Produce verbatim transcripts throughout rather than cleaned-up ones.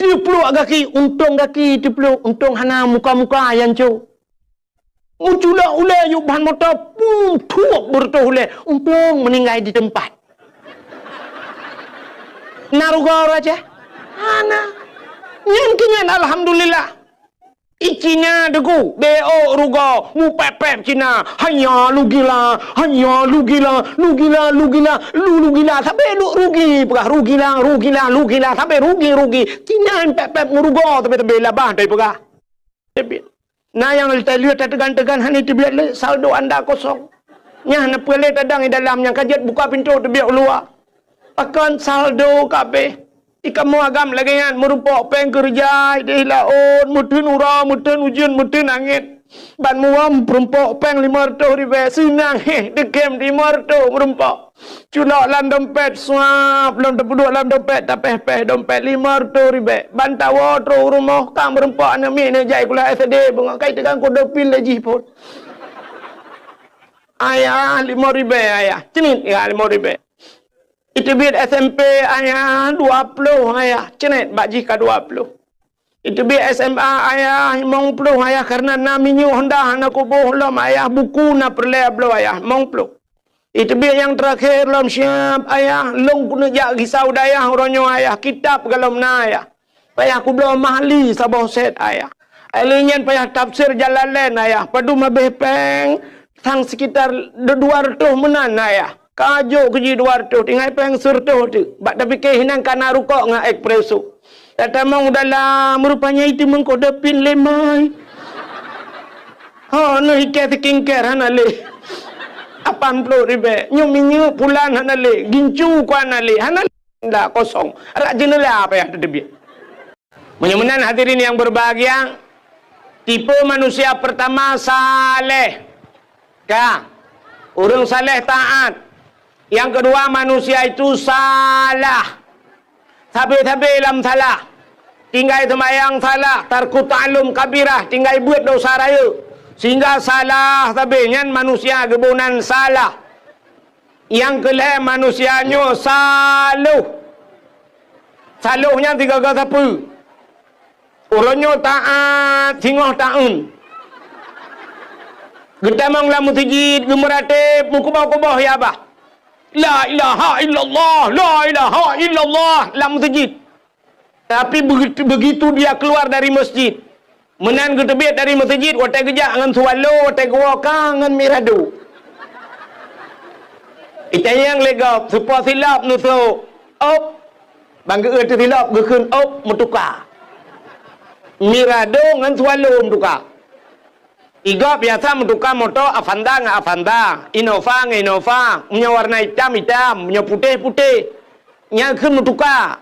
Teupluek gaki, untông gaki teupluek, untông hana muka-muka nyang cok. Meuculok ulèe yub ban moto, pum, thuep beureutôh ulèe, untông meuninggai di teumpat. Na rugoe ureueng Aceh? Hana. Nyan keuh nyan, alhamdulillah. I Cina deungon, beuôt rugoe, mupép-pép Cina. Hanya lugila, hanya lugila, lugila, lugila, lu lugila, sampai lu rugi, peugah rugila, rugila, lugila, sampai rugi, rugi. Cina pép-pép ngon rugoe, sampai-sampai labah, tai peugah. Teubiet. Na nyang teuliet tateugan-teugan hana teubiet lé, saldo anda kosong. Nyan na peue lé tadong i dalam nyang ka jeuet buka pintoe teubiet u luwa. Pakon saldo ka abéh. I kamoe agam lagèe nyan, meurumpok péng keureuja, idéh laôt, meuteun uroe, meuteun ujeuen, meuteun angén. Ban muwöm meurumpok péng limong reutôh ribèe, seunang héh, teukém limong reutôh meurumpok. Culok lam dompet, suap, lom teupeuduek lam dompet, tapéh-péh dompet limong reutôh ribèe. Ban tawoe trôk u rumoh, ka meurumpok aneuk miet neujak sikula S D, beungoh kai teugang kudopin lé jih phôn. Ayah, limong ribèe, ayah. Ceunit, ya, limong ribèe. Iteubiet S M P, ayah, dua ploh, ayah. Ceunit, bak jih ka dua ploh. Iteubiet S M A, ayah, limong ploh, ayah, karena na minyeuk Honda hana kuboh lom, ayah, buku na peureulèe bloe, ayah, limong ploh. Iteubiet nyang teurakhé lom siab, ayah, lôn keuneuk jak risau dayah uroe nyoe, ayah, kitab galom na, ayah. Payah kubloe mahli saboh sét, ayah. Lheueh nyan payah tafsir Jalalain, ayah. Padum habéh péng, sang sekitar dua reutôh meunan, ayah. Ka jok keu jih dua reutôh, tinggai péng sireutôh teuk. Bak tapike hinan ka na rukok ngon espresso. Tatamong u dalam, rupanya itu meukodopin lé mai. Ho, neuh ikat skincare hana lé. Lapan ploh ribèe. Nyoe minyeuk pulan hana lé. Gincu ku hana lé. Hana lé. Dah kosong. Arak jeuneula payah teuteubiet. Meunyoe meunan hadirin yang berbahagia, tipe manusia pertama saleh. Ka. Ureueng saleh taat. Yang kedua, manusia itu salah. Sabe-sabe lam salah. Tinggai seumayang salah, tarku ta'allum kabirah, tinggai beuet dosa rayeuk. Sehingga salah sabe nyan manusia geuboh nan salah. Nyang keu lhèe manusia nyoe saloh. Saloh nyan sigaga sapeue? Uroe nyoe taat singoh taun. Geutamong lam meuseujid, geumeuratéb, meukuboh-kuboh ya bah. La ilaha illallah, la ilaha illallah lam meuseujid. Tapi begitu, begitu dia keluar dari masjid, meunan geuteubiet dari meuseujid, watèe geujak ngon swallow, watèe geuwoe ka ngon mirado. Itanyong lé gob, soe po silop neusok, op. Ban geu-eu teusilop geukheun op meutuka. Mirado ngon swallow meutuka. I gob biasa meutuka moto Avanza ngon Avanza, Innova ngon Innova, meunyoe warna itam, itam, meunyoe putéh, putéh. Nyan kheun meutuka.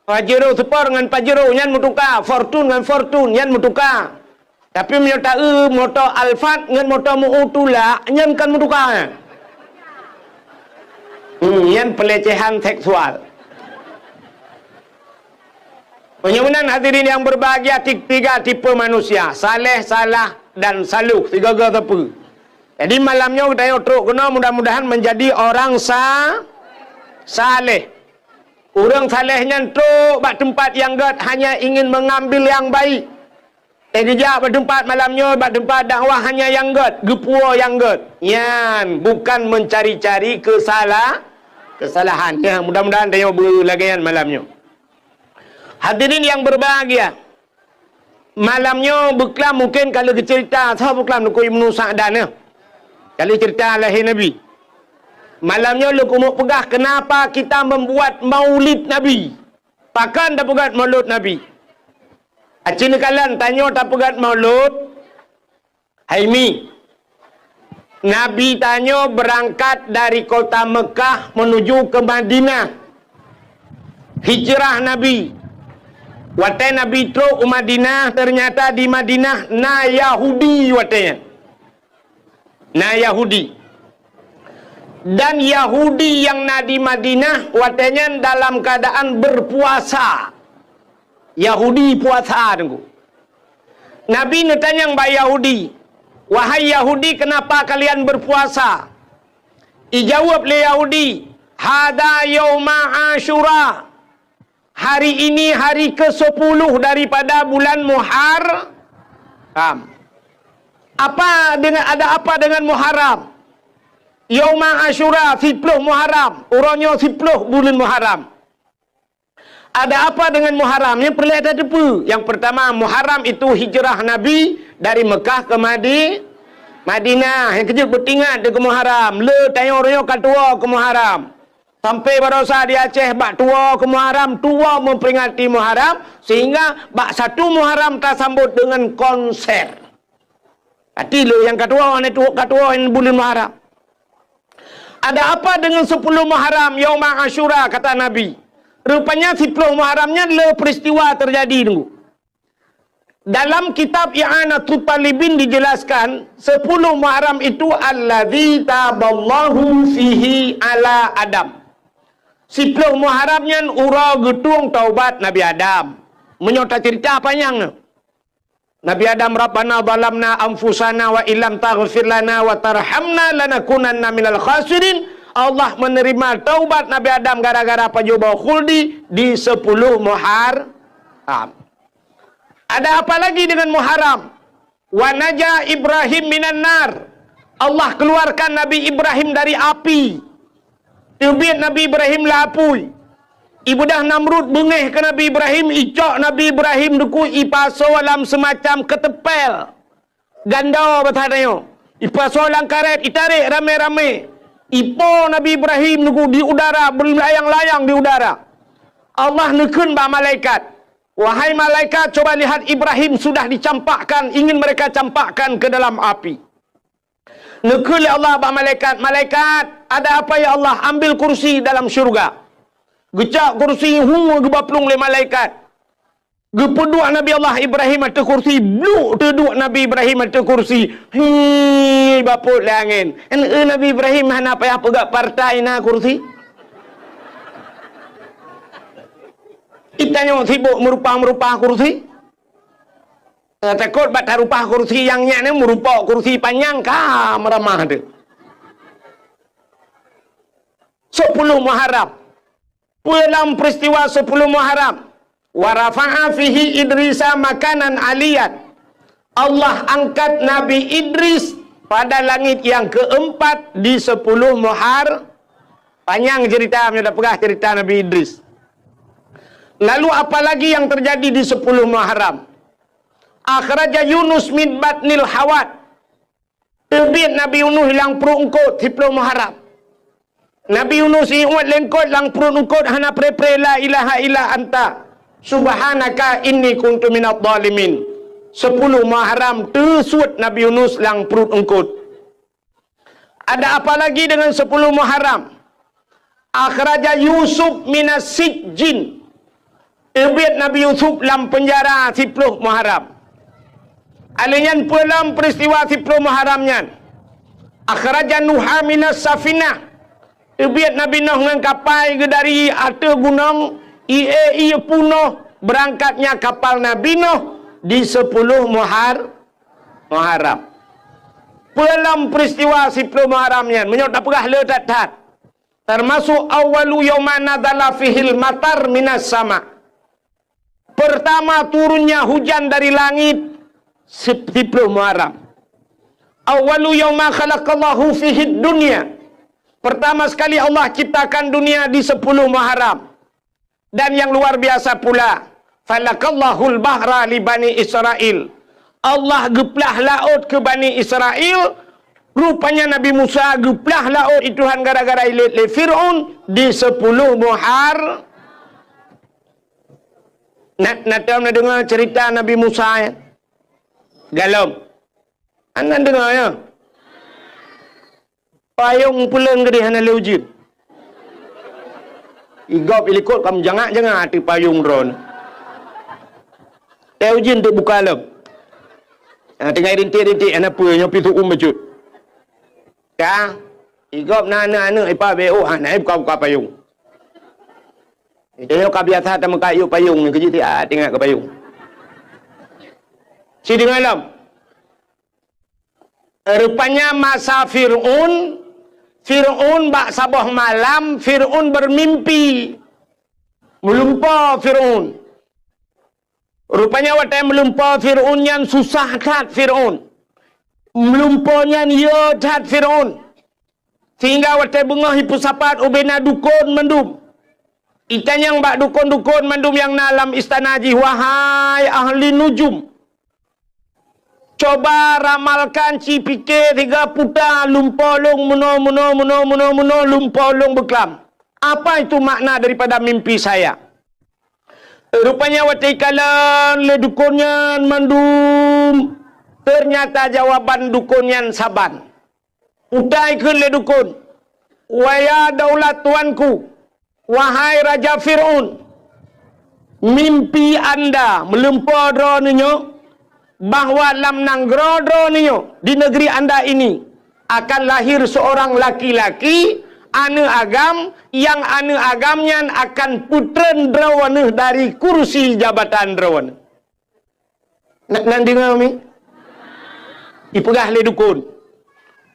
Pajero Sport ngon Pajero nyan meutuka, Fortuner ngon Fortuner nyan meutuka. Tapi meunyoe ta-eu moto Alphard ngon moto meu tulak, nyan kon meutuka. Hmm, nyan pelecehan seksual. Meunyoe meunan hadirin yang berbahagia, ti-, tiga tipe manusia, saleh, salah, dan saloh, sigaga sapeue. Jadi malam nyoe geutanyoe trok keunoe mudah-mudahan menjadi orang sa-, saleh. Ureueng saleh nyan trok bak teumpat nyang gèt hanya ingin mengambil yang baik. Teugeujak bak teumpat malam nyoe, bak teumpat dakwah hanya nyang gèt, geupuwoe nyang gèt. Nyan bukan mencari-cari kesala-, kesalahan. Ya, mudah-mudahan tanyoe beulagèe nyan malam nyoe. Hadirin yang berbahagia, malam nyoe beuklam mungkin ka lheueh geuceurita, soe beuklam Teungku Ibnu Sa'dan nyoe. Ka lheueh ceurita lahé Nabi. Malam nyoe lôn keumeung peugah kenapa kita membuat maulid Nabi. Pakon tapeugèt maulud Nabi? Aci neukalon tanyoe tapeugèt maulud, hai mi. Nabi tanyoe beurangkat dari kota Meukah menuju ke Madinah. Hijrah Nabi. Watèe Nabi trok u Madinah, ternyata di Madinah na Yahudi watèe nyan. Na Yahudi. Dan Yahudi nyang na di Madinah watèe nyan dalam keuadaan beupuasa. Yahudi puasa, Teungku. Nabi neutanyong bak Yahudi, "Wahai Yahudi, kenapa kalian berpuasa?" Ijaweueb lé Yahudi, "Hadza yauma Asyura." Hari ini hari kesepuluh daripada bulan Muharram. Apa dengan, ada apa dengan Muharram? Yauma Asyura, siploh Muharram. Uroe nyoe siploh buleuen Muharram. Ada apa dengan Muharram? Nyang peureulèe tateupeue. Yang pertama, Muharram itu hijrah Nabi dari Mekah ke Madi-, Madinah. Nyang keujeuet beutingat keu Muharram. Le tanyoe-tanyoe ka tuwoe keu Muharram. Sampai barosa di Aceh bak tuwoe keu Muharram, tuwoe memperingati Muharram, sehingga bak satu Muharram tasambot dengan konser. Arti le nyang ka tuwoe, hana tuwoe, ka tuwoe buleuen Muharram. Ada apa dengan sepuluh Muharram, Yauma Asyura, kata Nabi. Rupanya siploh Muharram nyan le peristiwa terjadi, Teungku. Dalam kitab I'anatut Talibin dijelaskan, sepuluh Muharram itu alladzi taballahu fihi ala Adam. Siploh Muharram nyan uroe geutueng taubat Nabi Adam. Meunyoe tacerita panyang nyoe. Nabi Adam, "Rabbana zalamna anfusana wa illam taghfir lana wa tarhamna lanakunanna minal khasirin." Allah menerima taubat Nabi Adam gara-gara pajoh boh khuldi di sepuluh Muharram. Ada apa lagi dengan Muharram? "Wa naja Ibrahim minan nar." Allah keluarkan Nabi Ibrahim dari api. Teubiet Nabi Ibrahim lam apui. Ibudah Namrud beungéh keu Nabi Ibrahim, icok Nabi Ibrahim, Teungku, ipasoe lam seumacam keuteumpél. Gandô basa tanyoe. Ipasoe lam karét, itarek ramé-ramé. Ipo Nabi Ibrahim, Teungku, di udara, beulayang-layang di udara. Allah neukheun bak malaikat, "Wahai malaikat, coba lihat Ibrahim sudah dicampakkan, ingin mereka campakkan ke dalam api." Neukheun lé Allah bak malaikat, "Malaikat, ada apa ya Allah? Ambil kursi dalam syurga." Geucok kursi, hu, geuba plueng lé malaikat. Geupeuduek Nabi Allah Ibrahim ateueh kursi, bluk teuduek Nabi Ibrahim ateueh kursi. Hi, bapot lé angén. Kan, eh, Nabi Ibrahim hana payah peugah partai na kursi. Itanyoe sibok meurupah-meurupah kursi. Eh, takot bak tarupah kursi nyang nyan, eh, meurupok kursi panyang ka meuramah teuh. Sepuluh Muharram. Peue lam peristiwa sepuluh Muharram? "Wa rafa'a fihi Idrisa makanan aliyan." Allah angkat Nabi Idris pada langit yang keempat di sepuluh Muhar-, panyang cerita, meunyoe tapeugah cerita Nabi Idris. Lalu apa lagi yang terjadi di sepuluh Muharram? "Akhraja Yunus min batnil hawat." Teubiet Nabi Yunus lam pruet eungkot siploh Muharram. Nabi Yunus iuet lé eungkot lam pruet eungkot hana pre-pre la ilaha illa anta subhanaka inni kuntu minadh dhalimin. Sepuluh Muharram teusuet Nabi Yunus lam pruet eungkot. Ada apa lagi dengan sepuluh Muharram? Akhraja Yusuf minas sijjin. Teubiet Nabi Yusuf lam peunjara siploh Muharram. Alèh nyan peue lam peristiwa siploh Muharram nyan? Akhraja Nuha minas safinah. Teubiet Nabi Nuh ngon kapai geuh dari ateueh gunong, ié-ié punoh beurangkatnya kapal Nabi Nuh di siploh Muhar-, Muharram. Peue lam peristiwa siploh Muharram nyan, meunyoe tapeugah le that-that, termasuk awwalu yauma nazala fihil matar minas sama. Pertama turunnya hujan dari langit, sip-, siploh Muharram. Awwalu yauma khalaqallahu fihid dunya. Pertama sekali Allah ciptakan dunia di siploh Muharram. Dan yang luar biasa pula, falakallahul bahra li Bani Israil. Allah geuplah laôt keu Bani Israil, rupanya Nabi Musa geuplah laôt di Tuhan gara-gara ilét lé Fir'aun di siploh Muhar-, na, na tom na deungoe cerita Nabi Musa, ya? Galom. Hana deungoe, ya? Payong puleuen geudeh hana lé ujeuen. Igob ilikot ka meujangak-jangak ateueh payong droeneuh. Tée ujeuen teuk buka lom. Ah, tinggai rintik-rintik hana peue nyoe pih su'um bacut. Ka, igob na aneuk-aneuk ipa B O hana buka-buka payong. Itu nyoe ka biasa tameukat yue payong nyoe keujeuet siat ingat keu payong. Sideungoe lom. Rupanya masa Fir'aun, Fir'aun bak saboh malam, Fir'aun bermimpi. Meulumpoe Fir'aun. Rupanya watée meulumpoe Fir'aun nyan susah that Fir'aun. Meulumpoe nyan yö that Fir'aun. Sehingga watée beungoh jipeusapat ubena dukon mandum. Itanyong bak dukon-dukon mandum nyang na lam istana jih, "Wahai ahli nujum, coba ramalkan, ci pike siga puta lumpoe lôn meunoe, meunoe, meunoe, meunoe, meunoe, lumpoe lôn beuklam. Apa itu makna daripada mimpi saya?" Rupanya watée ikalon lé dukon nyan mandum, ternyata jawaban dukon nyan saban. Utai kheun lé dukon, "Waya daulat tuanku, wahai Raja Fir'aun, mimpi anda meulumpoe droeneuh nyoe, bahwa lam nanggroe droeneuh nyoe, di negeri anda ini, akan lahir seorang laki-laki, aneuëk agam, nyang aneuëk agam nyan akan peutreun droeneuh dari kursi jabatan droeneuh." Na, na deungoe mi? Ipeugah lé dukon,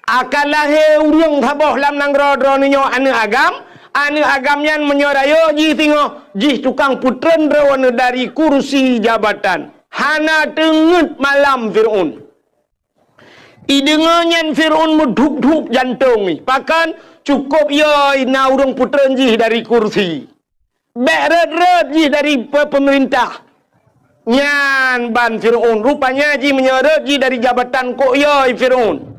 "Akan lahé ureuëng saboh lam nanggroe droeneuh nyoe aneuëk agam, aneuëk agam nyan meunyoe rayeuk jih singoh, jih tukang peutreun droeneuh dari kursi jabatan." Hana teungeut malam Fir'aun. Ideungoe nyan Fir'aun meudhup-dhup jantong jih. Pakon? Cukôp yö na ureuëng peutreun jih dari kursi. Bék rhot-rhot jih dari pe-, peumeurintah. Nyan ban Fir'aun. Rupanya jih meunyoe rhot jih dari jabatan kok yö Fir'aun.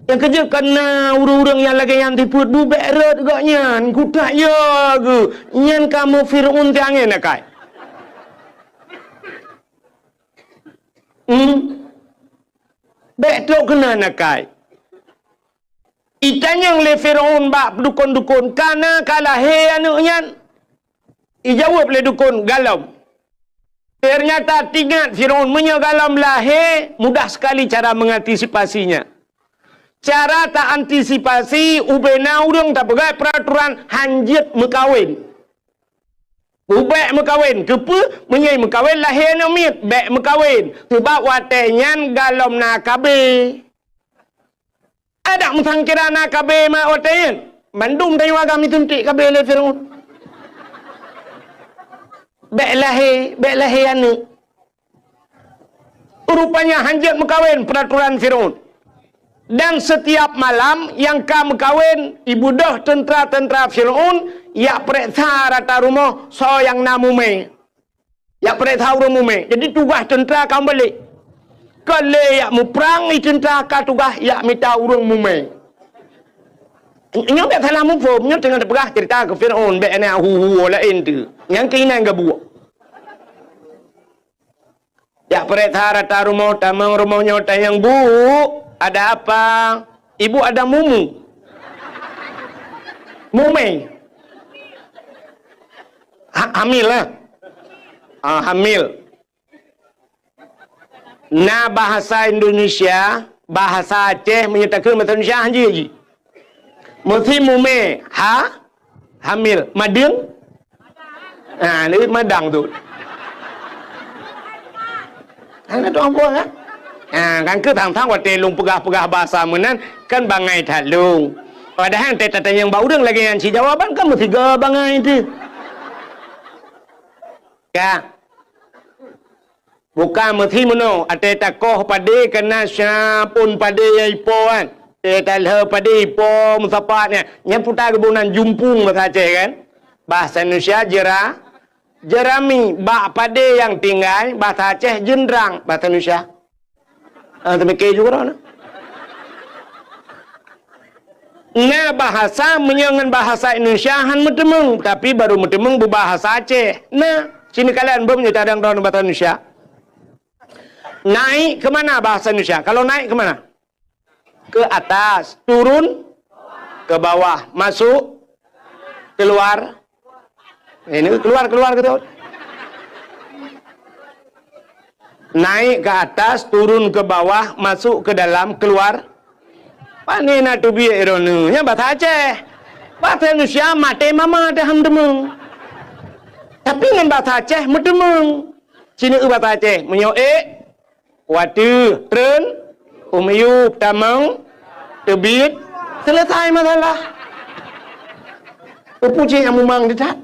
Nyang keujeuet ka na ureuëng-ureuëng nyang lagée nyan sifeuet, bu bék rhot gobnyan, kutak yö geuh. Nyan kamoe Fir'aun teuh angén akai. Hmm. Bék trok keunan akai. Itanyong lé Fir'aun bak dukon-dukon, "Kana ka lahé aneuëk nyan?" Ijaweueb lé dukon, "Galom." Ternyata teuingat Fir'aun, meunyoe galom lahé, mudah sekali cara mengantisipasinya. Cara taantisipasi, ubena ureuëng tapeugah peuraturan hanjeuet meukawen. Ubék meukawen, keupeue? Meunyoe meukawen lahé aneuëk miet, bék meukawen. Sabab watée nyan galom na K B. Adak meusangkira na K B mak watée nyan. Mandum tanyoe agam ituntik K B lé Fir'aun. Bék lahé, bék lahé aneuëk. Rupanya hanjeuet meukawen peuraturan Fir'aun. Dan setiap malam nyang ka meukawen, ibeudôh teuntra-teuntra Fir'aun jak peureksa rata rumoh soe nyang na mumé. Jak peureksa ureuëng mumé. Jadi tugaih teuntra ka meubalek. Ka lé jak muprang, i teuntra ka tugaih jak mita ureuëng mumé. Nyoe bék salah muphom, nyoe teungoh teupeugah cerita keu Fir'aun, bék na hu-hu laén tu. Nyang keuinan gabuek. Jak peureksa rata rumoh, tamong rumoh nyoe tanyong, "Bu, ada apa?" "Ibu ada mumu." Mumé. Ha-, hamil lah. Ah, hamil. Na bahasa Indonesia, bahasa Aceh, meunyoe takheun bahasa Indonesia hanjeuet jih. Meusi mumé, ha? Hamil. Madeueng? Ha, leuet madang tu. Hana tu amphon, ha? Ha, kan keu thang-thang watée lôn peugah-peugah bahasa meunan, kan bangai that lôn. Padahai teutatanyong bak ureuëng lagée nyan cit jawaban kan meusigoe bangai teuh. Ka. Bukan meusi meunoe, até takoh padé kana siapun padé nyang ipo kan. Até talheu padé ipo meusapat nyan. Nyan puta geubonan jumpung bahasa Aceh kan. Bahasa Indonesia jera-, jerami, bak padé nyang tinggai, bahasa Aceh jeundrang, bahasa Indonesia. Ah, teumike juga dah. Na bahasa meunyoe ngon bahasa Indonesia han meuteumeung, tapi baru meuteumeung beubahasa Aceh. Na, sini kalian beumeunyoe cadang droe bahasa Indonesia. Naik ke mana bahasa Indonesia? Kalau naik ke mana? Ke atas, turun ke bawah, masuk, keluar. Ini keluar, keluar gitu. Naik ke atas, turun ke bawah, masuk ke dalam, keluar. Pane na teubiet droeneuh? Nyan bahasa Aceh. Bahasa Indonesia maté mama dah han teumeung. Tapi ngon bahasa Aceh meuteumeung. Sini bahasa Aceh, meunyoe ék, wateuh, treun, u miyueb, tamong, teubiet, selesai masalah. Peue cit nyang mumang di that?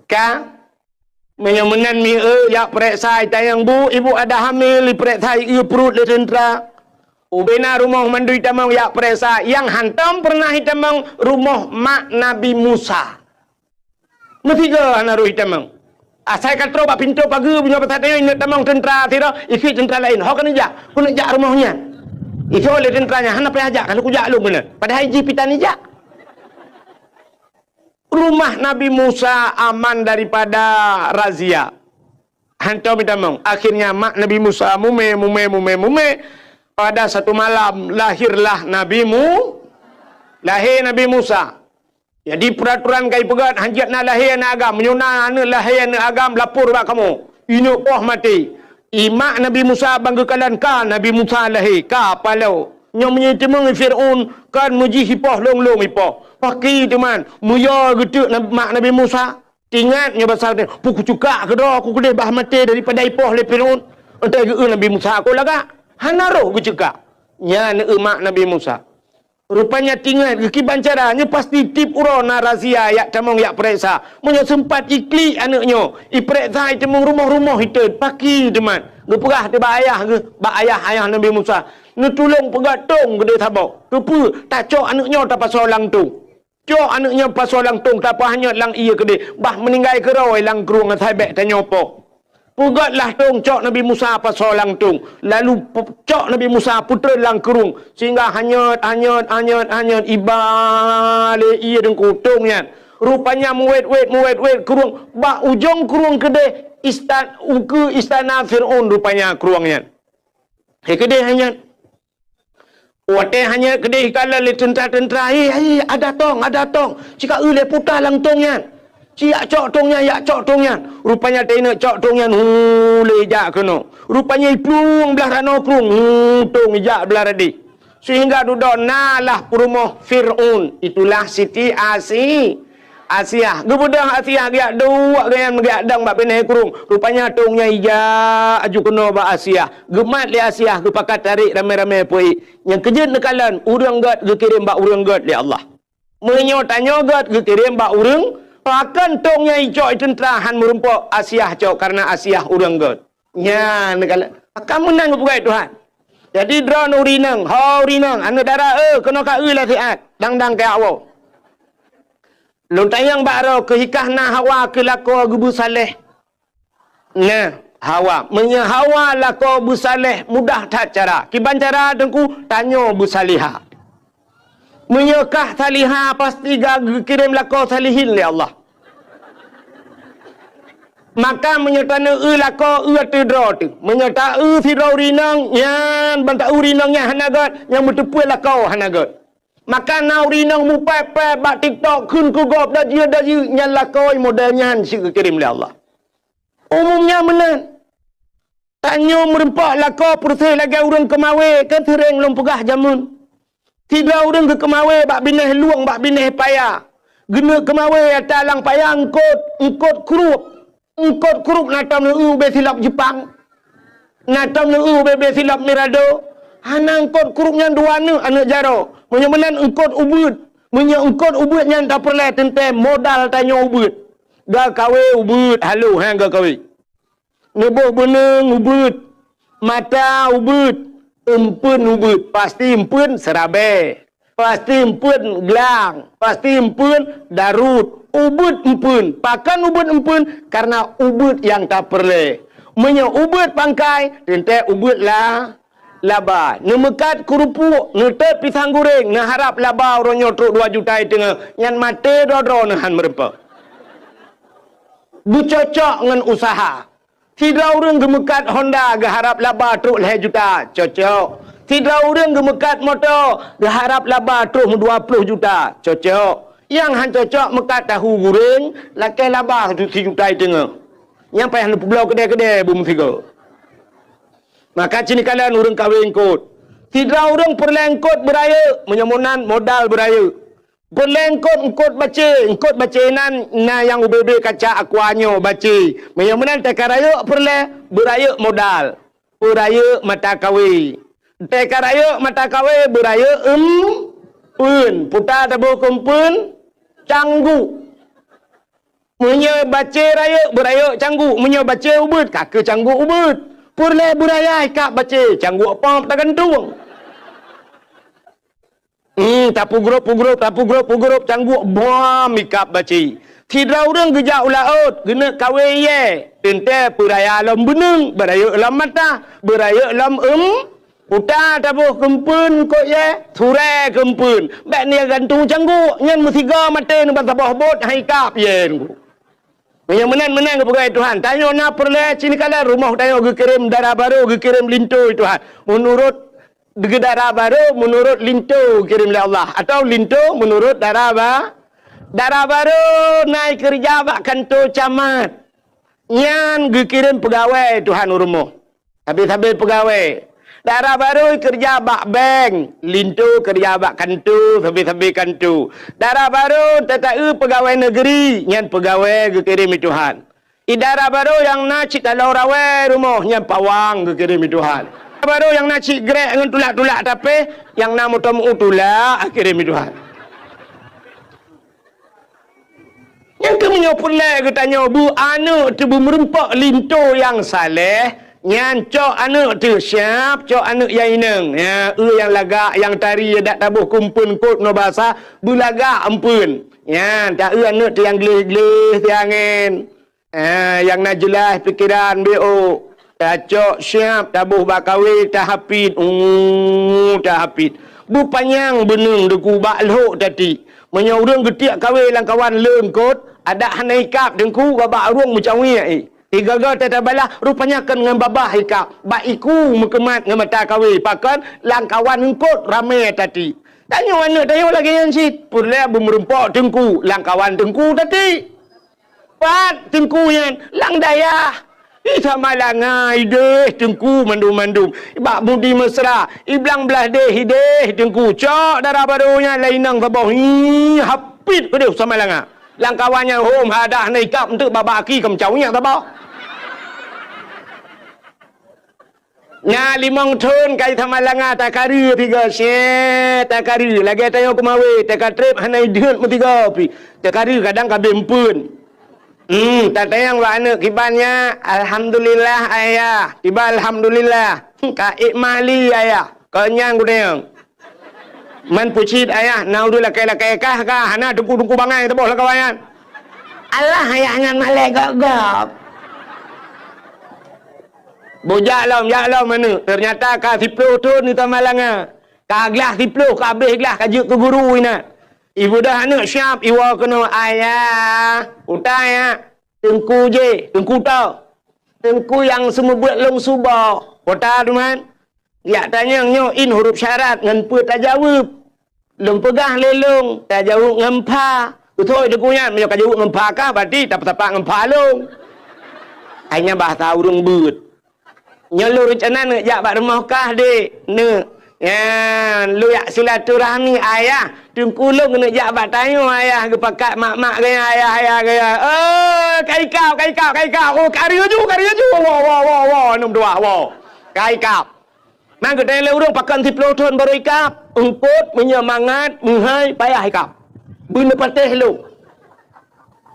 Ka? Meunyoe meunan mi-, eu, jak peureksa i tanyong bu, ibu ada hamil, ipeureksa i eu pruet lé teuntra. Ubena rumoh mandum itamong jak peureksa, nyang hantom peureunah itamong rumoh mak Nabi Musa. Meusigoe hana roh itamong. Asai ka troh bak pintoe pageue, meunyoe basa tanyoe ineuk tamong teuntra sidroe, ikheun teuntra laén, "Ho keuneuk jak, keuneuk jak rumoh nyan." Isoe lé teuntra nyan, "Hana payah jak, ka lôn kujak lôn keunoe." Padahai jih pih tan ijak. Rumah Nabi Musa aman daripada razia. Hantom itamong. Akhirnya mak Nabi Musa mumè, mumè, mumè, mumè. Pada satu malam lahirlah Nabi Mu-, lahé Nabi Musa. Jadi peuraturan ka ipeugöt, hanjeuet na lahé aneuk agam. Meunyoe na aneuk lahé aneuk agam, lapor bak kamoe. Ineuk poh maté. I mak Nabi Musa ban geukalon ka Nabi Musa lahé, ka paloe. Nyoe meunyoe teumeung Fir'aun, kan meujih ipoh lôn-lôn ipoh. Pakri teuma, meuyö geuteuk na-, mak Nabi Musa. Tingat nyoe basa teuh, "Peue kucukak keudroe, ku keudeh bah maté daripada ipoh lé Fir'aun." Enteuk geu-eu Nabi Musa, "Kon lagak." Hana roh geucukak. Nyan eu mak Nabi Musa. Rupanya tingat geukiban cara, nyoe pasti tiep uroe na razia jak tamong jak peureksa. Meunyoe seumpat iklik aneuk nyoe, ipeureksa iteumeung rumoh-rumoh itot, pakri teuma. Geupeugah teuh bak ayah geuh, bak ayah, ayah Nabi Musa, "Neutulông peugöt tông keudeh saboh. Keupeue? Tacok aneuk nyoe tapasoe lam tông." Cok aneuk nyan pasoe lam tông, tapeuhanyöt lam ié keudeh, bah meuninggai keudroe lam krueng asai bèk tanyoe poh. Peugötlah tông, cok Nabi Musa pasoe lam tông, lalu pe-, cok Nabi Musa peutrön lam krueng, sehingga hanyöt, hanyöt, hanyöt, hanyöt, iba lé ié deungku tông nyan. Rupanya meuwét-wét, meuwét-wét krueng, bak ujong krueng keudeh istan-, ukeue istana Fir'aun rupanya krueng nyan. He keudeh hanyöt. Watèe hanyöt keudeh ikalon lé teuntra-teuntra, "Hei, hei, ada tông, ada tông! Ci ka eu lé puta lam tông nyan! Ci jak cok tông nyan, jak cok tông nyan!" Rupanya teuingat cok tông nyan, hu, lé jak keunoe. Rupanya iplueng blah ranoe krueng, hu, tông ijak blah radeh. Sehingga dudoe na lah peurumoh Fir'aun, itulah Siti Asi-, Asiah. Geubeudôh Asiah geujak duek, geujak dong bak binéh krueng. Rupanya tông nyan ijak aju keunoe bak Asiah. Geumat lé Asiah, geupakat tarek ramé-ramé peuék. Nyang keujeuet neukalon, ureueng gèt geukirém bak ureueng gèt lé Allah. Meunyoe tanyoe gèt geukirém bak ureueng, pakon tông nyan icok i teuntra han meurumpok, Asiah cok, kareuna Asiah ureueng gèt. Nyan neukalon. Pakon meunan geupeugah Tuhan. Jadi droeneuh ureueng inong, ho ureueng inong, aneuk dara, eh, keunoe ka eu lam siat, dang-dang keu awak. Lôn tanyong bak droe, keu hikah na Hawa keu lakoe geubeusaléh. Nah, Hawa. Meunyoe Hawa lakoe beusaléh, mudah that cara. Kiban cara teungku, tanyoe beusaléha. Meunyoe kah saléha, pasti ka geukirém lakoe salihin lé Allah. Maka meunyoe taneuk eu lakoe, eu ateueh droe teuh. Meunyoe ta eu sidroe ureueng inong, nyan ban ta eu ureueng inong nyan hana gèt, nyang meuteupeu lakoe hana gèt. Maka na ureueng inong mupèp-pèp bak TikTok kheun keu gob dajieue-dajieue, nyan lakoe model nyan cit geukirém lé Allah. Umumnya meunan. Tanyoe meurumpok lakoe peureuseh lagèe ureueng keumawé, kan seuréng lôn peugah jameun. Sidroe ureueng geukeumawé bak binéh lueng, bak binéh paya. Geuneuk keumawé ata lam paya eungkôt, eungkôt krup. Eungkôt krup na tom neueu ubé silop Jeupang. Na tom neueu ubé-bé silop Mirado. Hana eungkôt krup nyan dua neuk aneuk jaroe. Meunyoe meunan eungkôt ubeuet. Meunyoe eungkôt ubeuet nyan tapeureulèe teuntèe modal tanyoe ubeuet. Geukawé ubeuet halo, ha, geukawé. Neuboh beuneung ubeuet, mata ubeuet, eumpeuen ubeuet, pasti eumpeuen seurabèe, pasti eumpeuen glang, pasti eumpeuen darut, ubeuet eumpeuen. Pakon ubeuet eumpeuen? Kareuna ubeuet nyang tapeureulèe. Meunyoe ubeuet pangkai, teuntèe ubeuet la-, laba. Neumeukat keurupuk, neutot pisang goreng, neuharap laba uroe nyoe trok dua juta i teungoh, nyan maté droe-droe neuh han meurumpok. Beucocok ngon useuha. Sidroe ureueng geumeukat Honda geuharap laba trok lhèe juta, cocok. Sidroe ureueng geumeukat moto geuharap laba trok dua ploh juta, cocok. Nyang han cocok meukat tahu goreng, lakèe laba sijuta i teungoh. Nyang payah neupeubloe keudè-keudè beumeusigoe. Maka cit neukalon ureueng kawé eungkôt. Sidroe ureueng peureulèe eungkôt beurayeuk, meunyoe meunan modal beurayeuk. Peureulèe eungkôt, eungkôt bacé, eungkôt bacé nan na nyang ubé-bé kaca aqua nyoe bacé. Meunyoe meunan teuka rayeuk peureulèe, beurayeuk modal. Beurayeuk mata kawé. Teuka rayeuk mata kawé, beurayeuk eumpeuen. Puta taboh keu eumpeuen, canggu. Meunyoe bacé rayeuk, beurayeuk cangguek. Meunyoe bacé ubeuet, ka keuh cangguek ubeuet. Peureulée beuraya ikab bacé, cangguek pop tagantung. Hmm, tapeugrôp-peugrôp, tapeugrôp-peugrôp, cangguek bom ikab bacé. Sidroe ureuëng geujak u laôt, geuneuk kawé ié. Teuntée peuraya lom beuneung, beurayeuk lom mata, beurayeuk lom eum, uta taboh keumpeuen kot ié, surée keumpeuen. Bék ni gantung cangguek, nyan meusigoe maté neuban saboh bot hai ikab ié. Meunyoe meunan-meunan geupeugah Tuhan, tanyoe na peureulée cit kala rumoh tanyoe geukirém dara barô, geukirém linto Tuhan. Meunurot dara barô, meunurot linto geukirém lé Allah, atawa linto meunurot dara ba-, dara barô na ikeureuja bak kanto camat. Nyan geukirém peugawée Tuhan u rumoh. Sabe-sabe peugawée. Dara barô keureuja bak bank, linto keureuja bak kanto, sabe-sabe kanto. Dara barô tataeu peugawée negeri, nyan peugawée geukirém lé Tuhan. Di dara barô nyang na cit taloe rawée rumoh, nyan pawang geukirém lé Tuhan. Dara barô nyang na cit grék ngon tulak-tulak tapéh, nyang na moto meu tulak, geukirém lé Tuhan. Nyang keuh meunyoe peureulée geutanyoe beu aneuëk teuh beumeureumpok linto nyang saléh, nyan cok aneuëk teuh siab, cok aneuëk nyang inong. Ya, eu nyang lagak, nyang tari, dak taboh keumpeuen kot ngon basa, beulagak eumpeuen. Nyan, ta eu aneuëk teuh nyang gleh-gleh teuh angén. Eh, nyang na jeulaih pikeran B O. Tacok siab, taboh bak kawé, tahapit, uu, tahapit. Beupanyang beuneung deungon bak lhok tati. Meunyoe ureuëng geutiek kawé lam kawan leungkot, adak hana ikab teungku babah ureuëng meucawiek, eh. Tiga-ga tatabalah, rupanya kon ngon babah ikab, bak iku meukeumat ngon mata kawé, pakon lam kawan eungkot ramé tati. Tanyoe aneuëk tanyoe lagée nyan cit, peureulée beumeureumpok teungku, lam kawan teungku tati. Pat teungku nyan, lam dayah. Di Samalanga ideh teungku mandum-mandum. Bak Budi Mesra, i Blang Blahdeh ideh teungku. Cok dara barô nyan lainang saboh. Hi, hapit keudeh Samalanga. Lam kawan nyan hom hadah na ikab eunteuk babah aki keu meucawiek saboh. Na limong thon kai Samalanga takaru tiga, syeh, takaru. Lagée tanyoe keumawé, takatreb hana ideuet meusigoe pi. Takaru kadang ka abéh eumpeuen. Hmm, tatanyong bak aneuëk kiban nyan, "Alhamdulillah, Ayah." Tiba, "Alhamdulillah." Ka ék mali, Ayah. Kon nyan geutanyoe. Man peucit ayah, na ureuëng lakée-lakée kah ka, hana teungku-teungku bangai teuboh lam kawan nyan. Alah ayah nyan malée gob-gob. Bujak lom, jak lom aneuëk. Teunyata ka siplôh thon di Samalanga. Ka glah siplôh, ka abéh glah, ka jeuet keu guru inan. Ibeudôh aneuëk siab, iwoe keunoe, "Ayah, utai ya." "Teungku jih, teungku toh?" "Teungku nyang seumeubeuet lôn suboh." "Peue ta, Duman?" "Jak tanyong nyoe in huruf syarat ngon peue tajaweueb. Lôn peugah lé lôn, tajaweueb ngon pha." "Beutôi teungku nyan, meunyoe kajaweueb ngon pha kah, berarti tapeusapat ngon pha lôn." Hai nyan bahasa ureuëng beuet. "Nyoe lôn reuncana neuk jak bak rumoh kah, Dek, neuk. Nyan, lôn jak silaturahmi ayah. Teungku lôn keuneuk jak bak tanyoe ayah, geupakat mak-mak gaya ayah, ayah gaya." "Oh, ka ikab, ka ikab, ka ikab. Oh, ka laju, ka laju. Woe, woe, woe, woe, aneuk meutuah, woe. Ka ikab." Man geutanyoe lé ureuëng pakon siplôh thon barô ikab, eungkôt meunyoe mangat meuhai payah ikab. Beuneupatéh lôn.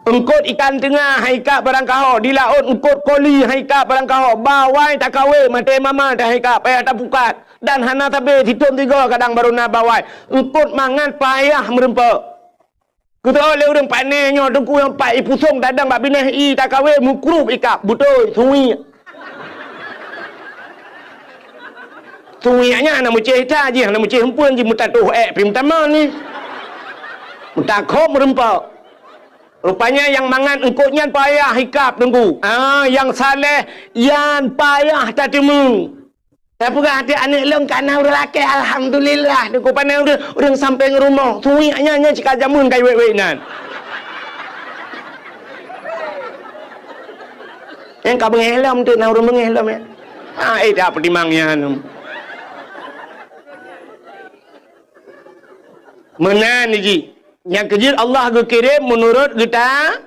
Eungkôt ikan teunga hai ikab barangkaho, di laôt eungkôt koli hai ikab barangkaho, bawai takawé maté mama teuh hai ikab payah tapukat, dan hana sabé sithon sigoe kadang barô na bawai. Eungkôt mangat payah meureumpok. Keudroe lé ureuëng pane nyoe teungku nyang pat ipusong tadong bak binéh ie takawé meukrub ikab, beutôi, suwiek. Suwiek nyan hana meucéh ita jih, hana meucéh eumpeuen jih, meutatoh ék pi meutamong ni. Meutakhob meureumpok. Rupanya nyang mangat eungkôt nyan payah ikab teungku. Ah, nyang saléh nyan payah tateumé. Tapeugah até aneuk lôn ka na ureuëng lakée, alhamdulillah. Teungku pane ureuëng, ureuëng sampéng rumoh. Suwiek nyan, nyan cit ka jameun ka iwét-wét nyan. Nyang ka beungéh lom tu na ureuëng beungéh lom ya. Ah, eh, dak peutimang nyan. Meunan jih. Nyang keujeuet Allah geukirém meunurot geuta-,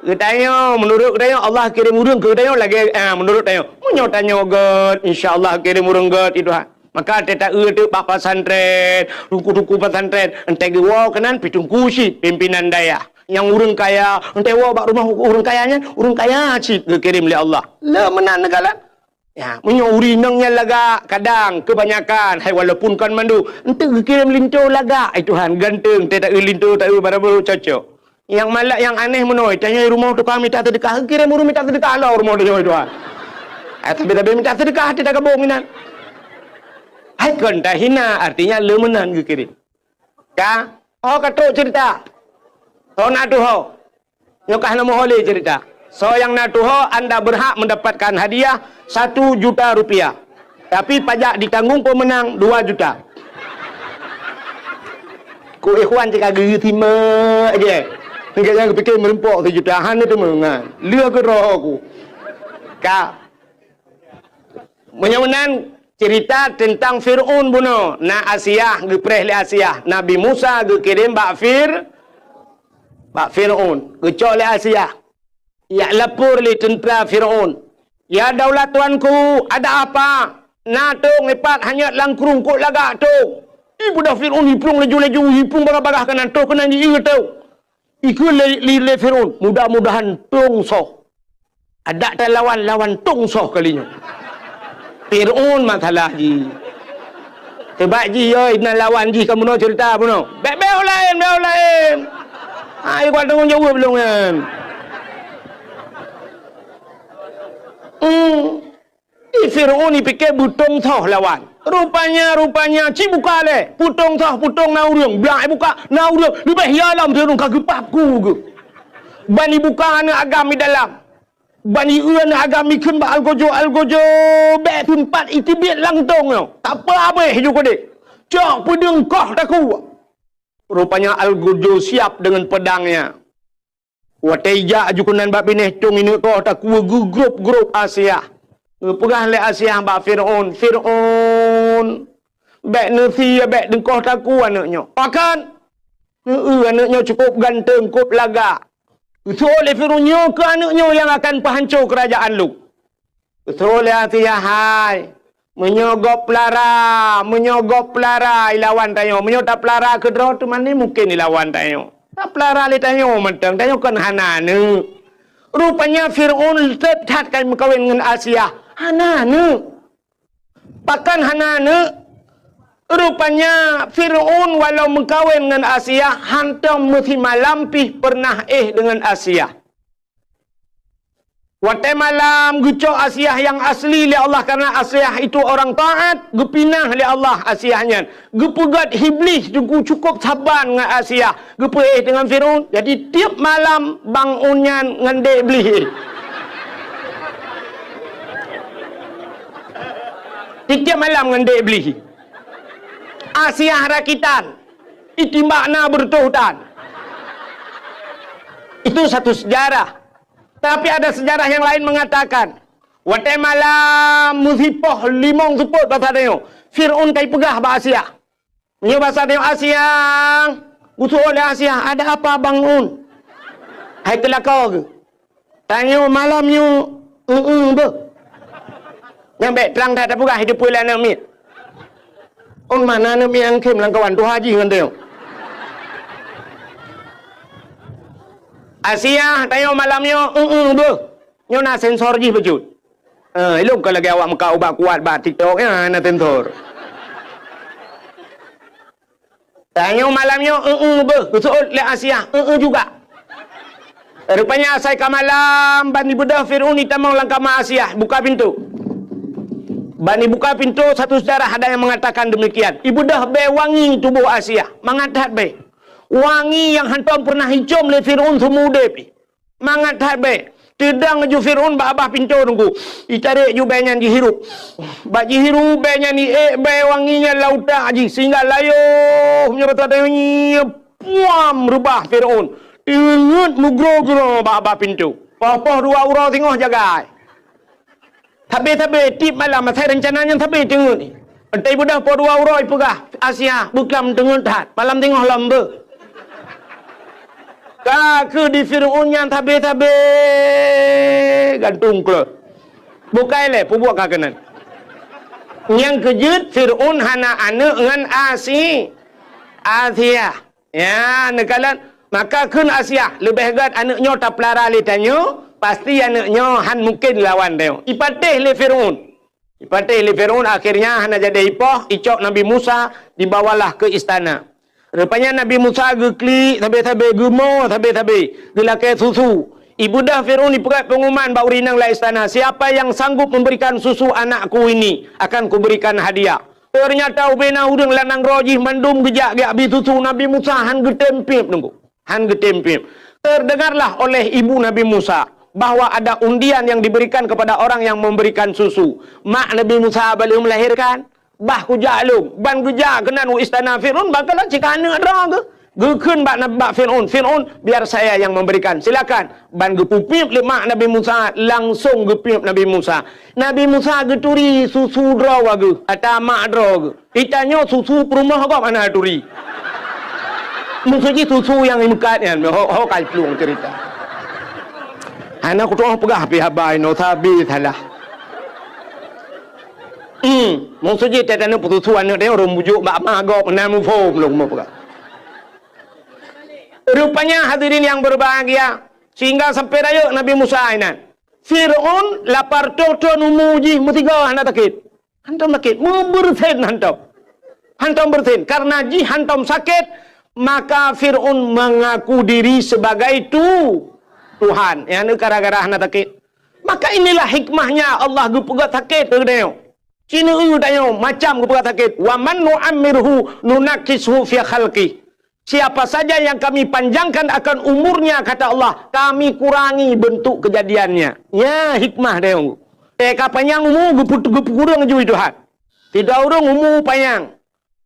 geutanyoe. Meunurot geutanyoe Allah kirém ureuëng keu geutanyoe lagée, ah, meunurot tanyoe. Meunyoe tanyoe gét, insya Allah kirém ureuëng gét itu ha. Maka teuta eu teuk bak pesantren, teungku-teungku pesantren, entée geuwoe keunan pi teungku cit pimpinan dayah. Nyang ureuëng kaya, entah woe bak rumoh ureuëng kaya nyan, ureuëng kaya cit geukirém lé Allah. Le meunan neukalon. Ya, meunyoe ureuëng inong nyan lagak, kadang kebanyakan, hai walaupun kon mandum, enteuk geukirém linto lagak, ai Tuhan, ganteng, teuh taeu linto, taeu barang baru cocok. Nyang malak, nyang aneh meunoe, tanyoe rumoh tukang mita seudeukah, geukirém ureuëng mita seudeukah lom rumoh tanyoe, Tuhan. Ai, tapi-tapi mita seudeukah, hati tagabong inan. Hai kon tahina, artinya le meunan geukirém. Ka, oh ka trok cerita. Soe na tuho? Nyoe ka hana meuho lé cerita. Soe nyang na tuho, anda berhak mendapatkan hadiah satu juta rupiah. Tapi pajak ditanggung pemenang dua juta. Ku ikhwan cit ka geusimak je. Enggak nyang geupiké meureumpok sijuta, hana teumeungan. Lheueh keudroe ku. Ka. Meunyoe meunan cerita teuntang Fir'aun bunoe, na Asiah, geupreh lé Asiah. Nabi Musa geukirém bak Fir-, bak Fir'aun. Geucok lé Asiah. Jak lapor lé teuntra Fir'aun. "Ya daulat tuanku, ada apa? Na tong ipat hanyot lam krueng, kok lagak tong?" Ih, beudôh Fir'aun, iplueng laju-laju, iplueng bagah-bagah keunan tong, keunan jieu tong. Ikheun lé, lé, lé Fir'aun, "Mudah-mudahan tong soh. Adak talawan, lawan tong soh kali nyoe." Fir'aun masalah jih. Teubat jih, yoi, na lawan jih ka bunoe cerita bunoe. Bèk, bèk laén, bèk laén. Ha, ikot tanggong jaweueb lôn nyan. Hmm. Di Fir'aun ipike beutong soh lawan. Rupanya, rupanya, ci buka lé. Peutong soh, peutong na ureuëng. Blak ibuka, na ureuëng. Leubeh ya lom Fir'aun ka geupap ku geuh. Ban ibuka aneuk agam di dalam. Ban ieu aneuk agam ikheun bak algojo, algojo bèk teumpat iteubiet lam tong nyoe. Tak apa habéh ju keudeh. Cok peudeung koh takue. Rupanya algojo siap dengan pedangnya. Watèe ijak aju keunan bak binéh tong ineuk koh takue geugrôp-grôp Asiah. Geupeugah lé Asiah bak Fir'aun, "Fir'aun, bèk neusie, bèk neukoh takue aneuk nyoe. Pakon? Heu, aneuk nyoe cukup ganteng, cukup lagak." Geuseuôt lé Fir'aun, "Nyoe keuh aneuk nyoe nyang akan peuhanco keurajaan lôn." Beutôi lé Asiah hai. Meunyoe gob peulara, meunyoe gob peulara ilawan tanyoe, meunyoe tapeulara keudroe teuma ni mungken ilawan tanyoe. Tapeulara lé tanyoe mantong, tanyoe kon hana aneuk. Rupanya Fir'aun that-that ka meukawen ngon Asiah, hana aneuk. Pakon hana aneuk? Rupanya Fir'aun walau meukawen ngon Asiah, hantom meusimalam pih peureunah éh deungon Asiah. Watèe malam geucok Asiah nyang asli lé Allah, karena Asiah itu orang taat, geupinah lé Allah Asiah nyan. Geupeugét Iblih teungku cukup saban ngon Asiah, geupeuéh deungon Fir'aun. Jadi tiep malam bangun nyan ngon dek Iblih. Tiep malam ngon dek Iblih. Asiah rakitan, itimbak na beureutoh tan. Itu satu sejarah. Tapi ada sejarah yang lain mengatakan, watèe malam meusipoh limong seupôt basa tanyoe, Fir'aun ka ipeugah bak Asiah. Nyoe basa tanyoe, "Asiah, geutu'oh lé Asiah, ada apa bangun?" Hai teulaka geuh. Tanyoe malam nyoe, eu-eu beuh. Nyang bèk trang that tapeugah, hideue peue lé aneuk miet. Ôn mana aneuk miet nyang khem lam kawan tuha jih ngon tanyoe. Asiah, tanyoe malam nyoe, eu-eu beuh. Nyoe na sensor jih bacut. Eh, ilôn ka lagèe awak meukat ubat kuat bak TikTok, ya, na sensor. Tanyoe malam nyoe, eu-eu beuh, geuseuôt lé Asiah, eu-eu juga. Rupanya asai ka malam, ban ibeudôh Fir'aun itamong lam kama Asiah, buka pintoe. Ban ibuka pintoe, satu sejarah ada yang mengatakan demikian. Ibeudôh bèe wangi tuboh Asiah, mangat that bèe. Wangi nyang hantom peureunah icôm lé Fir'aun seumeu udép. Mangat that bèe. Teudong laju Fir'aun bak babah pintoe teungku. Itarek ju bèe nyan jihirup. Bak jihirup bèe nyan, iék bèe wangi nyan lam utak jih sehingga layoh meunyoe basa tanyoe nyoe, puam reubah Fir'aun. Teungeut meugroe-groe bak babah pintoe. Poh-poh dua uroe singoh jagai. Sabé-sabé tiep malam asai reuncana nyan sabé teungeut. Entah ibeudôh poh dua uroe ipeugah, "Asiah, beuklam teungeut that, malam singoh lom beuh." Ka keuh di Fir'aun nyan sabé-sabé gantung klot. Bukai lé peubuet ka keunan. Nyang keujeuet Fir'aun hana aneuk ngon Asi-, Asiah. Ya, neukalon Maka kheun Asiah, leubeh gét aneuk nyoe tapeulara lé tanyoe, pasti aneuk nyoe han mungken lawan tanyoe. Ipatéh lé Fir'aun. Ipatéh lé Fir'aun, akhirnya hana jadi ipoh, icok Nabi Musa, dibawalah ke istana. Rupanya Nabi Musa geuklik sabe-sabe, geumo sabe-sabe, geulakée susu. Ibeudôh Fir'aun ipeugét pengumuman bak ureueng inong lam istana, "Siapa yang sanggup memberikan susu anakku ini, akan kuberikan hadiah." Ternyata ubena ureueng lam nanggroe jih mandum geujak geubri susu, Nabi Musa han geutem piep teungku. Han geutem piep. Terdengarlah oleh ibu Nabi Musa bahwa ada undian yang diberikan kepada orang yang memberikan susu. Mak Nabi Musa baru melahirkan, bah kujak lom, ban geujak keunan u istana Fir'aun, ban kalon cit ka aneuk droe geuh. Geukheun bak, bak Fir'aun, "Fir'aun, biar saya yang memberikan. Silakan." Ban geupeupiep lé mak Nabi Musa, langsong geupiep Nabi Musa. Nabi Musa geuturi susu droe geuh, ata mak droe geuh. Itanyoe susu peurumoh gob hana turi. Maksud jih susu nyang imeukat nyan, ho, ho ka iplueng cerita. Hana kutu'oh peugah pih haba inoe sabe salah. Hmm, maksud jih teutanyoe peususu aneuk tanyoe ureueng bujuk bak ma gob, na muphom lôn peugah. Rupanya hadirin yang berbahagia, sehingga sampai rayeuk Nabi Musa inan. Fir'aun lapar toh thon umu jih meusigoe hana sakét. Hantom sakét, meubeureusen hantom. Hantom beureusen, karena jih hantom sakét, maka Fir'aun mengaku diri sebagai tu-, Tuhan. Nyang neu gara-gara hana sakét. Maka inilah hikmahnya Allah geupeugét sakét keu geutanyoe. Sineuk tanyoe macam geupeugét sakét. "Wa man nu'ammirhu nunakkishu fi khalqih." Siapa saja yang Kami panjangkan akan umurnya, kata Allah, Kami kurangi bentuk kejadiannya. Nya hikmah dia. Teuka panyang umu geupeu-, geupeukureueng ju Tuhan. Sidroe ureueng umu panyang.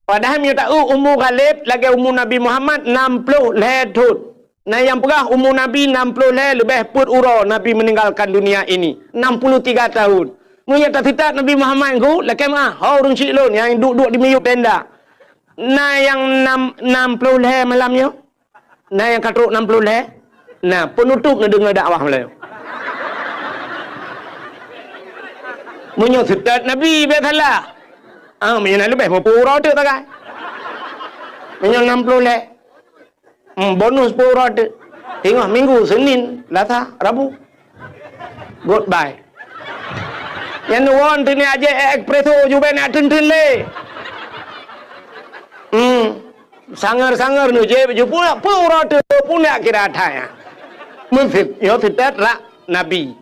Padahai meunyoe taeu umu Ghalib lagée umu Nabi Muhammad nam ploh lhée thon. Na nyang peugah umu Nabi nam ploh lhée leubeh peuet uroe Nabi meninggalkan dunia ini, enam puluh tiga tahun. Meunyoe taseutôt Nabi Muhammad ngon lakée meuah, ho ureueng chik lôn nyang duek-duek di miyueb tenda. Na nyang nam, nam ploh lhée malam nyoe? Na nyang ka trok nam ploh lhée? Na, peunutôb neudeungoe dakwah malam nyoe. Meunyoe seutôt Nabi, bék salah. Ah, meunyoe na leubeh meupeu uroe teuk tagai. Meunyoe nam ploh lhée. Hmm, bonus peurote. Teungoh minggu, Senin, Selasa, Rabu. Goodbye. Nyan won teuni aje espresso jubena teun-teun lé. Hmm. Sanger-sanger nu je, ju peurote pun nak kira thai. Meusit, yo seutôt rak Nabi.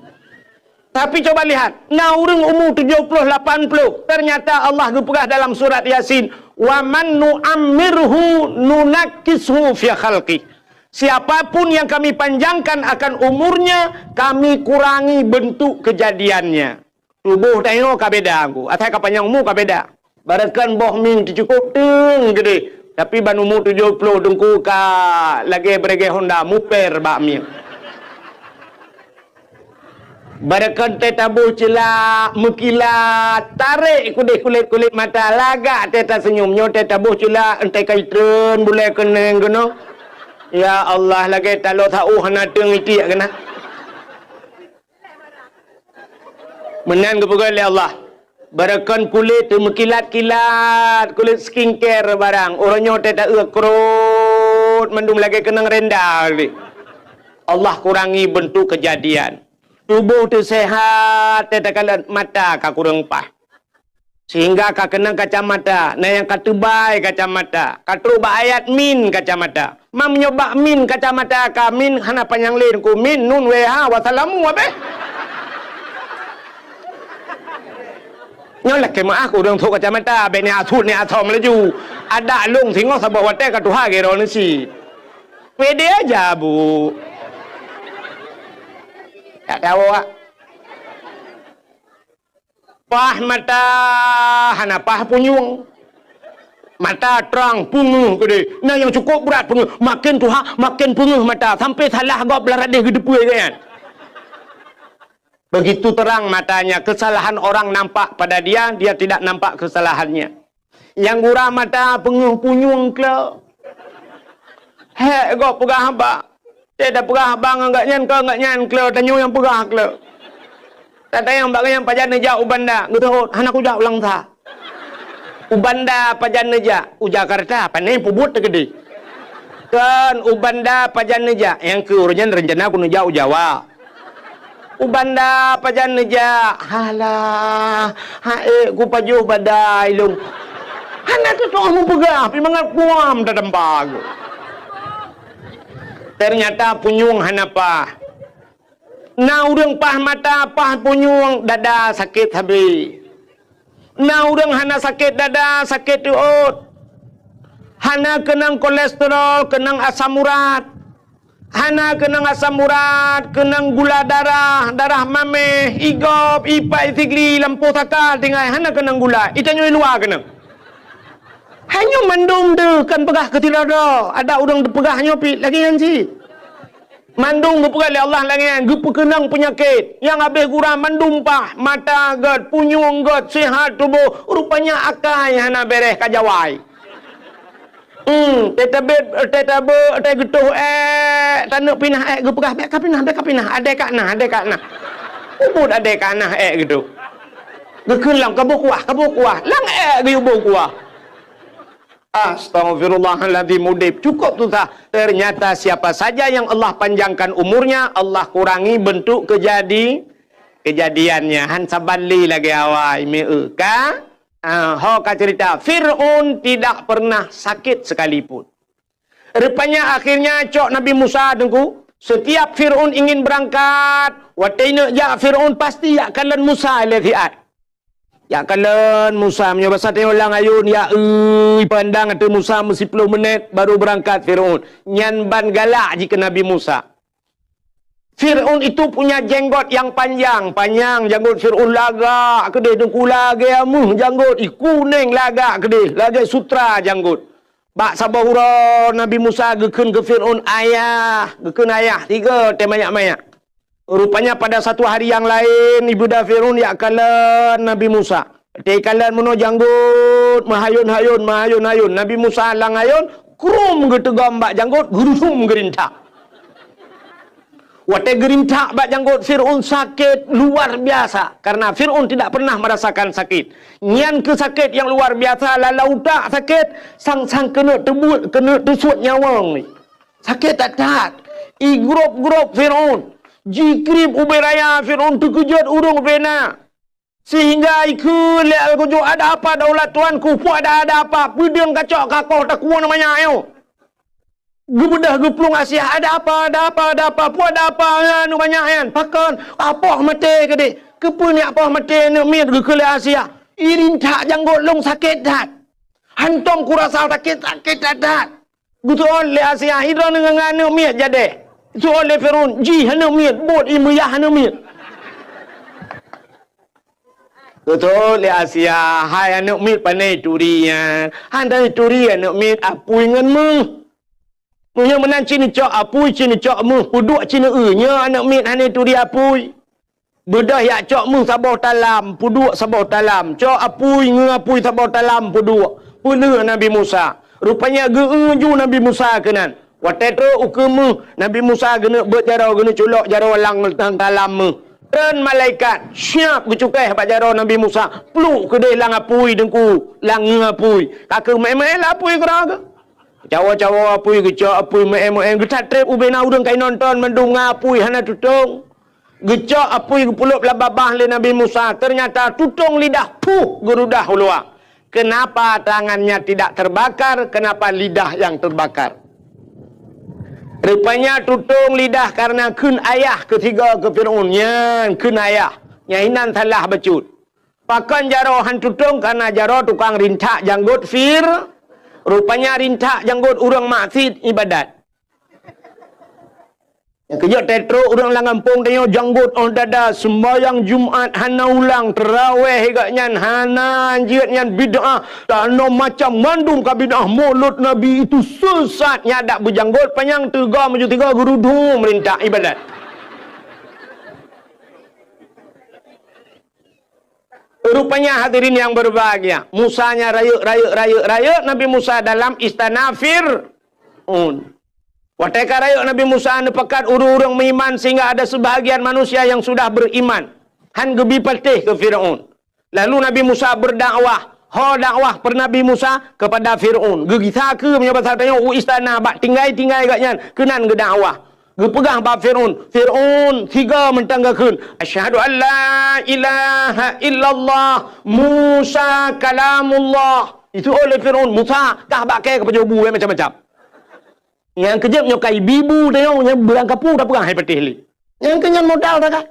Tapi coba lihat, na ureuëng umu tujoh ploh lapan ploh, ternyata Allah geupeugah dalam surat Yasin, "Wa man nu'ammirhu nunakkishu fi khalqih." Siapapun yang Kami panjangkan akan umurnya, Kami kurangi bentuk kejadiannya. Tuboh tanyoe ka beda, Teungku. Asai ka panyang umu ka beda. Barakon boh mieng teucukôp teung keudeh, tapi ban umu tujoh ploh Teungku ka lagée beureuguih honda muper bak mieng. Barakon teuh taboh ceulak meukilat, tarek keudeh kulét-kulét mata, lagak teuh taseunyum. Nyoe teuh taboh ceulak, enteuk ka itreun bulée keuneng keunoe. Ya Allah, lagée taloe saôh hana teung itiek keunan. Meunan geupeugah lé Allah, "Barakon kulét teuh meukilat-kilat, kulét skincare barang. Uroe nyoe teuh taeu krot mandum lagée keunong renda lé." Allah kurangi bentuk kejadian. Tuboh teuh sehat, teuh takalon mata ka kureueng paih. Sehingga ka keunong kacamata, na nyang ka teubai kacamata, ka trok bak ayat min kacamata. Ma meunyoe bak min kacamata ka min hana panyang lé Teungku, min, nun, wéh, ha, wassalamu, abéh. Nyoe lakée meuáh keu ureuëng trok kacamata, bék niat sut, niat asom laju. Adak lôn singoh saboh watée ka tuha geuroe neusi. Pede aja, Bu. Tak tahu, ah. Paih mata hana paih punyueng. Mata trang, peungeuh keudeh. Na nyang cukôp brat peungeuh. Maken tuha, maken peungeuh mata. Sampai salah gob lam radeh geuteupeue gobnyan. Begitu terang matanya, kesalahan orang nampak pada dia, dia tidak nampak kesalahannya. Nyang gura mata peungeuh punyueng kle. Hék gob peugah haba. Teuh tapeugah haba ngon gobnyan, keu gobnyan kle, tanyoe nyang peugah kle. Tatanyong bak gobnyan pajan neujak u Banda, geuteuôt, hana kujak u Langsa. U Banda pajan neujak, u Jakarta, pane peubuet teukeudeh. Kon, u Banda pajan neujak? Nyang keu ureueng nyan rencana ku neujak u Jawa. U Banda pajan neujak? Halah, han ék kupajoh badai lôn. Hana teutoh mupeugah, pi mangat kuam tadampa geuh. Ternyata punyueng hana paih. Na ureueng paih mata, paih punyueng, dada sakét sabe. Na ureueng hana sakét dada, sakét reuôt. Hana keunong kolesterol, keunong asam urat. Hana keunong asam urat, keunong gula darah, darah maméh, igop, ipat, isigli, lampôh saka, tinggai hana keunong gula. Itanyoe luwa keunong. Hai nyoe mandum deuh, kon peugah keu sidroe-droe. Ada ureueng teupeugah nyoe pih lagèe nyan cit. Mandum geupeugah lé Allah lagèe nyan, geupeukeunong peunyakét. Nyang habéh gura mandum paih, mata gèt, punyueng gèt, seuhat tuboh, rupanya akai hana bèrèh ka jawai. Hmm, teutabét, teutabeuek, teugeutôh èk, taneuk pinah èk, geupeugah, "Bèk kapinah, bèk kapinah, adèe ka na, adèe ka na." Ubit adèe ka na èk geutoh. Geukheun lom, "Kaboh kuah, kaboh kuah." Lam èk geuyue boh kuah. Astaghfirullahaladzim, udép cukup susah. Ternyata siapa saja yang Allah panjangkan umurnya, Allah kurangi bentuk kejadi-, kejadiannya. Han saban lé lagèe awai, meu ka? Ah, ho ka cerita, Fir'aun tidak pernah sakit sekalipun. Rupanya akhirnya cok Nabi Musa, Teungku, setiap Fir'aun ingin berangkat, watèe neuk jak Fir'aun pasti jak kalon Musa lé siat. Jak kalon Musa, meunyoe basa tanyoe lam ayôn, ya, eu, ipandang ateueh Musa meusiploh menit baru beurangkat Fir'aun. Nyan ban galak jih keu Nabi Musa. Fir'aun itu punya jenggot yang panjang, panyang janggot Fir'aun, lagak keudeh, Teungku, lagèe ameuh janggot, i kuneng lagak keudeh, lagèe sutra janggot. Bak saboh uroe Nabi Musa geukheun keu Fir'aun, "Ayah," geukheun ayah, tiga watèe manyak-manyak. Rupanya pada satu hari yang lain, ibunda Fir'aun jak kalon Nabi Musa. Watèe kalon meunoe janggot, meuhayôn-hayôn, meuhayôn-hayôn. Nabi Musa lam ayôn, krum geuteugom bak janggot, geurudum geurintak. Watèe geurintak bak janggot Fir'aun sakét luar biasa, karena Fir'aun tidak pernah merasakan sakit. Nyan keuh sakét nyang luar biasa, lalau utak sakét, sang-sang keuneuk teubuet, keuneuk teusuet nyawöng. Sakét that-that. Igrôp-grôp Fir'aun. Jikrieb ubé raya, Fir'aun teukeujot ureueng ubé na. Sehingga ikheun lé Al-Gujur, "Ada apa daulat tuanku? Peue ada, ada apa? Peudeueng kacok kakoh takue na manyak nyoe?" Geubeudôh geuplueng Asiah, "Ada apa, ada apa, ada apa? Peue ada apa, ya, aneuk manyak nyan? Pakon? Apoh maté keudeh." "Keupeue neuk apoh maté, aneuk miet?" geukheun lé Asiah. "Irintak janggot lôn sakét that. Hantom kurasa sakét, sakét that-that." Geuseuôt lé Asiah, "Idroeneuh ngon aneuk miet jadeh?" Geuseuôt lé Fir'aun, "Jih aneuk miet, buet ie meuyah aneuk miet." Geuseuôt lé Asiah, "Hai aneuk miet, pane turi nyan?" "Hana turi aneuk miet, apui ngon méuh." "Meunyoe meunan ci neucok apui, ci neucok méuh, peuduek ci neueu, nyoe aneuk miet hana turi apui." Beudôh jak cok méuh saboh talam, peuduek saboh talam. Cok apui, ngeu apui saboh talam, peuduek. Peuleueh Nabi Musa. Rupanya geu-eu ju Nabi Musa keunan. Watèe trok ukeue méuh, Nabi Musa geuneuk beuet jaroe, geuneuk culok jaroe lam, lam talam méuh. Treun malaikat, siap geucukéh bak jaroe Nabi Musa. Pluek keudeh lam apui, Teungku, lam ngeu apui. Ka keuh meu'èn-meu'èn lam apui keudroe geuh. Cawoe-cawoe apui, geucok apui, meu'èn-meu'èn. Geutatreb ubé na ureueng ka inonton mandum ngon apui, hana tutong. Geucok apui geupeulop lam babah lé Nabi Musa, ternyata tutong lidah, puh, geurudah u luwa. Kenapa tangannya tidak terbakar? Kenapa lidah yang terbakar? Rupanya tutong lidah karena kheun ayah keu sigoe keu Fir'aun. Nyan kheun ayah. Nyan inan salah bacut. Pakon jaroe han tutong? Karena jaroe tukang rintak janggot Fir-, rupanya rintak janggot ureueng maksiet ibadat. Nyang keujeuet teutro ureueng lam gampông tanyoe janggot óh dada, seumbahyang Jumat hana ulang, teurawéh gobnyan hana, jeuet nyan bid'ah, tanoh macam mandum ka bid'ah, Maulud Nabi itu sesat, nyan adak beujanggot panyang teuga meujeuet tiga geurudum meurintak ibadat. Rupanya hadirin yang berbahagia, Musa nyan rayeuk, rayeuk, rayeuk, rayeuk Nabi Musa dalam istana Fir'aun. Watée ka rayeuk Nabi Musa neupakat ureuëng-ureuëng meuiman sehingga ada sebahagian manusia yang sudah beriman. Han geubi patéh keu Firaun. Lalu Nabi Musa berdakwah, Ho dakwah peunabi Musa kepada Fir'aun. Geugisa keu meunyoe basa tanyoe u istana bak tinggai-tinggai gobnyan keunan geudakwah. Geupeugah bak Fir'aun, "Fir'aun, sigoe mantong geukheun, 'Asyhadu an la ilaha illallah, Musa kalamullah.'" Itu oleh Fir'aun, "Musa, kah bak kée keupajoh bu macam-macam." Nyang keujeuet nyoe ka ibi bu tanyoe, nyan beurangkapeue tapeugah hai patéh lé. Nyang keu nyan modal that ka.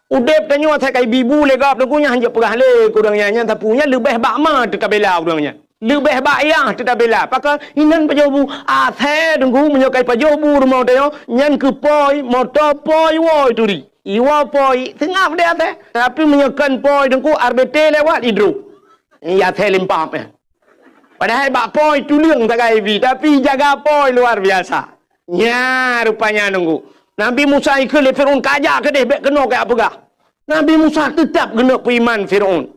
Udeb tanyoe asai ka ibi bu lé gob teungku, nyan hanjeuet peugah lé keu ureuëng nyan, nyan sapeue nyan leubeh bak ma teutabela ureuëng nyan. Leubeh bak yah teutabela. Pakon inan pajoh bu asai teungku, meunyoe ka ipajoh bu rumoh tanyoe, nyan keu poi, moto poi, woe turi. Iwoe poi, seungab deh asai. Tapi meunyoe kon poi teungku, R B T lewat idroh. Iya asai limpah eh. Padahai bak poi tuleueng sagai ibi, tapi jaga poi luar biasa. Nya rupanya nunggu. Nabi Musa ikheun lé Fir'aun, "Kajak keudeh, bék keunoe kajak peugah." Nabi Musa teutab geuneuk peuiman Fir'aun.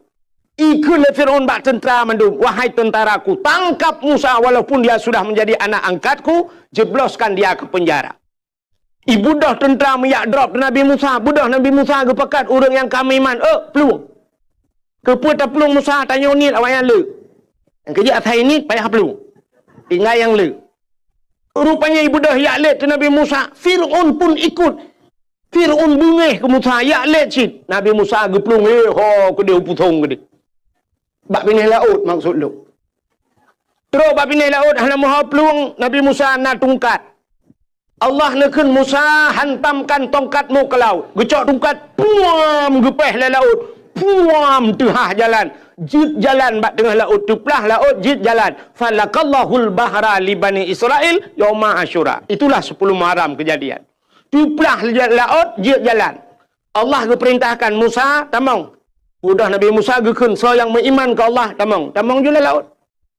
Ikheun lé Fir'aun bak teuntara mandum, "Wahai tentaraku, tangkap Musa walaupun dia sudah menjadi anak angkatku, jebloskan dia ke penjara." Ibeudôh teuntara meuyak drob Nabi Musa, beudôh Nabi Musa geupakat ureuëng nyang ka meuiman, "Ôk, plueng!" Keupeue taplueng Musa, tanyoe niet awaknyan le. Nyang keujeuet asai niet payah plueng. Tinggai nyang le. Rupanya ibeudôh yak lét Nabi Musa, Fir'aun pun ikut. Fir'aun beungéh keu Musa, yak lét cit. Nabi Musa geuplueng, "Hé ho, keudeh u pusong keudeh." Bak binéh laôt maksud lôn. Trok bak binéh laôt hana meuho plueng, Nabi Musa na tungkat. Allah neukheun Musa, "Hantamkan tongkatmu ke laut." Geucok tungkat, puam, geupéh lé laôt. Puam, teuhah jalan. Jeuet jalan bak teungoh laôt, teuplah laôt, jeuet jalan. "Falakallahul bahra li Bani Israil yauma Asyura." Itulah sepuluh Muharram kejadian. Teuplah laôt, jeuet jalan. Allah geupeurintahkan Musa, "Tamong." Udah Nabi Musa geukheun, "Soe nyang meuiman keu Allah, tamong." Tamong ju lé laôt.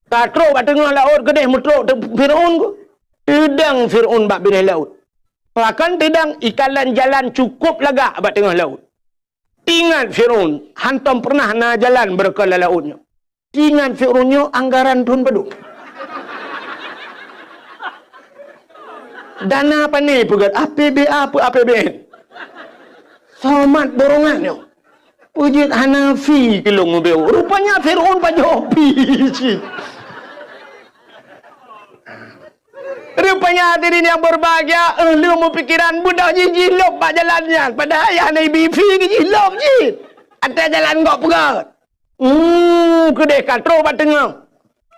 Ka trok bak teungoh laôt keudeh meutrok teuk Fir'aun ku. Teudang Fir'aun bak binéh laôt. Pakon teudang, ikalon jalan cukôp lagak bak teungoh laôt. Ingat Fir'aun, hantom peureunah na jalan beureukat lam laôt nyoe. Ingat Fir'aun nyoe anggaran thôn padum. Dana pane peugét, A P B A peu A P B N. Somat borongan nyoe. Peujeuet hana fi keu lôn meubeuet. Rupanya Fir'aun pajoh pi cit. Rupanya hadirin yang berbahagia, eh, lheueh meupikiran beudôh jih jilôb bak jalan nyan. Padahai hana ibi fi keu jilôb jih. Até jalan gok peugét. Hmm, keudeh ka trok bak teungoh.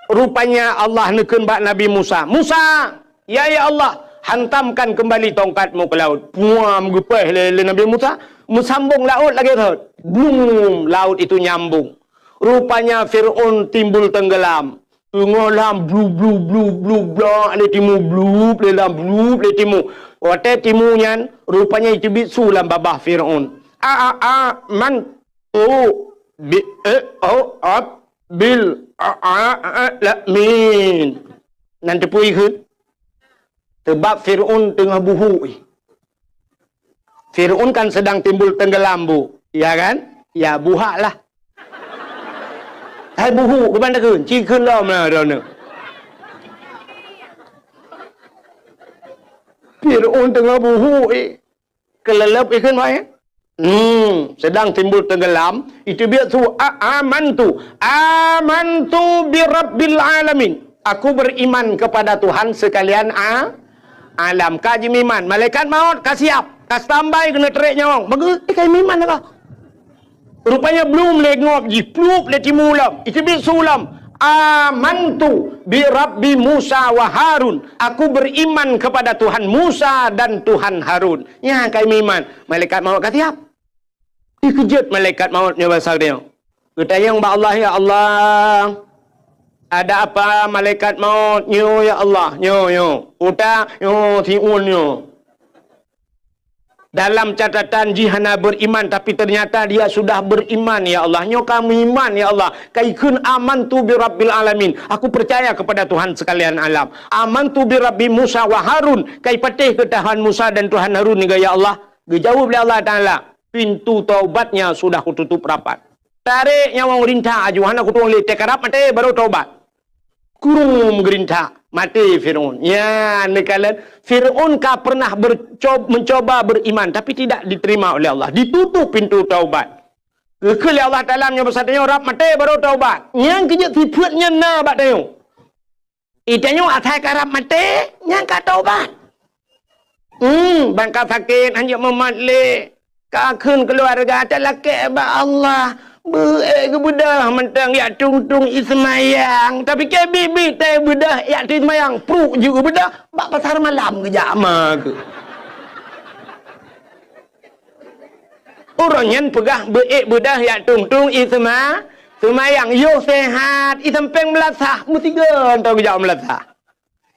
Rupanya Allah neukheun bak Nabi Musa, "Musa, ya, ya Allah, hantamkan kembali tongkatmu ke laut." Puam, geupéh lé, lé Nabi Musa, meusambong laôt lagée rhot. Blum, laut itu nyambung. Rupanya Fir'aun timbul tenggelam. Teungoh lam, blu, blu, blu, blu, blak lé timu, blu, lé lam, blu, lé timu. Watée timu nyan, rupanya iteubiet su lam babah Fir'aun. A, a, a, man, tu, bi, e, o, ab, bil, a, a, a, la, min. Nan teupeu ikheun. Teubab Fir'aun teungoh buhu ih. Fir'aun kan sedang timbul tenggelam, Bu. Ya kan? Ya, buhak lah. Hai buhu, keuban takheun, ci kheun lom lah droeneuh. Fir'aun teungoh buhu, eh. Keuleuleub ikheun, Pak, ya? Hmm, sedang timbul tenggelam, itu biasa, "A-, amantu, amantu bi rabbil alamin." Aku beriman kepada Tuhan sekalian a-, alam. Ka jimeuiman, malaikat maut ka siap, ka standby keuneuk trek nyawöng. Bagus, eh, ka jimeuiman dah ka. Rupanya blum lé ngop jih, plup lé timu lom, iteubiet su lom. "Amantu bi Rabbi Musa wa Harun." Aku beriman kepada Tuhan Musa dan Tuhan Harun. Nyan ka jimeuiman, malaikat maut ka siap. Dikeujot malaikat maut nyoe basa geutanyoe. Geutanyong bak Allah, "Ya Allah, ada apa malaikat maut nyoe, ya Allah?" Nyoe, nyoe. Utak, nyoe, siun, nyoe. Dalam catatan jih hana beriman, tapi ternyata dia sudah beriman, ya Allah. Nyoe ka meuiman, ya Allah. Ka ikheun, "Amantu bi Rabbil Alamin." Aku percaya kepada Tuhan sekalian alam. "Amantu bi Rabbi Musa wa Harun." Ka ipatéh keu Tuhan Musa dan Tuhan Harun nyoe, ya Allah. Geujaweueb lé Allah Taala, "Pintu taubatnya sudah kututup rapat." Tarek nyawöng rintak aju, hana kutueng lé, teukarab maté baru taubat. Kurum geurintak, maté Fir'aun. Ya, neukalon Fir'aun ka pernah berco-, mencoba beriman, tapi tidak diterima oleh Allah. Ditutup pintu taubat. Geukheun lé Allah Taala meunyoe basa tanyoe rab maté barô taubat. Nyang keujeuet sifeuet nyan na bak tanyoe. Di tanyoe asai ka rab maté, nyan ka taubat. Hmm, ban ka sakét, hanjeuet mumat lé. Ka kheun keuluwarga talakée bak Allah. Beu-ék geubeudôh mantong jak tueng-tueng ie seumayang. Tapi keu biet-biet teubeudôh jak tueng seumayang. Pruek jeuet geubeudôh, bak pasar malam geujak ma keuh. Uroe nyan peugah beu-ék beudôh jak tueng-tueng ie seuma-, seumayang. Yoh sehat, ie sampéng meulasah, meusigoe hantom geujak meulasah.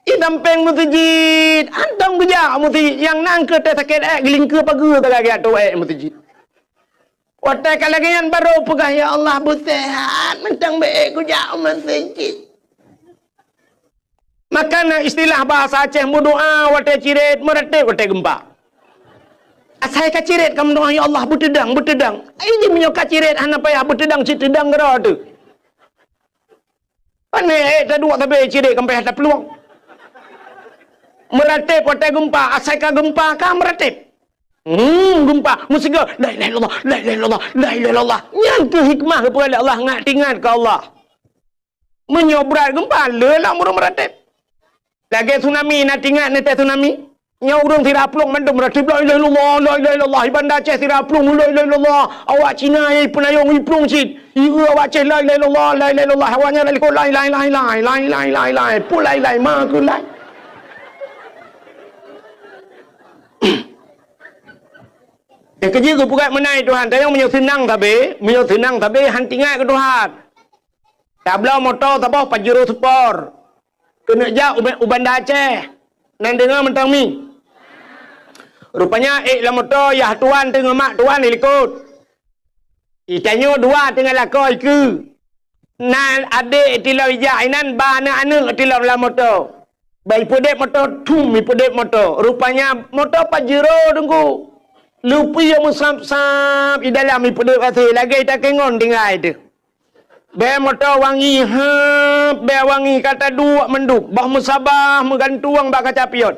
Ie sampéng meuseujid, hantom geujak meuseujid. Nyang na keuh teuh sakét ék, geulingkeue pageue sagai geujak tueng ék meuseujid. Watée ka lagée nyan barô peugah, "Ya Allah, beuseuhat, mantong beu-ék kujak u meuseujid." Maka na istilah bahasa Aceh, meudoá watée cirét, meuratéb watée geumpa. Asai ka cirét ka meudoá, "Ya Allah, beuteudang, beuteudang." Ai jih meunyoe ka cirét hana payah beuteudang, cit teudang keudroe teuh. Pane ék taduek sabe cirét ka payah taplueng. Meuratéb watée geumpa, asai ka geumpa ka meuratéb. Hmm, geumpa, meusigoe, "La ilaha illallah, la ilaha illallah, la ilaha illallah." Nyan keuh hikmah geupeugah lé Allah, ngat teuingat keu Allah. Meunyoe brat geumpa, le lam ureuëng meuratéb. Lagée tsunami, na teuingat neutée tsunami? Nyoe ureuëng sira plueng mandum meuratéb, "La ilaha illallah, la ilaha illallah." Di Banda Aceh sira plueng, "La ilaha illallah." Awak Cina nyang peunayong iplueng cit. Ieu awak Aceh, "La ilaha illallah, la ilaha illallah." Awak nyan lalikot, "Lai, lai, lai, lai, lai, lai, lai, lai." Pun lai, lai, ma keuh lai. Nyang keujeuet geupeugah meunan Tuhan, tanyoe meunyoe seunang sabe, meunyoe seunang sabe, han teuingat keu Tuhan. Tabloe moto saboh Pajero Sport. Keuneuk jak u, u Banda Aceh. Nan deungoe mantong mi. Rupanya ék lam moto yah tuan teungoh mak tuan dilikot. Di tanyoe dua teungoh lakoe ikeue. Na adék tilom ijak inan, ba aneuëk-aneuëk tilom lam moto. Ba ipeudeb moto, thum ipeudeb moto. Rupanya moto Pajero teungku. Lupi nyang meusab-sab di dalam ipeudeb até lagée takengon tinggai teuh. Bée moto wangi, heup, bée wangi ka taduek mandum, boh meusabah meugantueng bak kaca pion.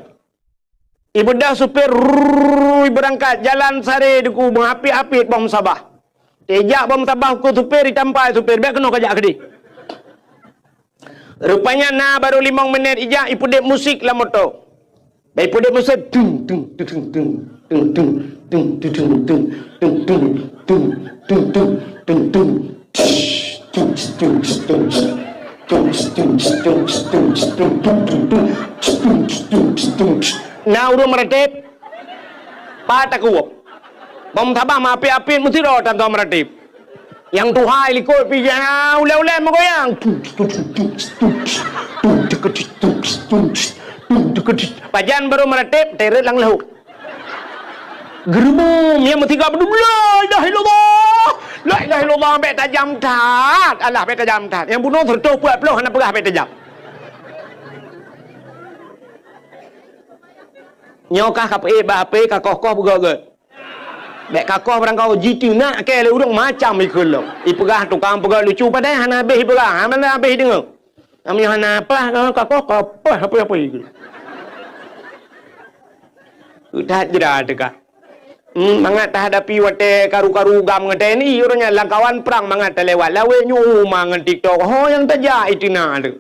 Ibeudôh supir, rrrr, ibeurangkat, jalan sare teungku, meuapiet-apiet boh meusabah. Teujak boh meusabah keu supir, itampai supir, "Bék keunoe kajak keudeh." Rupanya na barô limong minét ijak, ipeudeb musik lam moto. Bék ipeudeb musik, tung, tung, tung, tung. Na ureuëng meuratéb, pat takue. Bom tabah meuapiet-apiet meusidroe tan meuratéb. Nyang tuha likot pih ulée-ulée meugoyang. Pajan barô meuratéb, teret lam laôt. Geureubeum nyang meusigoe beudôh, "La ilaha illallah! La ilaha illallah!" Bék tajam that. Alah, bék tajam that. Nyang bunoe seureutôh peuet ploh hana peugah bék tajam. Nyoe kah ka peuék bak H P, ka koh-koh beugöt-göt. Bék ka koh barangkaho jiteunak kée lé ureuëng macam ikheun lom. Ipeugah tukang peugah lucu padahai hana habéh ipeugah, hana habéh ideungoe. Namiet hana paih ka koh, ka paih apa-apa ikheun. That jera teuka. Hmm, mangat tahadapi watée karu-karu GAM ngon T N I, uroe nyan lam kawan prang mangat talewat lawét nyoe uma ngon TikTok. Ho nyang tajak iteunak teuh.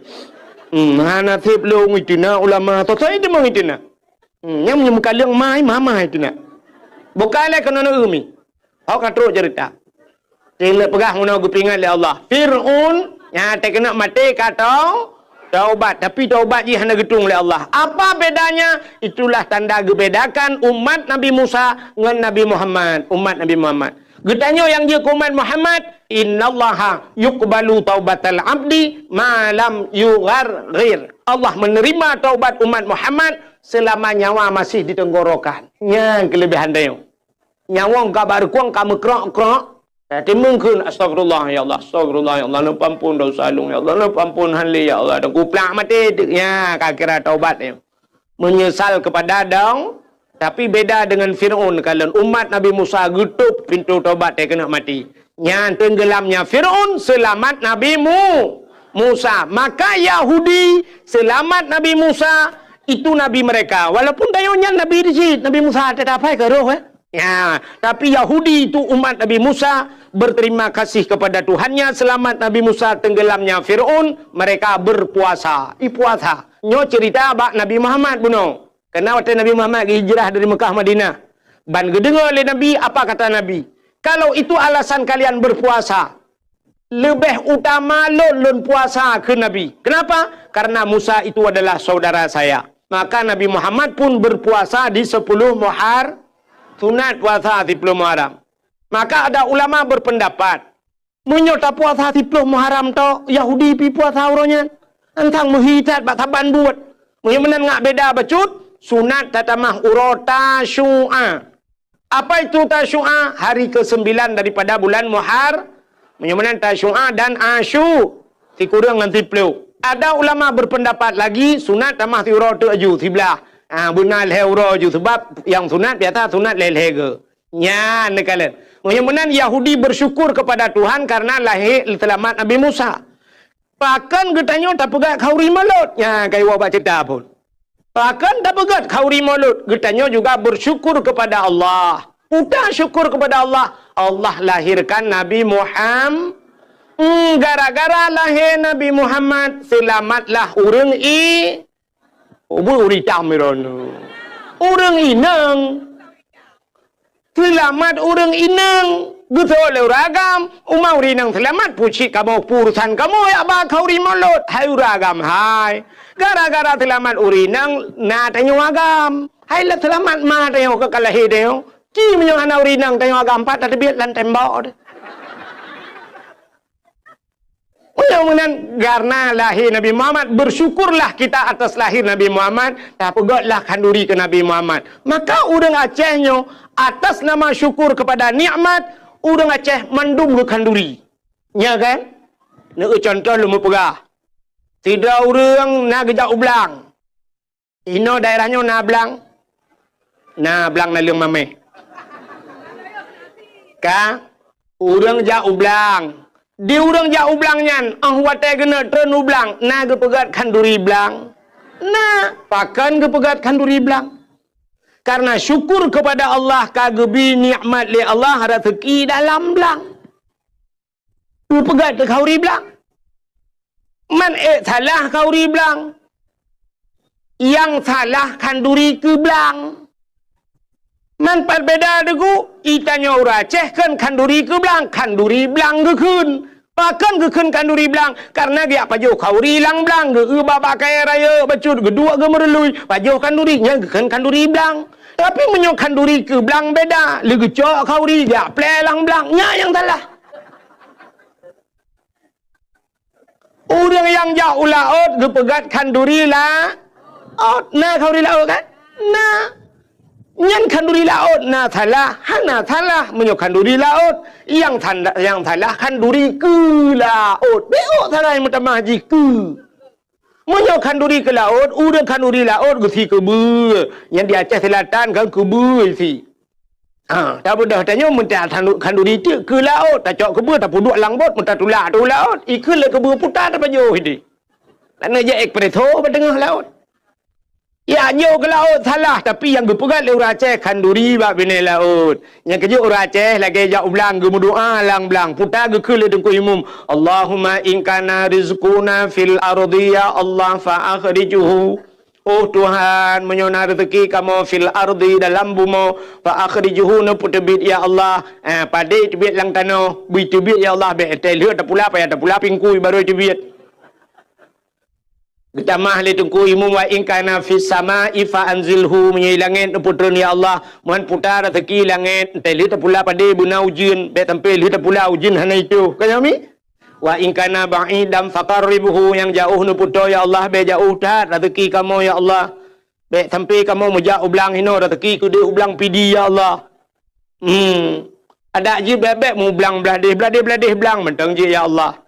Hmm, hana sép lôn iteunak ulama, soe-soe iteumeung iteunak. Hmm, nyang meunyoe meukaleueng mai, mamai teunak. Bukai lé keunoe neu mi. Hok ka trok ceurita. Teuingat peugah meunoe geupeuingat lé Allah. Fir'aun nyang teukeunok maté ka tau-, taubat, tapi taubat jih hana geutueng lé Allah. Apa bedanya? Itulah tanda geubedakan umat Nabi Musa ngon Nabi Muhammad, umat Nabi Muhammad. Geutanyoe nyang jeuet keu umat Muhammad, "Innallaha yuqbalu taubatal abdi ma lam yugharghir." Allah menerima taubat umat Muhammad selama nyawa masih di tenggorokan. Nyan keulebihan tanyoe. Nyawöng ka bak reukong ka meukrok-krok, timbang kheun, "Astagfirullah, ya Allah, astagfirullah, ya Allah, neupeuampon desya lôn, ya Allah, neupeuampon." Han lé, "Ya Allah, dan kuplak maté." Nyan ka kira taubat nyoe. Menyesal kepada dong, tapi beda dengan Fir'aun. Kalon umat Nabi Musa geutôp pintoe tobat teukeunok maté. Nyan tenggelamnya Fir'aun, selamat Nabi Mu-, Musa. Maka Yahudi, selamat Nabi Musa, itu nabi mereka. Walaupun tanyoe nyan nabi di cit, Nabi Musa teutab hai ka roh, eh. Ya, tapi Yahudi itu umat Nabi Musa, berterima kasih kepada Tuhannya, selamat Nabi Musa tenggelamnya Firaun, mereka berpuasa. Ipuasa. Nyoe cerita bak Nabi Muhammad bunoe. Karena watèe Nabi Muhammad hijrah dari Mekah Madinah. Ban geudeungoe lé Nabi, apa kata Nabi? Kalau itu alasan kalian berpuasa, leubeh utama lôn, lôn puasa, kheun Nabi. Kenapa? Karena Musa itu adalah saudara saya. Maka Nabi Muhammad pun berpuasa di sepuluh Muhar-, sunat puasa sepuluh Muharram. Maka ada ulama berpendapat, meunyoe tapuasa sepuluh Muharram tok, Yahudi pi puasa uroe nyan. Antang meuhi that bak saban buet. Meunyoe meunan ngat beda bacut, sunat tatamah uroe Tasyu'a. Apa itu Tasyu'a? Hari kesembilan daripada bulan Muhar-, meunyoe meunan Tasyu'a dan Asyu, sikureueng ngon siploh. Ada ulama berpendapat lagi, sunat tamah siuroe teuk ju, siblah. Ha, beuna lhèe uroe ju, sebab nyang sunat biasa sunat lhèe-lhèe geu. Nyan neukalon. Meunyoe meunan Yahudi bersyukur kepada Tuhan karena lahé seulamat Nabi Musa. Pakon geutanyoe tapeugöt khanduri mulod? Nyan ka iwoe bak ceurita phon. Pakon tapeugöt khanduri mulod? Geutanyoe juga bersyukur kepada Allah. Peue syukur kepada Allah? Allah lahirkan Nabi Muham-, hmm, gara-gara lahé Nabi Muhammad, seulamatlah ureueng i-, ubui ureueng itam droeneuh. Ureueng inong. Seulamat ureueng inong, geuseuôt lé ureueng agam, uma ureueng inong seulamat, peue cit kamoe, peue urusan kamoe jak ba khanduri mulod, hai ureueng agam hai. Gara-gara seulamat ureueng inong, na tanyoe agam. Hai lé seulamat ma tanyoe ka lahé tanyoe. Ci meunyoe hana ureueng inong tanyoe agam, pat tateubiet lam tembok deh. Meunyoe meunan, karena lahé Nabi Muhammad, bersyukurlah kita atas lahir Nabi Muhammad, tapeugötlah khanduri keu Nabi Muhammad. Maka ureueng Aceh nyoe, atas nama syukur kepada nikmat, ureueng Aceh mandum geukhanduri. Nya kan? Neueu contoh lôn meupeugah. Sidroe ureueng na geujak u blang. Inoe daerah nyoe na blang? Na blang naleueng mamèh. Ka? Ureueng jak u blang. Di ureueng jak u blang nyan, 'oh watèe geuneuk trön u blang, na geupeugöt khanduri blang? Na, pakon geupeugöt khanduri blang? Karena syukur kepada Allah ka geubri nikmat lé Allah raseuki dalam blang. Geupeugöt keu khanduri blang. Man ék salah khanduri blang. Nyang salah khanduri keu blang. Man pat beda deungon, i tanyoe ureueng Aceh kheun khanduri keu blang, khanduri blang geukheun. Pakon geukheun khanduri blang? Karena geujak pajoh khanduri lam blang, geueu bak-bak kayèe rayeuk bacut, geuduek geumeurului, pajoh khanduri, nyan geukheun khanduri blang. Tapi meunyoe khanduri keu blang beda, lé geucok khanduri jak plè lam blang, nyan nyang salah. Ureueng nyang jak u laôt geupeugöt khanduri laôt. Na khanduri laôt kan? Na. Nyan khanduri laôt na salah? Hana salah meunyoe khanduri laôt. Nyang sanda-, nyang salah khanduri keu laôt. Beuôt sagai meutamah jih keu. Meunyoe khanduri keu laôt, ureueng khanduri laôt geusie keu beue. Nyan di Aceh Selatan kan keu beue isi. Ha, tabeudôh tanyoe meuta khandu-, khanduri teuk keu laôt, tacok keu beue, tapeuduek lam bot, meutatulak ateueh laôt, ikheun lé keu beue puta tapajoh idéh. Laneuk jak espresso bak teungoh laôt. Ya, nyoe keu laôt salah, tapi nyang geupeugöt lé ureueng Aceh khanduri bak binéh laôt. Nyang keujeuet ureueng Aceh lagèe jak u blang geumeudoa lam blang, puta geukheun lé Teungku Imum, "Allahumma in kana rizquna fil ardi, ya Allah, fa akhrijhu." Oh Tuhan, meunyoe na reuzeuki kamoe fil ardi, dalam bumoe, fa akhrijhu, neupeuteubiet ya Allah. Eh, padé teubiet lam tanoh, bri teubiet ya Allah, bèk teuh lheueh tapula, payah tapula pingkui barô teubiet. Geutamah lé Teungku Imum, wa in kana fis sama'i fa anzilhu, meunyoe i langèt neupeutreun ya Allah, meuhan puta reuzeuki langèt, teuh lheueh tapula padé beuna ujeuen, bèk sampoe lheueh tapula ujeuen hana itoh. Ka nyoe mi? Wa in kana ba'idan faqarribhu, nyang jaoh neupeutoe ya Allah, bèk jaoh that reuzeuki kamoe ya Allah. Bèk sampoe kamoe meujak u blang hinoe reuzeuki keudéh u blang Pidie ya Allah. Hmm. Adak jih bèk-bèk mu blang blah déh, blah déh, blah déh blang mantong jih ya Allah.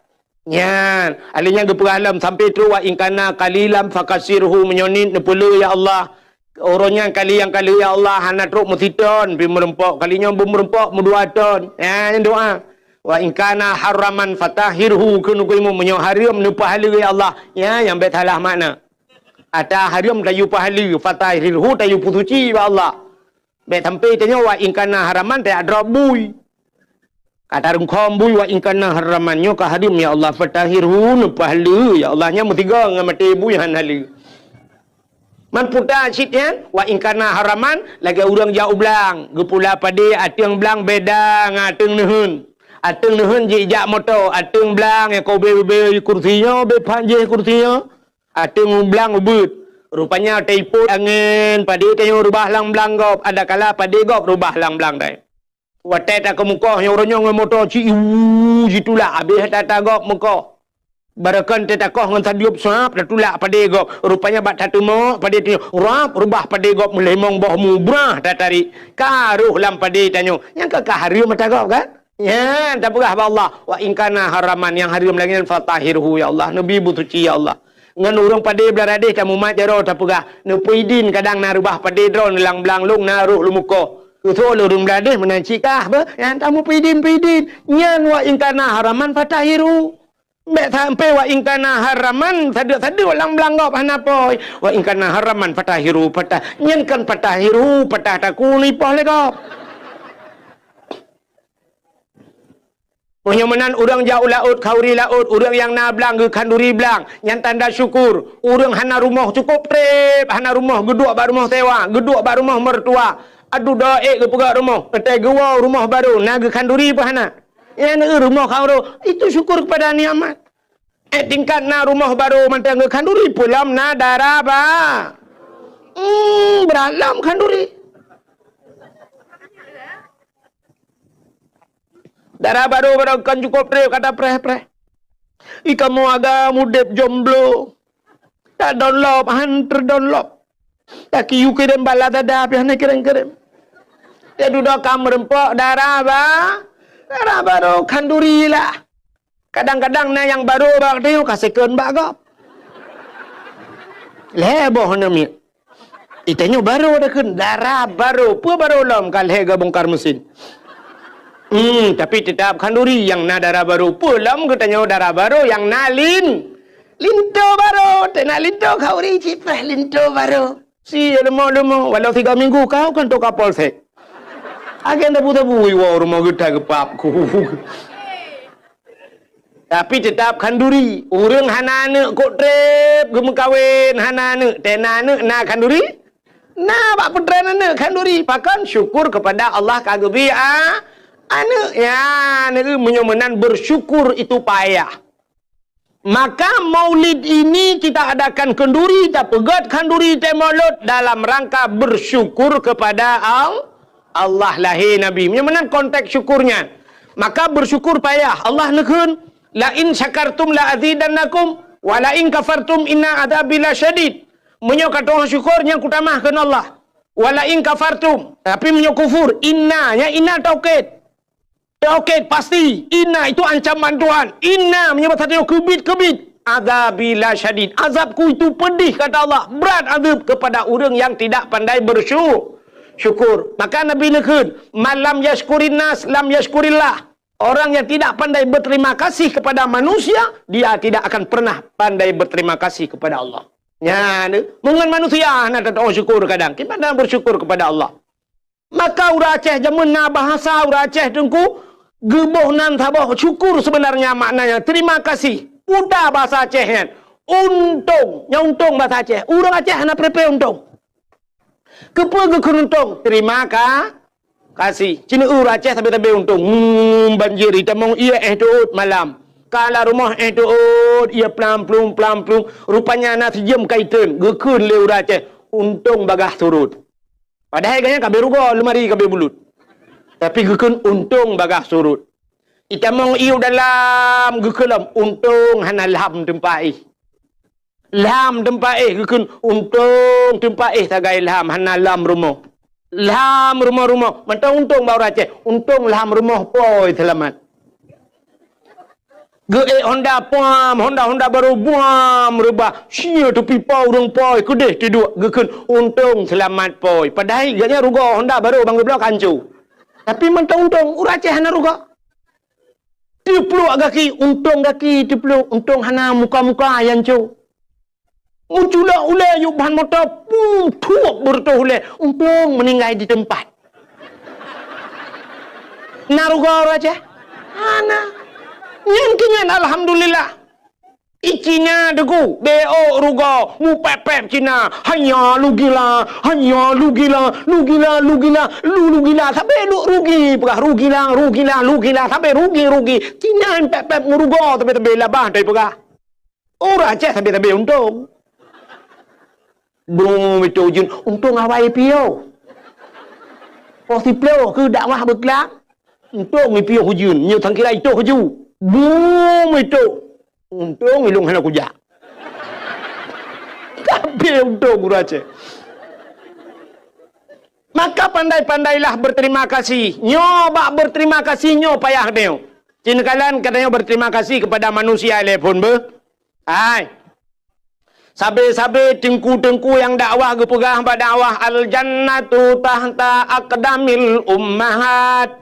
Nyan, alèh nyan geupeugah lom sampoe trok wa in kana qalilan fakasirhu, meunyoe niet neupeuleueh ya Allah. Uroe nyan kali nyang ka lheueh ya Allah hana trok meusiton pih meurumpok, kali nyoe beumeureumpok meudua ton. Nyan doa. Wa in kana haraman fatahhirhu, kheun Teungku Imum, meunyoe hareuem neupeuhaleue ya Allah. Nyan nyang bèk salah makna. Ata hareuem tayue peuhaleue, fatahhirhu tayue peusuci bak Allah. Bèk sampai tanyoe wa in kana haraman tajak drop bui. Ka tarungkhom bui wa in kana haraman nyoe ka hareuem ya Allah fatahhirhu, neupahle ya Allah, nyan meusigoe ngon maté bui hana le. Man puta cit nyan, wa in kana haraman, lagèe ureueng jak u blang, geupula padé ateueng blang beda ngon ateueng neuheun. Ateueng neuheun jijak moto, ateueng blang nyang ka ubé-ubé kursi nyoe, ubé phan jih kursi nyoe. Ateueng blang ubeuet. Rupanya taipot angén, padé tanyoe reubah lam blang gob, adakala padé gob reubah lam blang dai. Watèe takeumeukoh nyoe uroe nyoe ngon moto ci iwu jitulak, abéh tata gob meukoh. Barokon tatakoh ngon sadeueb sab tatulak padé gob. Rupanya bak tateumok padé tanyoe, rab reubah padé gob meulimong boh mubrah tatarék. Ka rôh lam padé tanyoe. Nyan ka, ka hareuem mata gob kan? Nyan tapeugah bak Allah, wa in kana haraman, nyang hareuem lagèe nyan fatahhirhu ya Allah, neubi beusuci ya Allah. Ngon ureueng padé Blang Radéh tamumat jaroe tapeugah, neupeuidin kadang na reubah padé droeneuh lam blang lôn na rôh lôn meukoh. Keusoe lôn ureueng Blang Radéh meunan cit kah beuh, nyan tameupeuidin-peuidin. Nyan wa in kana haraman fatahhirhu. Bèk sampai wa in kana haraman sadeueb-sadeueb lam blang gob hana poi. Wa in kana haraman fatahhirhu, patah. Nyan kan fatahhirhu, patah takue neuipoh lé gob. Meunyoe meunan ureueng jak u laôt, khanduri laôt, ureueng nyang na blang geukhanduri blang, nyan tanda syukur. Ureueng hana rumoh cukôp trép, hana rumoh geuduek bak rumoh sewa, geuduek bak rumoh meureutua. Aduh doa ék geupeugöt rumoh, teuntèe geuwoe rumoh barô, na geukhanduri peue hana? Nyan rumoh khanduri, itu syukur kepada nikmat. Eh, tingkat na rumoh barô mantong geukhanduri, peue lom na dara ba-, hmm, brat lom khanduri. Dara barô, barô kon cukôp trép ka tapreh-preh. Ih kamoe agam udép jomblo. Tadonlop, han teudonlop. Takiyu kirém bak Lazada, pih hana kirém-kirém. Ya dudoe ka meureumpok dara ba-, dara barô khanduri lah. Kadang-kadang na nyang barô bak tanyoe ka second bak gob. Lhèe boh hana miet. Ih, tanyoe barô dah kheun, dara barô. Peue barô lom ka lhèe gabongkar mesin. Hmm, tapi teutap khanduri nyang na dara barô. Peue lom geutanyoe dara barô nyang na lin-, linto barô. Teunak linto khanduri cit preh linto barô. Si leumo-leumo, walau tiga minggu kau kan toka polsek. Agen tabu-tabu iwoe rumoh geuta geupap ku. Tapi teutap khanduri. Ureueng hana aneuk kok trép geumeukawen, hana aneuk, teunak aneuk na khanduri? Na bak peutren aneuk khanduri. Pakon? Syukur kepada Allah ka geubri a-, aneuk. Ya, aneuk meunyoe meunan bersyukur itu payah. Maka maulid ini kita adakan khanduri, tapeugöt khanduri teuh maulud dalam rangka bersyukur kepada Al-, Allah lahé Nabi. Meunyoe meunan konteks syukurnya. Maka bersyukur payah. Allah neukheun, "La in syakartum la azidannakum, wa la in kafartum inna adzabi lasyadid." Meunyoe ka tu'oh syukur, nyan kutamah kheun Allah. "Wa la in kafartum." Tapi meunyoe kufur, inna, nyan inna taukid. Taukid pasti. Inna itu ancaman Tuhan. Inna meunyoe bahasa Jawa keubit-keubit. Adzabi lasyadid. Azabku itu pedih, kata Allah. Berat azab kepada ureueng yang tidak pandai bersyu-, syukur. Maka Nabi neukheun, "Man lam yashkurin nas, lam yashkurillah." Orang yang tidak pandai berterima kasih kepada manusia, dia tidak akan pernah pandai berterima kasih kepada Allah. Nyan, meungon manusia hana tatu'oh syukur kadang. Kiban na bersyukur kepada Allah. Maka ureueng Aceh jameun na bahasa ureueng Aceh teungku, geuboh nan saboh syukur sebenarnya maknanya terima kasih. Peue bahasa Aceh nyan? Untông. Nyan untông bahasa Aceh. Ureueng Aceh hana peureupe untông. Keupeue geukheun untông? Terima ka-, kasih. Cit ureueng Aceh sabe-sabe untông. Hmm, banjir, itamong ié éh teuôt malam. Ka lam rumoh éh teuôt, ié plam-plum, plam-plum. Rupanya na sijeuem ka itreun. Geukheun lé ureueng Aceh, untông bagaih surot. Padahai gobnyan ka abéh rugoe, leumari ka abéh bulut. Tapi geukheun untông bagaih surot. Itamong ié u dalam, geukheun lom, untông hana lham teumpat éh. Lham teumpat éh, geukheun untông teumpat éh sagai lham, hana lham rumoh. Lham rumoh-rumoh, mantong untông bak ureueng Aceh, untông lham rumoh poi seulamat. Geuék honda puam, honda-honda barô buam reubah. Sia teupipa ureueng poi keudeh teuduek geukheun untông seulamat poi. Padahai gobnyan rugoe honda barô ban geubloe ka hanco. Tapi mantong untông, ureueng Aceh hana rugoe. Teupluek gaki, untông gaki teupluek, untông hana muka-muka nyang hanco. Meuculok ulèe yub ban moto, pum, thuep beureutoh ulèe, untông meuninggai di teumpat. Na rugoe ureueng Aceh? Hana. Nyan keu nyan alhamdulillah. I Cina deungon, beuôt rugoe, mupép-pép Cina. Hanya lugila, hanya lugila, lugila, lugila, lu lugila, sabe lu rugi, peugah rugila, rugila, lugila, sabe rugi, rugi. Cina pép-pép ngon rugoe, sabe-sabe labah, tapi peugah. Ureueng Aceh sabe-sabe untông. Brum itu jeuet, untông awai piôh. Poh siplôh keu dakwah beuklam. Untông ipiôh ujeuen, nyoe sangkira itoh ju. Brum itu. Untông ilông hana kujak. Tapi untông ureueng Aceh. Maka pandai-pandailah berterima kasih. Nyoe bak berterima kasih nyoe payah nyoe. Cina kalan katanya berterima kasih kepada manusia telepon be. Hai. Sabe-sabe teungku-teungku nyang dakwah geupeugah bak dakwah, "Al-jannatu tahta aqdamil ummahat."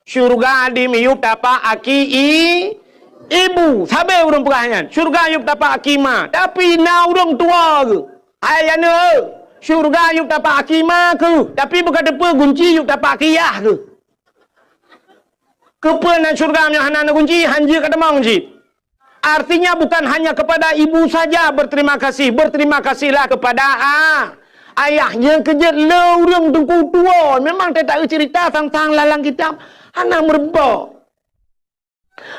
Syurga dimiyueb tapak aki i-, ibu. Sabe ureueng peugah nyan, syurga yueb tapak aki ma. Tapi na ureueng tuwoe geuh. Hai aneuk, syurga yueb tapak aki ma keuh. Tapi beuka teupeue gunci yueb tapak aki yah keuh. Keupeue na syurga meunyoe hana na gunci, hanjeuet ka tamong cit. Artinya bukan hanya kepada ibu saja berterima kasih, berterima kasihlah kepada a-, ayah. Nyang keujeuet le ureueng teungku tuwoe, memang teuta cerita tentang lalang kitab, hana meurumpok.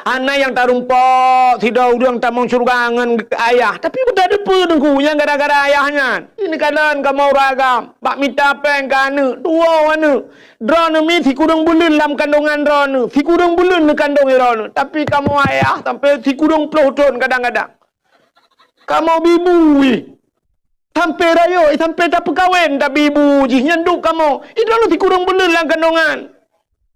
Hana nyang tarumpok sidroe ureueng tamong syurga ngon ayah, tapi beuta teupeue teungku nyang gara-gara ayah nyan. Ini keadaan kamoe ureueng agam, bak mita péng keu aneuk, tuwoe aneuk. Droeneuh mi sikureueng buleuen lam kandongan droeneuh, sikureueng buleuen neukandong droeneuh. Tapi kamoe ayah sampai sikureueng ploh thon kadang-kadang. Kamoe bi bu jih. Sampai rayeuk, sampai tapeukawen tabi bu jih nyan duek kamoe. Droeneuh sikureueng buleuen lam kandongan.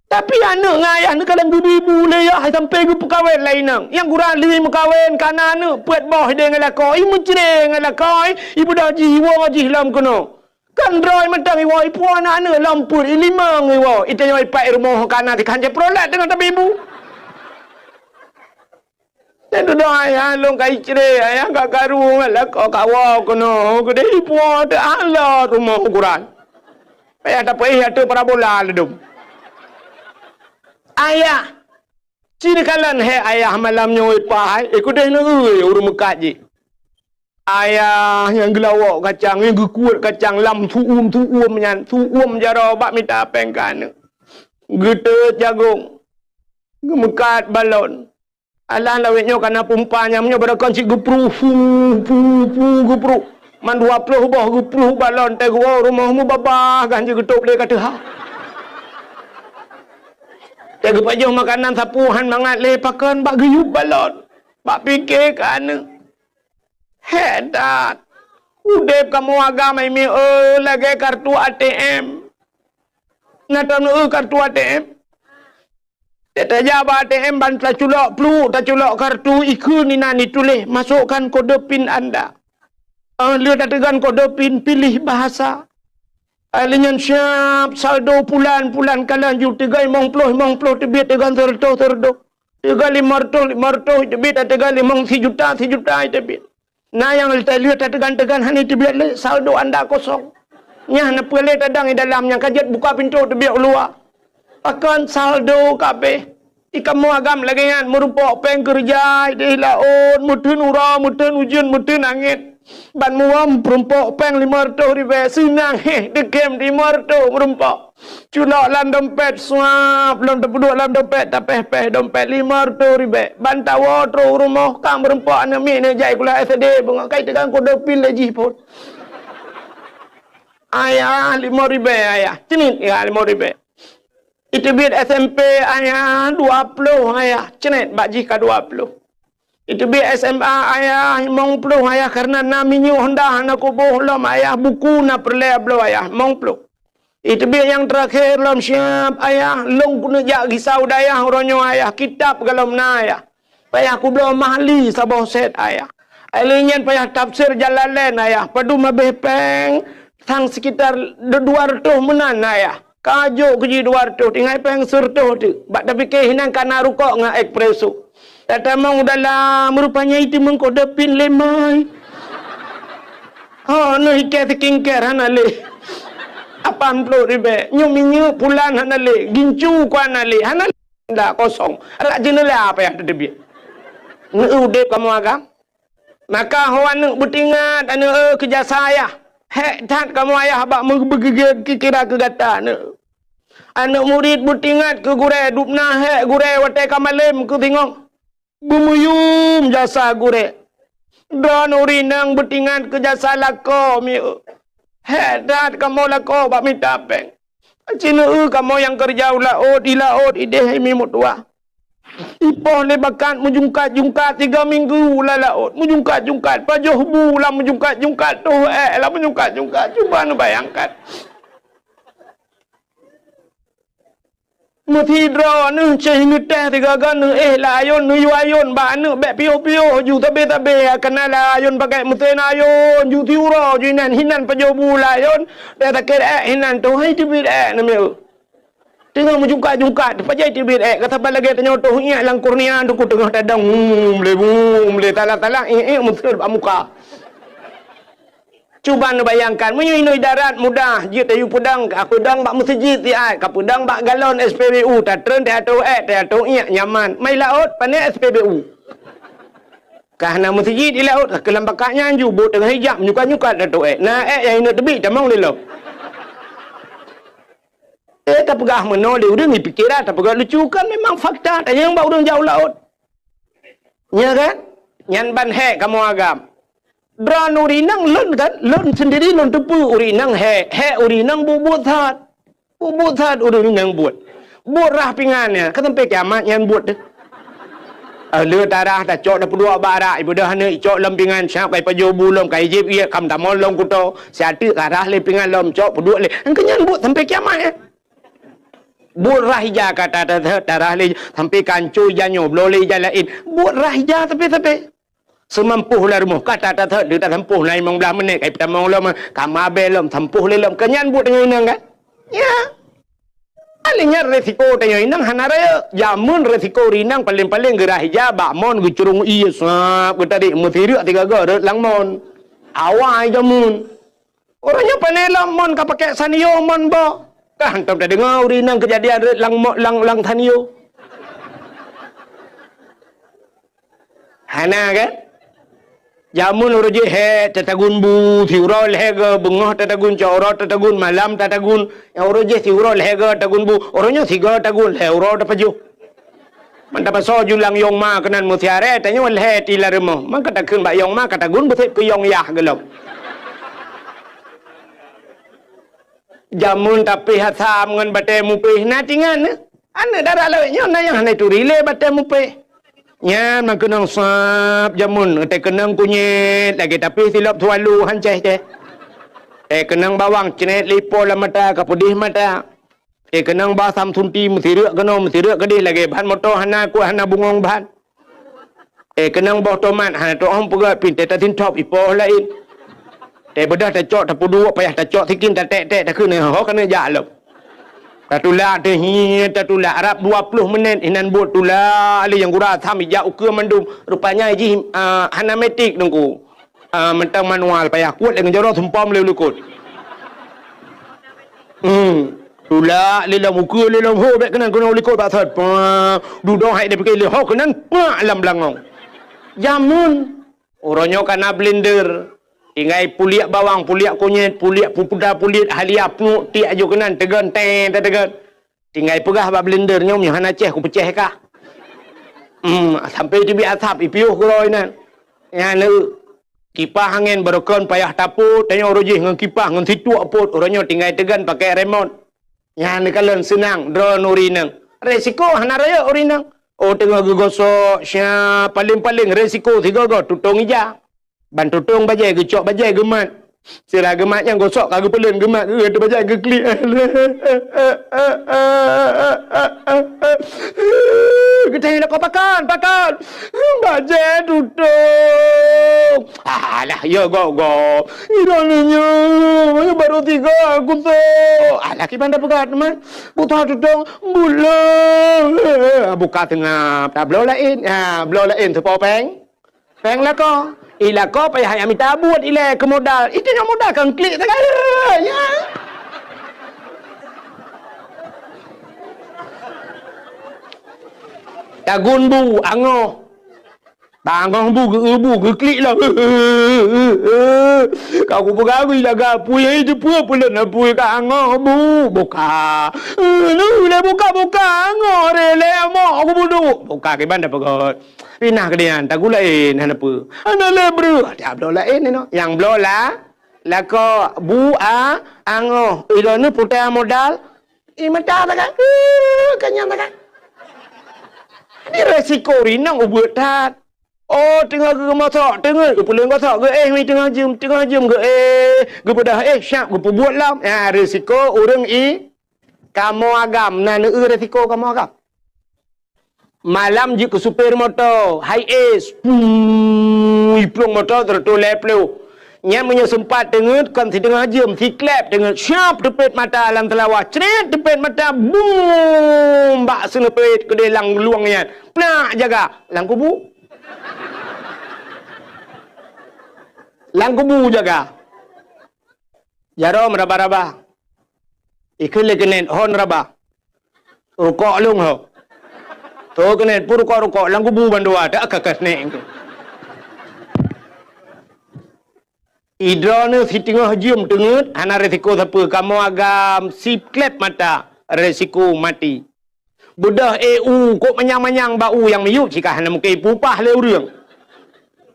Tapi aneuk ngon ayah neukalon geubi bu lé yah sampai geupeukawen lé inong. Nyang gura lheueh meukawen kana aneuk peuet boh idéh ngon lakoe, i meucre ngon lakoe, i beudôh jih, iwoe jih lom keunoe. Kan droe mantong iwoe, ipuwoe aneuk-aneuk lom peuet, ilimong iwoe, itanyoe ipat i rumoh kana dikhan jeuet peurolat deungon tabi bu. Nyan dudoe ayah lôn ka icre, ayah ka karu ngon lakoe kawoe keunoe, keudeh ipuwoe teuh halo rumoh ukuran. Payah tapeuéh ateueh parabola ladôm. Ayah, ci neukalon hé ayah malam nyoe ipah hai, eh keudeh neu-eu ureueng meukat jih. Ayah nyang geulawok kacang, nyang geukuet kacang lam su'um-su'um nyan, su'um jaroe bak mita péng keu aneuk. Geuteuet jagong, geumeukat balon. Alah lawét nyoe kana pumpa nyang nyoe barokon cit geupruh, pu, pu, pu, geupruh. Man dua ploh boh geupruh balon teuh geuwoe rumoh mubabah gan jih geutôb lé ka teuha. Teuh geupajoh makanan sapeue han mangat lé pakon bak geuyueb balon. Bak pike keu aneuk. Hék that! Udeb kamoe agam hai mieu lagée kartu A T M. Na taneuk kartu A T M? Tajak bak A T M ban taculok pluek, taculok kartu ikheun inan ituléh, "Masukkan kode pin Anda." Ah, lheueh tateugan kode pin, pilih bahasa. Ai lheueh nyan siab saldo pulan, pulan ka laju teuga limong ploh, limong ploh teubiet, teuga seureutôh, seureutôh. Teuga limong reutôh, limong reutôh teubiet, teuga limong sijuta, sijuta teubiet. Na nyang lheueh tateugan-teugan hana teubiet lé, saldo anda kosong. Nyan na peue lé tadang di dalam nyang ka jeuet buka pintoe teubiet u luwa. Pakon saldo ka abéh. Di kamoe agam lagée nyan, meurumpok péng keureuja idéh laôt, meuteun uroe, meuteun ujeuen, meuteun angén. Ban muwöm peurumpok péng limong reutôh ribée, seunang héh, teukem limong reutôh meurumpok. Culok lam dompet, suab, lom teupeuduek lam dompet, tapéh-péh dompet limong reutôh ribée. Ban tawoe trok u rumoh, ka meurumpok aneuk miet neujak sikula S D, beungoh ka iteugang kode pin lé jih phon. Ayah, limong ribée, ayah. Ceuneut, ya, limong ribée. Iteubiet S M P, ayah, dua ploh, ayah. Ceuneut, bak jih ka dua ploh. Iteubiet S M A, ayah, limong ploh, ayah, karena na minyeuk Honda hana kuboh lom, ayah, buku na peureulée bloe, ayah, limong ploh. Iteubiet nyang teurakhé lom siab, ayah, lôn keuneuk jak gisa u dayah uroe nyoe, ayah, kitab golom na, ayah. Payah kubloe Mahli saboh set, ayah. Ai lheueh nyan payah tafsir Jalalain, ayah. Padum habéh péng, sang sekitar du-, dua reutôh meunan, ayah. Ka jok keu jih dua reutôh, tinggai péng seureutôh teuk. Bak tapike hinan kana rukok ngon espresso. Tatamong u dalam, rupanya itu meukodopin lé mai. Ho, neuh ikée skincare hana lé. Lapan ploh ribèe. Nyoe minyeuk pulan hana lé, gincu ku hana lé, hana lé, dah kosong. Arak jeuneula apa nyang teuteubiet? Neu udép kamoe agam? Maka ho aneuk beutingat, aneuk, eh, keu jasa ayah. Hék that kamoe ayah bak meubeugeugét kira keu gata, aneuk. Aneuk murit beutingat keu gurèe, dubna hék gurèe watèe ka malém keu singoh. Beumuyum jasa gurèe. Droeneuh ureueng inong beutingat keu jasa lakoe, mieu. Hék that kamoe lakoe bak mita péng. Sineuk kamoe nyang keureuja u laôt, di laôt idéh imi meutuwah. Ipoh lé bakat meujungkat-jungkat tiga minggu lam laôt, meujungkat-jungkat, pajoh bu lam meujungkat-jungkat, toh ék lam meujungkat-jungkat. Cuba neubayangkan. Meusidroe neuh ceh neutéh sigaga neuéh lam ayôn, neuyue ayôn bak aneuk bèk piôh-piôh ju sabé-sabé, kana lam ayôn pakai meusén ayôn, ju siuroe ju inan, hinan pajoh bu lam ayôn, teuh sakét ék hinan toh hai teubiet ék namiet. Teungoh meujungkat-jungkat, pajoh teubiet ék, ka saban lagèe tanyoe toh iék lam kurnia teungku teungoh tadong, hum, lé bum, lé talah-talah, iék-iék meuseuet bak muka. Cuba neubayangkan, meunyoe inoe darat mudah, jeuet tayue peudong, ka peudong bak meuseujid siat, ka peudong bak galon S P B U, tatreun teuh ateueh ék, teuh ateueh iék, nyaman. Mai laôt, pané S P B U. Ka hana meuseujid di laôt, ka keulam bakat nyan ju, bot teungoh ijak, menyukat-nyukat teuh ateueh ék. Na ék nyang inoe teubiet, tamong lé lom. Eh, tapeugah meunoe lé ureueng, pikeran tapeugah lucu, kan memang fakta, tanyong bak ureueng jak u laôt. Nya kan? Nyan ban hék kamoe agam. Droeneuh ureueng inong lôn kan, lôn sendiri lôn teupeue ureueng inong hék, hék ureueng inong buet-buet that. Buet-buet that ureueng inong buet. Buet rhah pingan nyan, ka sampai kiamat nyan buet teuh. Eh, le tarhah tacok tapeuduek bak arak, ibeudôh aneuk icok lom pingan, siap ka ipajoh bu lom, ka ijieb iék, ka meutamong lom kuto, siat teuk ka rhah lé pingan lom, cok peuduek lé. Engkeu nyan buet sampai kiamat nyan. Buet rhah ija ka ta-, ta-, ta-, tarhah lé, sampai ka ancô ija nyoe, bloe lé ija laén. Buet rhah ija tapi-tapi. Seumampôh lam rumoh, ka ta-, ta-, ta-, tasampôh na limong blaih menit, ka ipeutamong lom, ka mabée lom, sampôh lé lom. Keu nyan buet tanyoe inong kan? Ya. Paléng nyan resiko tanyoe inong hana rayeuk. Jameun resiko ureueng inong paléng-paléng geurhah ija bak mon geucurông ié sab geutarék meusireuk sigaga rot lam mon. Awai jameun. Uroe nyoe pane lom mon ka pakai sanyo mon boh. Ka hantom tadeungoe ureueng inong keujadian rot lam mo-, lam, lam sanyo. Hana kan? Jameun uroe jih hék tatagun bu, siuroe lhèe goe, beungoh tatagun, cot uroe tatagun, malam tatagun. Nyang uroe jih siuroe lhèe goe tagun bu, uroe nyoe sigoe tagun, lhèe uroe tapajoh. Man tapasoe ju lam yong ma keunan meusiaré, tanyoe lhèe ti lam rumoh. Man ka takheun bak yong ma, ka tagun beusép keu yong yah geulom. Jameun tapéh asam ngon batée mupéh na tingan. Aneuk dara lawét nyoe na nyang hana turi lé batée mupéh. Nyan meukeunong sab jameun, teukeunong kunyét lagée tapéh silop swallow han céh-céh. Teukeunong bawang cret lipo lam mata ka peudeh mata. Teukeunong ba sam sunti meusireuk keunoe meusireuk keudeh lagée ban moto hana kuat hana bungong ban. Eh, keunong boh tomat, hana teu'oh peugöt pih, teuh tasintop ipoh laén. Teuh beudôh tacok, tapeuduek, payah tacok sikin, tatek-tek, takheun, ho keuneuk jak lom. Tatulak teuh, hi, tatulak. Rab dua ploh menit, inan buet tulak lé nyang gura asam ijak ukeue mandum. Rupanya jih, ah, hana metik teungku. Ah, mantong manual, payah kuet lé ngon jaroe seumpom lé u likot. Hmm. Tulak lé lom, ukeue lé lom, ho, bék keunan keunoe u likot bak sot. Pah, dudoe hai dipike lé, ho, keunan, pak, lam beulangong. Jameun. Uroe nyoe ka na blender. Tinggai puliek bawang, puliek kunyét, puliek pupuda, puliek halia, pnuek tiek aju keunan, teugon, teng, teugon. Tinggai peugah bak blender nyoe, "Meunyoe hana céh, kupeucéh kah." Hmm, sampoe teubiet asap, ipiôh keudroe inan. Nyan lé, kipah angén barokon payah tapot, tanyoe uroe jih ngon kipah, ngon situek pot, uroe nyoe tinggai teugon pakai remot. Nyan lé kalon seunang, droeneuh ureueng inong. Resiko hana rayeuk ureueng inong. Oh, teungoh geugosok, sya, paléng-paléng resiko sigoe-goe tutong ija. Ban tutong bajée geucok bajée geumat. Sira geumat nyang gosok ka geupeuleuen geumat geuh bajée geuklik. Geutanyoe lakoe pakon, pakon. Bajée tutong. Alah, ya gok-gok. Droeneuh nyoe, baru tiga aku tu. Alah, kiban dah peugah teuma. Buta tutong, buleuen. Buka teungap. Tabloe laén. Ha, bloe laén teupo péng. Péng lakoe. I lakoe payah jak mita buet ilée keu modal. Itu nyang modal kan klik sagai. Ya. Tagun bu, angoh. Tangoh bu, geu-, bu, geuklik lah. Ka kupeugah gui jaga apui, hai, teupeue peuleueh apui ka angoh bu, buka. Eh, nu lé buka-buka, angoh re lé amok kubudu. Buka kiban dah peugöt. Pinah keu nyan, tagun laén, hana peue. Hana lé breuh, tiap bloe laén inoe. Nyang bloe la, lakoe bu a, angoh. Ilôn ni putéh modal. Ih, mata takai. Eh, kanyang takai. Ini resiko rinang ubeut that. Oh, teungoh geumosok, teungoh geupeuleung gosok, geuéh mi teungoh jeuem, teungoh jeuem geuéh, geupeudah éh, siap geupeubuet lom. Ya, resiko ureueng i kamoe agam, na neueu resiko kamoe agam. Malam jeuet keu supir moto, high ace, puu, iplueng moto sireutoh lhèe ploh. Nyan meunyoe seumpat teungeut, kon siteungoh jeuem, siklep teungeut, syap teupet mata lam seulawah, cret teupet mata, bum, bak seuneupet keudeh lam luwang nyan. Plak jaga, lam kubu. Lam kubu jaga. Jaroe meuraba-raba. Ikheun lé keuneuk hon raba. Rukok lôn ho. Tho keuneuk pun rukok-rukok lam kubu bandua, tak ka keuneuk. Idroeneuh siteungoh jeuem teungeut, hana resiko sapeue. Kamoe agam siklep mata, resiko maté. Beudôh éh u kok manyang-manyang bak u nyang miyueb, cit ka hana mungken ipupah lé ureueng.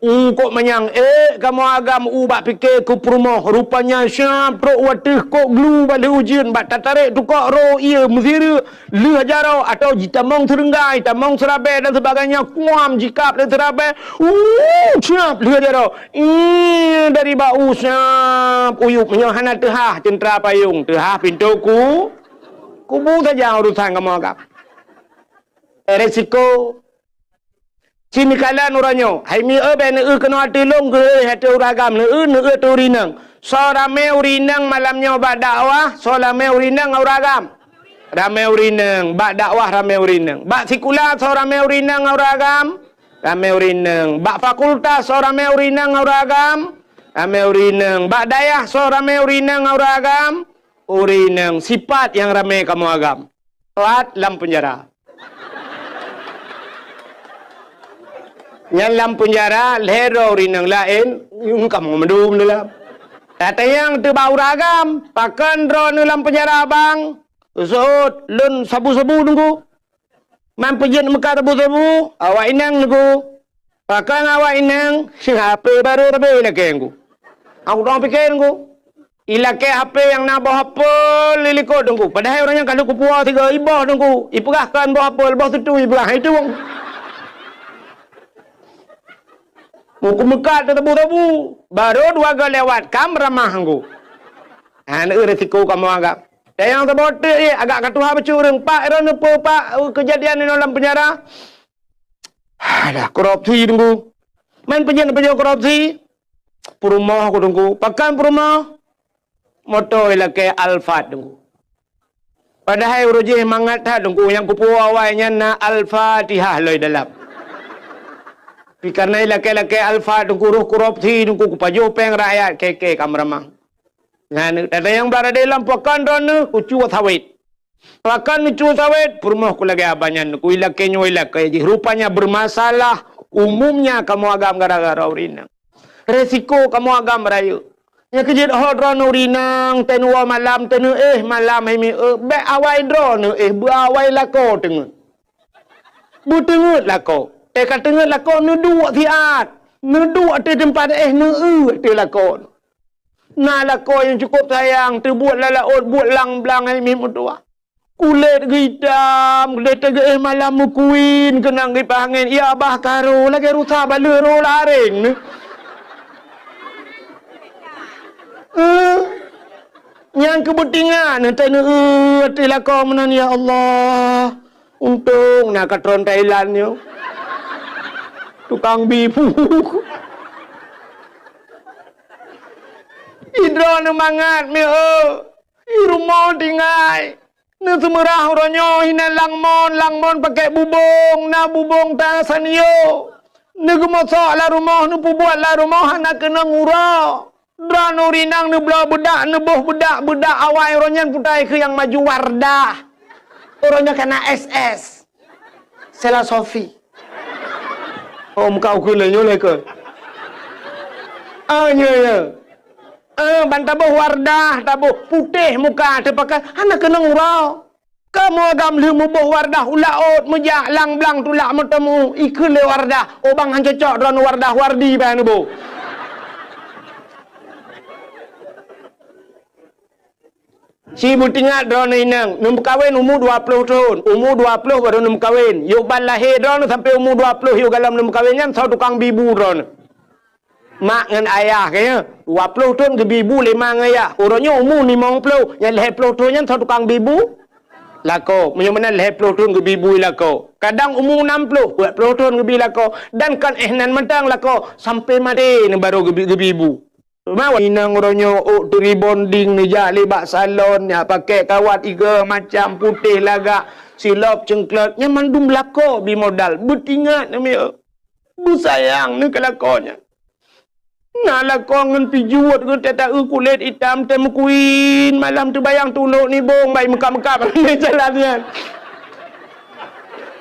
U kok manyang, ék kamoe agam u bak pike keu peurumoh, rupanya siab trok u ateueh kok glu bak lheueh ujeuen, bak tatarek tukok ro ié meusireuk, lheueh jaroe atawa jitamong seureunggai, tamong seurabée dan sebagainya, kuam jikab lé seurabée, u siab lheueh jaroe. Ih, dari bak u siab uyueb, meunyoe hana teuhah ceuntra payong, teuhah pintoe ku, kubu saja urusan kamoe agam. Resiko. Ci meukalan uroe nyoe, hai mi eu bèk neueu keunoe ateueh lôn geuh, ateueh ureueng agam neueu, neueu ateueh ureueng inong. Soe ramé ureueng inong malam nyoe bak dakwah, soe ramé ureueng inong ngon ureueng agam? Ramé ureueng inong, bak dakwah ramé ureueng inong. Bak sikula soe ramé ureueng inong ngon ureueng agam? Ramé ureueng inong. Bak fakultas soe ramé ureueng inong ngon ureueng agam? Ramé ureueng inong. Bak dayah soe ramé ureueng inong ngon ureueng agam? Ureueng inong. Sipat nyang ramé kamoe agam. Pat lam peunjara. Nyan lam peunjara, lhèe droe ureueng inong laén, nyang kamoe mandum dalam. Tatanyong teuk bak ureueng agam, pakon droeneuh lam peunjara, Bang? Seuôt, lôn sabu-sabu Teungku. Man peujeuet meukat sabu-sabu, awak inong Teungku. Pakon awak inong, si H P barô sabe ilakée Teungku. Aku dong pike Teungku. Ilakée H P nyang na boh apel di likot Teungku. Padahai ureueng nyan ka lheueh kupuwoe sigoe, iboh Teungku. Ipeugah kon boh apel, boh sutui ipeugah, itu. Muku meukat teutebu-tebu. Barô dua goe lewat, kam ramah Teungku. Ha, neueu resiko kamoe agak. Dan nyang saboh teuk, eh, agak ka tuha bacut ureueng. Pak, droeneuh peue, Pak, keujadian inoe lam peunjara? Alah, korupsi Teungku. Man peujeuet-peujeuet korupsi? Peurumoh ku Teungku. Pakon peurumoh? Moto ilakée Alphard Teungku. Padahai uroe jih mangat that Teungku, nyang kupuwoe awai nyan na Al-Fatihah lom dalam. Tapi kareuna ilakée-lakée Alphard Teungku, roh korupsi Teungku, kupajoh péng rakyat, keke ka meuramah. Nyan, tada nyang brat adé lam pakon droeneuh, ucue sawét. Pakon ucue sawét, peurumoh ku lagée abah nyan, ku ilakée nyoe ilakée jih. Rupanya bermasalah umumnya kamoe agam gara-gara ureueng inong. Resiko kamoe agam rayeuk. Nyang keujeuet ho droeneuh ureueng inong, teuh neuwoe malam, teuh neuéh malam, hai mi eu, bék awai droeneuh éh, beu awai lakoe teungeut. Beuteungeut lakoe. Teuh ka teungeut lakoe, neuduek siat. Neuduek ateueh teumpat éh, neueu ateueh lakoe. Na lakoe nyang cukôp sayang, teubuet lam laôt, buet lam blang hai mi meutuwah. Kulét geuitam, lé teugeuéh malam meukuin, keunong gipah angén, ya bah ka ro, lagée rusa baleueh ro lareng. Eh, nyang keubeutingan, teuh neueu ateueh lakoe meunan, ya Allah. Untông na katron Thailand nyoe. Tukang bi phu. Idroeneuh mangat mi eu. I rumoh tinggai. Neuseumeurah uroe nyoe hinan langmon, langmon pakèk bubông, na bubông ta sanyo. Neugeumosok lam rumoh, neupeubuet lam rumoh hana keunong uroe. Droeneuh ureueng inong neubloe beudak, neuboh beudak, beudak awai uroe nyan putai keu nyang maju Wardah. Uroe nyoe ka na S S. Sela Sofi. Oh, muka ukeue lé nyoe lé keu. Ah, nyoe, nyoe. Eh, ban taboh Wardah, taboh putéh muka teupakai, hana keunong uroe. Kamoe agam lheueh muboh Wardah u laôt, meujak lang blang tulak meuteumu, ikheun lé Wardah, "Oh bang, han cocok droeneuh Wardah, Wardi bah neuboh." Ci beutingat droeneuh inong, neumeukawen umu dua ploh thon, umu dua ploh barô neumeukawen. Yôh ban lahé droeneuh sampoe umu dua ploh yôh galom neumeukawen nyan soe tukang bi bu droeneuh. Mak ngon ayah keu nyoe, dua ploh thon geubi bu lé ma ngon ayah. Uroe nyoe umu limong ploh, nyan lhèe ploh thon nyan soe tukang bi bu? Lakoe. Meunyoe meunan lhèe ploh thon geubi bu lakoe. Kadang umu nam ploh, peuet ploh thon geubi lakoe. Dan kon éh nan mantong lakoe, sampoe maté neuh barô geubi, geubi bu. Teuma inong uroe nyoe ôk teu rebonding neujak lé bak salon, nyak pakèk kawat iga macam putéh lagak, silop ceuengklot, nyan mandum lakoe bi modal. Beutingat neuh mieu. Beusayang neuh keu lakoe nyan. Na lakoe ngon pijuet geuh teuta-eu kulét itam teuh meukuin, malam teubayang tulok nibong bai meukab-meukab lé jalan nyan.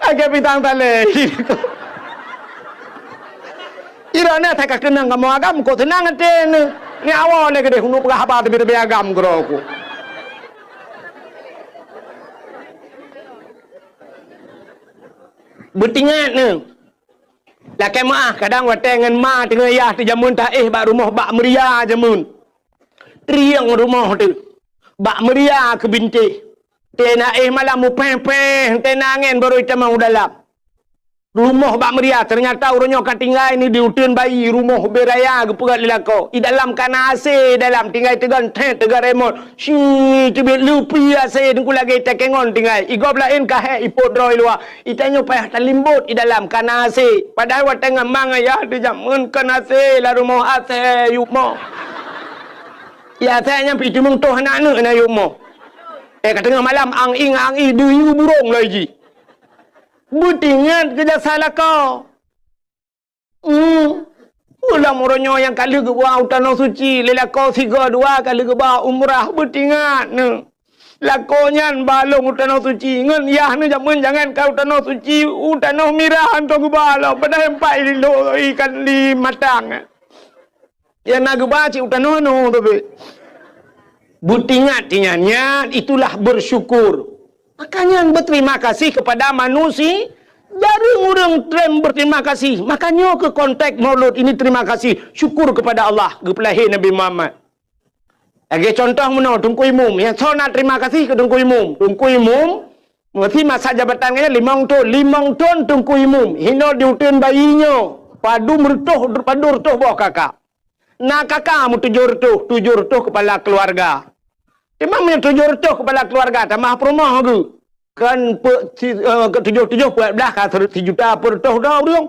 Lagèe pisang talé. Droeneuh that ka keunong kamoe agam, kok seunang até neuh. Nyoe awai lé keudéh, uneuk peugah haba teubi-teubi agam keudroe ku. Beutingat neuh. Lakèe meu'ah, kadang watèe ngon ma teungoh yah teuh jameun taéh bak rumoh bak meuria jameun. Trieng rumoh teuh. Bak meuria keu bintéh. Teuh na éh malam mupéh-péh, teuh na angén barô itamong u dalam. Rumoh bak meuria, teunyata uroe nyoe ka tinggai neuh di uteuen bayi, rumoh ubé raya geupeugöt lé lakoe. I dalam ka na AC, i dalam tinggai teugon thét, teugon remot. Shi, teubiet leupi AC, teungku lagèe takengon tinggai. I gob laén ka hék ipot droe i luwa. I tanyoe payah talimbot i dalam ka na AC. Padahai watèe ngon ma ngon yah teuh jameun kon AC, lam rumoh AC yôh mo. Ya, AC nyan pih teumeung toh aneuk-aneuk na yôh mo. Eh, ka teungoh malam ang-ing, ang-ing, deuyue burông lagèe jih. Beutingat keu jasa lakoe. Hmm. Ulam uroe nyoe nyang ka lheueh geuba u Tanoh Suci, lé lakoe sigoe dua ka lheueh geuba umrah, beutingat neuh. Lakoe nyan ba lôn u Tanoh Suci, ngon yah neuh jameun jangan ka u Tanoh Suci, u Tanoh Mirah hantom geuba lom, padahai empat kilo ikan di matang. Nyang na geuba cit u tanoh nyoe teubiet. Beutingat nyan, nyan itulah bersyukur. Maka nyan berterima kasih kepada manusia. Jareueng ureueng treb berterima kasih. Maka nyoe keuh konteks Maulud ini, terima kasih, syukur kepada Allah, geupeulahé Nabi Muhammad. Lagèe contoh meunoe, Teungku Imum. Nyang soe na terima kasih keu Teungku Imum. Teungku Imum, meusi masa jabatan geuh limong thon. Limong thon Teungku Imum. Hino di uteuen bayi nyoe. Padum reutôh, padum reutôh boh kakak. Na kakak meutujoh reutôh, tujoh reutôh kepala keluarga. Teuma meunyoe tujoh reutôh kepala keluarga, tamah peurumoh geuh. Kan pe-, si-, eh, ke tujoh-tujoh peuet blah ka sijuta peureutôh droe ureueng.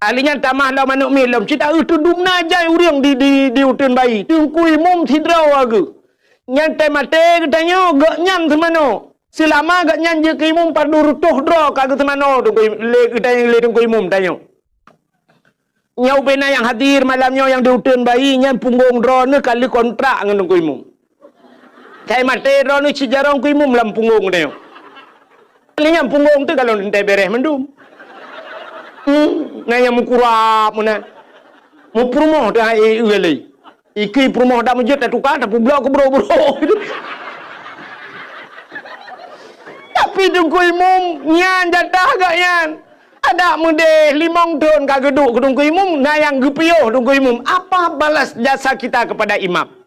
Ahli nyan tamah lom aneuk miet lom, cit taeu teudum na jai ureueng di, di, di uteuen bayi. Teungku Imum sidroe geuh. Nyan teuh maté geutanyoe, gobnyan seumanoe. Seulama gobnyan jeuet keu imum padum reutôh droe ka geuseumanoe Teungku Im-, lé geutanyoe, lé Teungku Imum tanyoe. Nyoe ubé na nyang hadir malam nyoe nyang di uteuen bayi nyan punggong droeneuh ka lheueh kontrak ngon Teungku Imum. Sai maté droeneuh cit jaroe Teungku Imum lam punggong tanyoe. Lé nyang punggong teuh ka lôn teuntèe bèrèh mandum. Hmm, na nyang meukurab meunan. Meupeurumoh teuh hai, eh, eh, lé. Iki peurumoh dak meujeuet tatuka, tapeublok keu brok-brok. Tapi Teungku Imum nyan jatah gobnyan. Adak meudeh limong thon ka geuduek keu Teungku Imum, na nyang geupiôh Teungku Imum. Apa balas jasa kita kepada imam?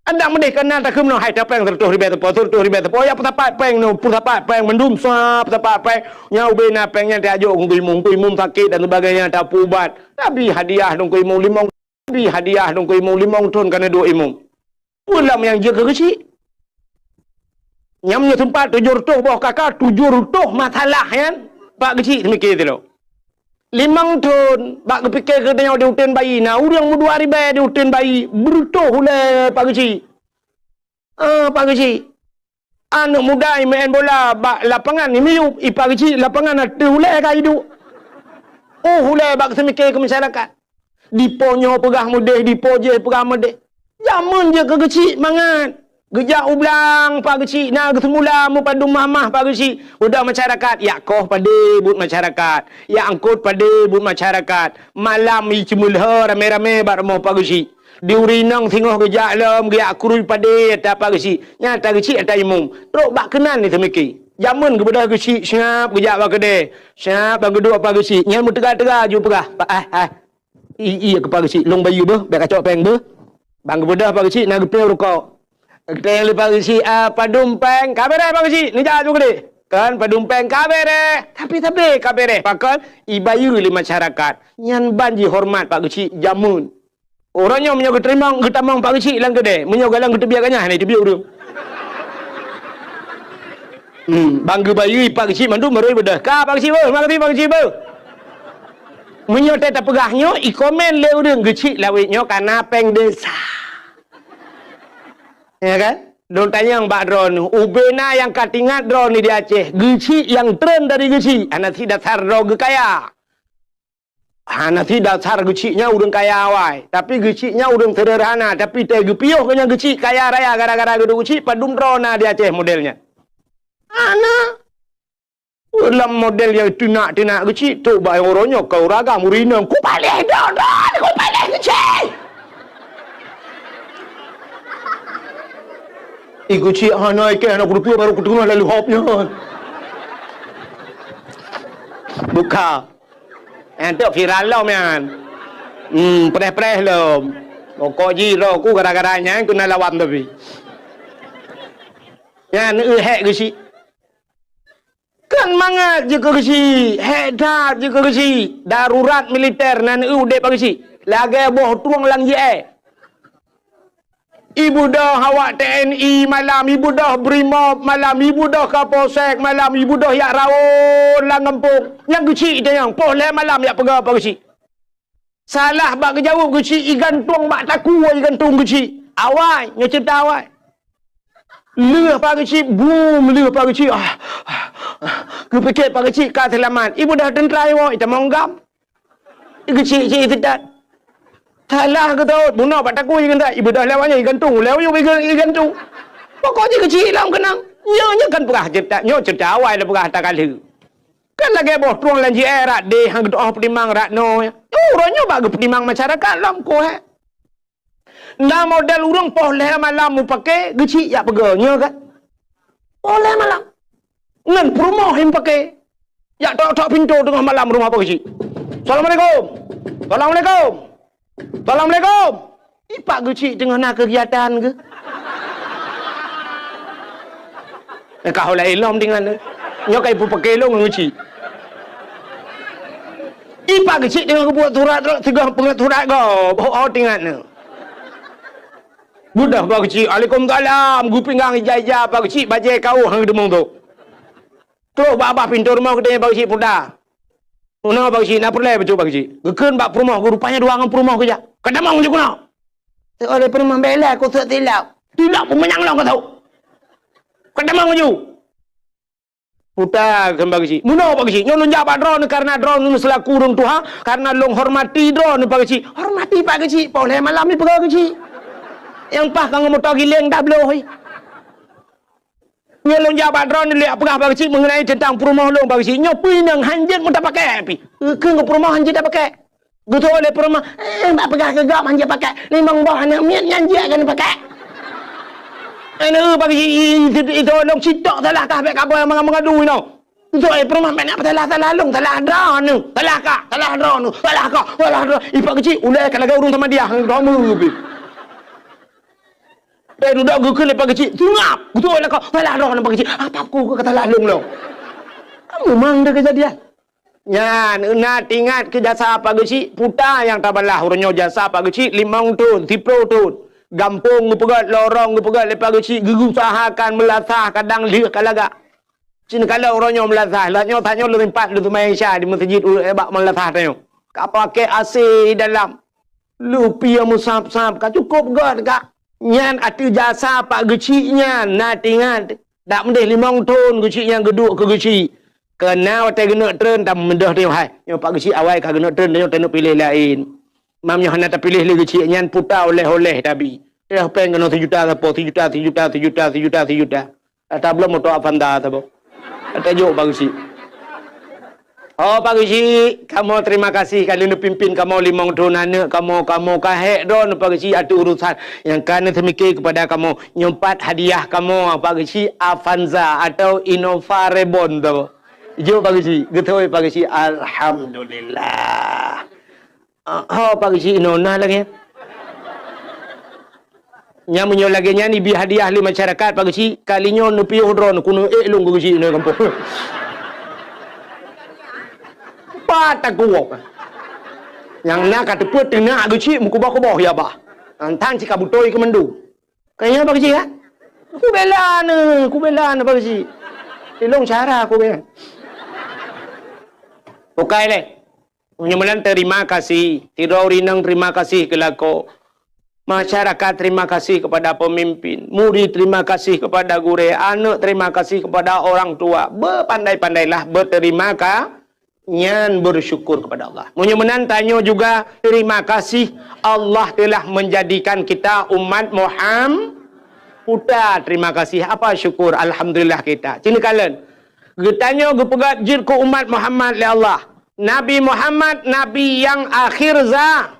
Adak meudeh kana takheun meunoe, hai tapéng seureutôh ribèe teupeu, seureutôh ribèe teupeu, ya peusapat péng nyoe, peusapat péng mandum, sa peusapat péng. Nyan ubé na péng nyan tajok keu Teungku Imum, Teungku Imum sakét dan sebagainya, tapeuubat. Tapi hadiah Teungku Imum limong Bi hadiah Teungku Imum limong thon ka neuduek imum. Peue lom nyang jeuet keu geuchik? Nyang meunyoe teumpat tujoh reutôh boh kaka, tujoh reutôh masalah nyan bak geuchik teumike sidroe. Limong thon bak geupike keu tanyoe di uteuen bayi, na ureueng meudua ribèe di uteuen bayi, beureutôh ulèe bak geuchik. Ah, bak geuchik. Aneuk muda imeu'en bola bak lapangan, imiyup, ipak geuchik lapangan ateueh ulèe ka iduek. Oh, ulèe bak seumike keu masyarakat. Dipo nyoe peugah meudeh, dipo jéh peugah meudeh. Jameun jeuet keu geuchik mangat. Geujak u blang Pak Geuchik, na geuseumula meupadum mahmah Pak Geuchik. Udah masyarakat, yak koh padé buet masyarakat, yak angkot padé buet masyarakat. Malam i ceumeulhö ramé-ramé bak rumoh Pak Geuchik. Di ureueng inong singoh geujak lom, geujak krui padé ata Pak Geuchik. Nyan ata Geuchik ata imum. Trok bak keunan ni teumiki. Jameun geubeudôh Geuchik, siap geujak bak keudè. Siap ban geuduek Pak Geuchik. Nyan meuteuga-teuga ju peugah, "Pak, ah, ah." "I, i, keu Pak Geuchik, lôn bayeue beuh, bèk kacok pèng beuh." Ban geubeudôh Pak Geuchik na geupeu rukok. Geutanyong lé Pak Geuchik, "Ah, padum pèng?" "Ka bèrèh Pak Geuchik, neujak ju keudéh." Kan padum pèng ka bèrèh, tapi sabe ka bèrèh. Pakon? Ibayeue lé masyarakat. Nyan ban jihoreumat Pak Geuchik jameun. Uroe nyoe meunyoe geuteurimong, geutamong Pak Geuchik lam keudè, meunyoe galeng geuteubiet ganyah, hana teubiet ureueng. Hmm, ban geubayeue Pak Geuchik mandum, baru beudôh. "Ka Pak Geuchik beuh, makasih Pak Geuchik beuh." Meunyoe teuh tapeugah nyoe, i komen lé ureueng, "Geuchik lawét nyoe ka na pèng desa." Ya kan? Lôn tanyong bak droeneuh, ubé na nyang ka teuingat droeneuh di Aceh, Geuchik nyang treun dari Geuchik, hana sit dasar droe geukaya. Hana sit dasar Geuchik nyan ureueng kaya awai, tapi Geuchik nyan ureueng seuderhana, tapi teuh geupiôh keu nyan Geuchik kaya raya gara-gara geuduek Geuchik, padum droe na di Aceh model nyan. Hana. Lam model nyang teunak-teunak Geuchik, trok bak nyang uroe nyoe ka ureueng agam, ureueng inong, "Kupaléh droeneuh, kupaléh Geuchik!" I Geuchik hana ikèh, hana kuteupeu, baru kuteungoh lalu hop nyan. Buka. Nyan tu viral lom nyan. Hmm, preh-preh lom. Pokok jih roh ku gara-gara nyan keuneuk lawan tapi. Nyan eu hék Geuchik. Kan mangat jih keu Geuchik, hék that jih keu Geuchik. Darurat militer nan eu udép Pak Geuchik. Lagèe boh trueng lam J A. Ibeudôh awak T N I malam, ibeudôh Brimob malam, ibeudôh Kapolsek malam, ibeudôh jak rawon lam gampông. Nyan Geuchik tanyong, poh lhèe malam jak peugah Pak Geuchik. Salah bak geujaweueb Geuchik, igantung bak takue igantung Geuchik. Awai, nyoe ceurita awai. Lheueh Pak Geuchik, bum, lheueh Pak Geuchik. Ah, ah, ah. Geupike Pak Geuchik ka seulamat. Ibeudôh teuntra iwoe, itamong gam. Geuchik-chik seudat. Salah geutot, bunoe bak takue igantung. Ibeudôh lewat nyan igantung, lewat nyoe iga-, igantung. Pokok jih Geuchik lam keunong. Nyoe, nyoe kan peugah ceurita, nyoe ceurita awai lôn peugah ata ka lheueh. Kan lagèe boh trueng lam J A, rot deh han geutu'oh peutimang rot noe. Uroe nyoe bak geupeutimang masyarakat lom, ku hék. Na model ureueng poh lhèe malam mupake, Geuchik jak peugah, nyoe kan? Poh lhèe malam. Ngon peurumoh nyang pake. Jak tok-tok pintoe teungoh malam rumoh Pak Geuchik. "Assalamualaikum. Assalamualaikum. Assalamualaikum." I Pak Geuchik teungoh na keugiatan geuh. Eh, ka hola ilom dengan tu. Nyoe ka ipupake lôn ngon Geuchik. I Pak Geuchik teungoh geubuet surat, teungoh peugöt surat gob. Ho, ho, teuingat nyoe. Beudôh Pak Geuchik, "Waalaikumsalam." Geupinggang ija-ija Pak Geuchik, bajèe kawöh han geuteumong tu. Trok bak babah pintoe rumoh geutanyoe Pak Geuchik puta. Meunoe Pak Geuchik, na peureulèe bacut Pak Geuchik. Geukheun bak peurumoh geuh, rupanya dua ngon peurumoh geujak. Ka tamong ju keunoe. Teuh lé peurumoh bèk lé, khusyuk tilok. Tilok peumanyang lôn keu sôk. Ka tamong ju. Puta kheun Pak Geuchik. Meunoe Pak Geuchik, nyoe lôn jak bak droeneuh karena droeneuh seulaku ureueng tuha, karena lôn hormati droeneuh Pak Geuchik. Hormati Pak Geuchik, poh lhèe malam ipeugah Geuchik. Nyang paih ka ngon moto giléng dah bloh. Nyoe lôn jak bak droeneuh lé peugah Pak Geuchik mengenai teuntang peurumoh lôn Pak Geuchik. Nyoe peue inong han jeuet meutapakèk pih. Keu peurumoh han jeuet tapakèk. Geutôh lé peurumoh, "Eh, bak peugah keu gob han jeuet pakèk. Limong boh aneuk miet nyan jeuet keuneuk pakèk." Aneuk Pak Geuchik, i, i, i, itu lôn sitok salah kah bèk kaboh mangat meungadu inoe. Geutôh lé peurumoh, "Bèk na salah, salah lôn, salah droeneuh. Salah kah, salah droeneuh, salah kah, salah droe." I Pak Geuchik, ulèe ka lagèe ureueng Samadiyah, droe meu pih. Eh, dudoe geukheun lé Pak Geuchik, seungab. Geutôh lé kah, salah droeneuh Pak Geuchik. Apa ku ka salah lôn lom? Kamu mang deh kejadian. Nyan, na teuingat keu jasa Pak Geuchik, puta nyang tabalah uroe nyoe jasa Pak Geuchik limong thôn, siplôh thôn. Gampông geupeugöt, lorong geupeugöt lé Pak Geuchik, geuusahakan meulasah kadang lheueh ka lagak. Cit neukalon uroe nyoe meulasah, lagak nyoe tanyoe lôn sempat lôn seumayang Isya di meuseujid u-, bak meulasah tanyoe. Ka pakèk A C di dalam. Lupie meusab-sab ka cukôp göt ka. Nyan ateueh jasa Pak Geuchik nyan na teuingat. Dak meudeh limong thôn Geuchik nyan geuduek keu Geuchik. Keu na watèe geuneuk treun tameudeh teuh hai. Nyoe Pak Geuchik awai ka geuneuk treun nyoe taneuk piléh laén. Mam nyoe hana tapiléh lé Geuchik nyan puta oleh-oleh tabi. Yah péng keunoe sijuta sapo, sijuta, sijuta, sijuta, sijuta, sijuta. Ata bloe moto Avanza sapo. Ata jok Pak Geuchik. Oh, Pak Geuchik, kamoe terima kasih ka neupimpin kamoe limong thon aneuk kamoe, kamoe ka hék droeneuh Pak Geuchik ateueh urusan nyang ka neuseumiké keupada kamoe. Nyoe pat hadiah kamoe Pak Geuchik, Avanza atau Innova Reborn sapo. Jok Pak Geuchik, geutôi Pak Geuchik, alhamdulillah. Ah, ho Pak Geuchik inoe na lagèe. Nyan meunyoe lagèe nyan ibi hadiah lé masyarakat Pak Geuchik, kali nyoe neupiôh droeneuh keuneuk ék lôn keu Geuchik inoe gampông. Pat takuwok. Nyang na ka teupeu teunak Geuchik meukuboh-kuboh ya bah. Nyan tan cit ka beutôi keu mandum. Ka nyan Pak Geuchik kan? Kubela neuh, kubela neuh Pak Geuchik. Ilong cara kubela. Bukai lé. Meunyoe meunan terima kasih, sidroe ureueng inong terima kasih keu lakoe. Masyarakat terima kasih kepada pemimpin, murid terima kasih kepada gurèe, aneuk terima kasih kepada orang tua. Beupandai-pandailah berterima ka-, nyan bersyukur kepada Allah. Meunyoe meunan tanyoe juga terima kasih Allah telah menjadikan kita umat Muham-, puta terima kasih, apa syukur, alhamdulillah kita. Cina kalon. Geutanyoe geupeugah jeuet keu umat Muhammad lé Allah. Nabi Muhammad, nabi nyang akhir za-,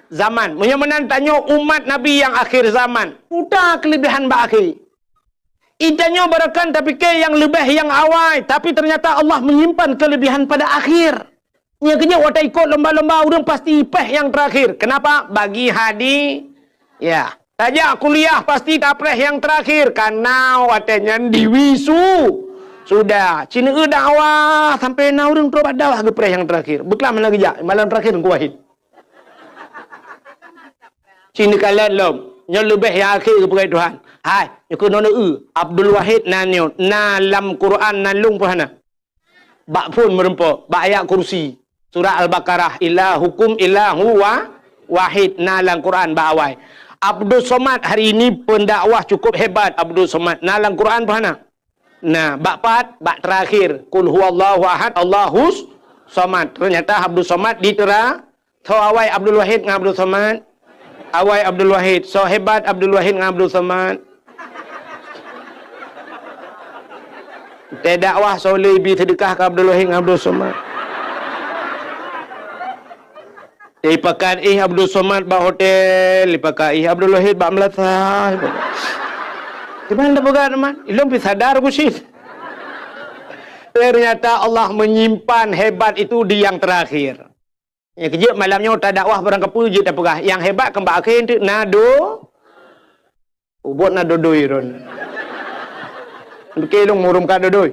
zaman. Meunyoe meunan tanyoe umat nabi nyang akhir zaman, peue keulebihan bak akhé? Geutanyoe barangkapeue tapike nyang leubeh nyang awai, tapi ternyata Allah menyimpan kelebihan pada akhir. Nyang keujeuet watèe ikot lomba-lomba ureueng pasti péh nyang terakhir. Kenapa? Bagi hadi-, ya. Tajak kuliah pasti tapreh nyang terakhir, karena watèe nyan diwisu-, sudah. Cina eu dakwah sampai na ureueng trok bak dakwah geupreh nyang terakhir. Beuklam hana geujak, malam terakhir Teungku Wahid. Cina kalon lom. Nyoe leubeh nyang akhé geupeugah Tuhan. Hai, nyoe keunoe eu, Abdul Wahid na nyoe, na lam Quran na lôn pun hana. Bak phon meureumpok, bak ayat kursi. Surah Al-Baqarah, "Ilahukum ilahu wa-, wahid", na lam Quran bak awai. Abdus Somad hari ini pendakwah cukup hebat, Abdus Somad. Na lam Quran pun hana? Nah, bak pat, bak terakhir, "Qul huwallahu ahad, Allahus somad." Ternyata Abdus Somad ditera-, Tho awai Abdul Wahid ngon Abdul Somad. Awai Abdul Wahid. Soe hebat Abdul Wahid ngon Abdul Somad. Teudakwah soe le ibi seudeukah keu Abdul Wahid ngon Abdul Somad. Ipakat ih Abdul Somad bak hotel, ipakat ih Abdul Wahid bak meulasah. Di mana peugah teman? Ilong pi sadar ku sih. Ternyata Allah menyimpan hebat itu di yang terakhir. Nyang keujeuet malam nyoe tadakwah barang kapeue jeuet tapeugah, nyang hebat keu bak akhé teuk na do-, ubot na dodoi ron. Oke, lôn murum ka dodoi.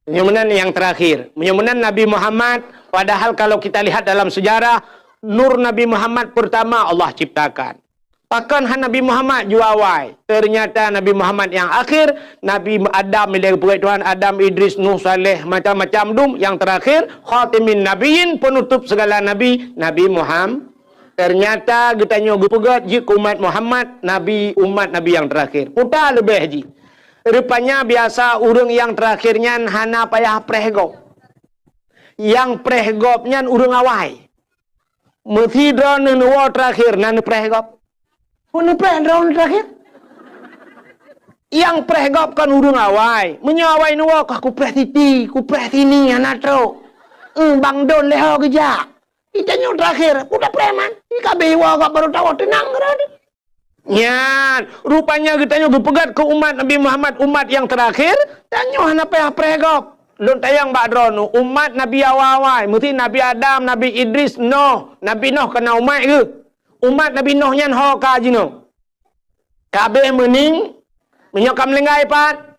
Meunyoe meunan nyang terakhir. Meunyoe meunan Nabi Muhammad, padahal kalau kita lihat dalam sejarah, nur Nabi Muhammad pertama Allah ciptakan. Pakon han Nabi Muhammad jua awai? Ternyata Nabi Muhammad nyang akhir, Nabi Adam, ilée geupeugét Tuhan, Adam, Idris, Nuh, Saleh, macam-macam dum, nyang terakhir, khatimin nabiyyin, penutup segala nabi, Nabi Muhammad. Ternyata geutanyoe geupeugét jeuet keu umat Muhammad, nabi, umat nabi nyang terakhir. Peue leubeh jih. Rupanya biasa ureuëng nyang terakhir nyan hana payah preh gob. Nyang preh gob nyan ureuëng awai. Meusidroe neuwoe terakhir na neupreh gob. Peue neupreh droeneuh terakhir? Nyang preh gob kon ureuëng awai. Meunyoe awai neuwoe, kah kupreh siti, kupreh sini, hana trok. Eung bang don lé ho geujak. Geutanyoe terakhir, peue tapreh man? Di ka abéh woe gob barô tawoe teunang keudroe. Nyan, rupanya geutanyoe geupeugét keu umat Nabi Muhammad, umat nyang terakhir, tanyoe hana payah preh gob. Lôn tanyong bak droeneuh, umat Nabi awai-awai, meusti Nabi Adam, Nabi Idris, Noh. Nabi Noh ka na umat geuh. Umat Nabi Noh nyan ho ka jinoe. Ka abéh meuning, meunyoe ka meulinggai pat,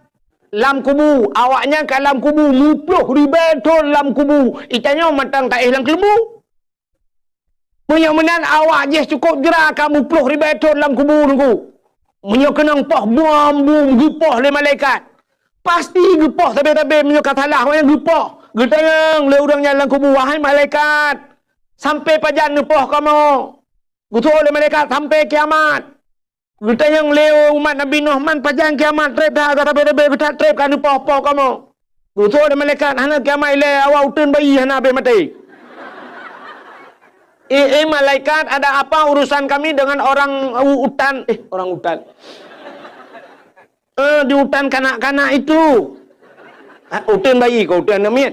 lam kubu, awaknyan ka lam kubu, muploh ribée thon lam kubu. Geutanyoe mantong taéh lam keuleumbu. Meunyoe meunan awak jih cukôp jra ka muploh ribée thon lam kubu Teungku. Meunyoe keunong poh bom bum geupoh lé malaikat, pasti geupoh sabe-sabe meunyoe ka salah awaknyan geupoh. Geutanyong lé ureuëng nyan lam kubu, "Wahai malaikat, sampai pajan neupoh kamoe?" Geutanyong lé malaikat, "Sampai kiamat." Geutanyong lé umat Nabi Nuh, "Man pajan kiamat treb that, ka sabe-sabe geutat treb ka neupoh-poh kamoe?" Geutanyong lé malaikat, "Hana kiamat ilée, awak uteuen bayi hana abéh maté." "Eh, eh, malaikat, ada apa urusan kami dengan orang u-, utan?" Eh, orang utan. "Eh, di utan kanak-kanak itu." Ah, utan bayi keu utan namiet.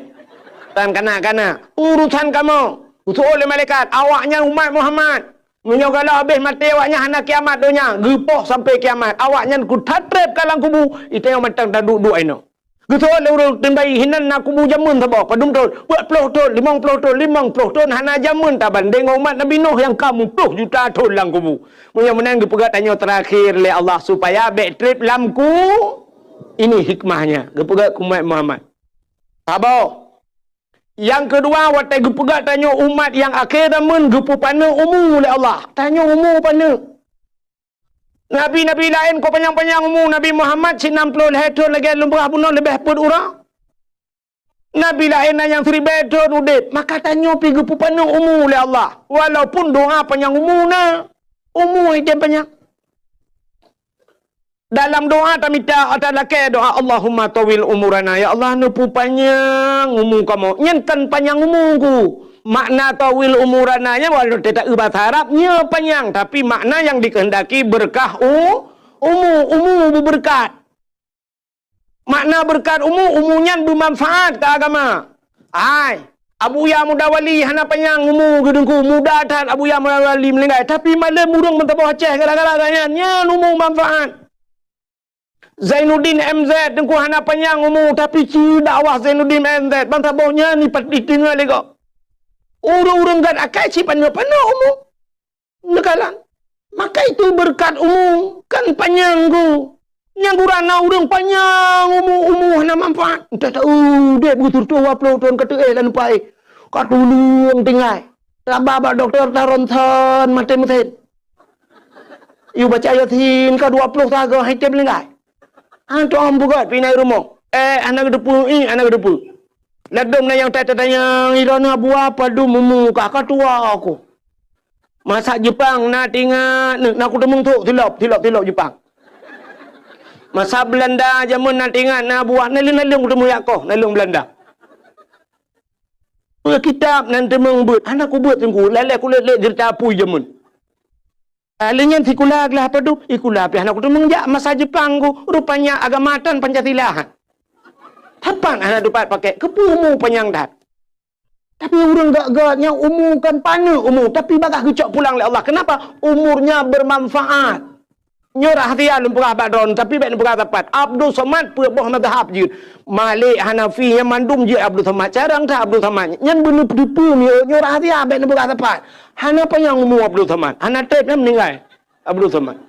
Utan kanak-kanak. "Urusan kamoe." Geuseuôt lé malaikat, "Awaknyan umat Muhammad. Meunyoe galak habéh maté awaknyan hana kiamat donya, geupoh sampoe kiamat. Awaknyan kuthatreb ka lam kubu, itanyong mantong taduek-duek inoe." Geuseuôt lé ureuëng utan bayi, "Hinan na kubu jameun saboh, padum thon?" "Peuet ploh thon, limong ploh thon." "Limong ploh thon hana jameun tabandéng ngon umat Nabi Nuh nyang ka muploh juta thon lam kubu." Meunyoe meunan geupeugah tanyoe teurakhé lé Allah supaya bék treb lam ku-, ini hikmahnya. Geupeugah keu umat Muhammad. Saboh. Nyang keudua, watée geupeugah tanyoe umat nyang akhé zaman geupeupaneuk umu lé Allah. Tanyoe umu paneuk. Nabi-nabi laén ka panyang-panyang umu, Nabi Muhammad sinam ploh lhée thon lagée lôn peugah bunoe leubeh peuet uroe. Nabi laén na nyang siribée thon udeb, maka tanyoe pih geupeupaneuk umu lé Allah. Walaupun doá panyang umu na, umu item panyang. Dalam doá tamita, ata lakée doá, "Allahumma tawil umurana." Ya Allah, neupeupanyang umu kamoe. Nyan kan panyang umu ku. Makna tawil umurana nyan, walau teuta eu bahasa Arab, nyoe panyang, tapi makna nyang dikehendaki berkah u-, umu, umu beubeureukat. Makna beureukat umu, umu nyan beumanfaat keu agama. Hai, Abuya Muda Wali hana panyang umu geudeungku, muda that Abuya Muda Wali meuninggai, tapi malem ureuëng meusaboh Aceh gara-gara gobnyan, nyan umu manfaat. Zainuddin M Z Teungku hana panyang umu, tapi ci dakwah Zainuddin M Z, bansaboh nyan ipat-, iteungoh lé gob. Ureuëng-ureuëng gét akai ci paneuk-paneuk umu. Neukalon. Maka itu beureukat umu, kan panyang ku. Nyang gura na ureuëng panyang umu, umu hana manfaat. Entah tahu dek beuteutoh dua ploh thon ka teuéh lam pai. Ka tuleueng tinggai. Raba bak dokto taronton maté meusén. Yue baca Yasin ka dua ploh sagoe hai tem linggai. Antom beugét pinai rumoh. Eh, hana geuteupeue, ih, hana geuteupeue. Ladom na nyang tai tatanyong, "Ilôn na buah padum umu kah, ka tuha ku." Masa Jepang na tingat, na kuteumeung thok silop, silop, silop Jepang. Masa Belanda jameun na tingat na buah, naleueng-naleueng kuteumeung yak koh, naleueng Belanda. Peue kitab nan teumeung beuet, hana kubeuet teungku, lalée kulét-lét jeurita apui jameun. Ah, lé nyan sikula glah padub, sikula pih hana kuteumeung jak masa Jepang ku, rupanya agama tan Pancasila. Sapat hana tupat pakai, keupeue umu panyang that. Tapi ureuëng gét-gét nyang umu kan paneuk umu, tapi bagah geucok pulang lé Allah. Kenapa? Umurnya bermanfaat. Nyoe rahsia lôn peugah bak droeneuh, tapi bék neupeugah sapat. Abdul Somad peuet boh mazhab jeuet. Malik, Hanafi, nyan mandum jeuet Abdul Somad. Carông that Abdul Somad. Nyan beuneupeue-peue nyoe, nyoe rahsia bék neupeugah sapat. Hana panyang umu Abdul Somad. Hana treb nyan meuninggai Abdul Somad.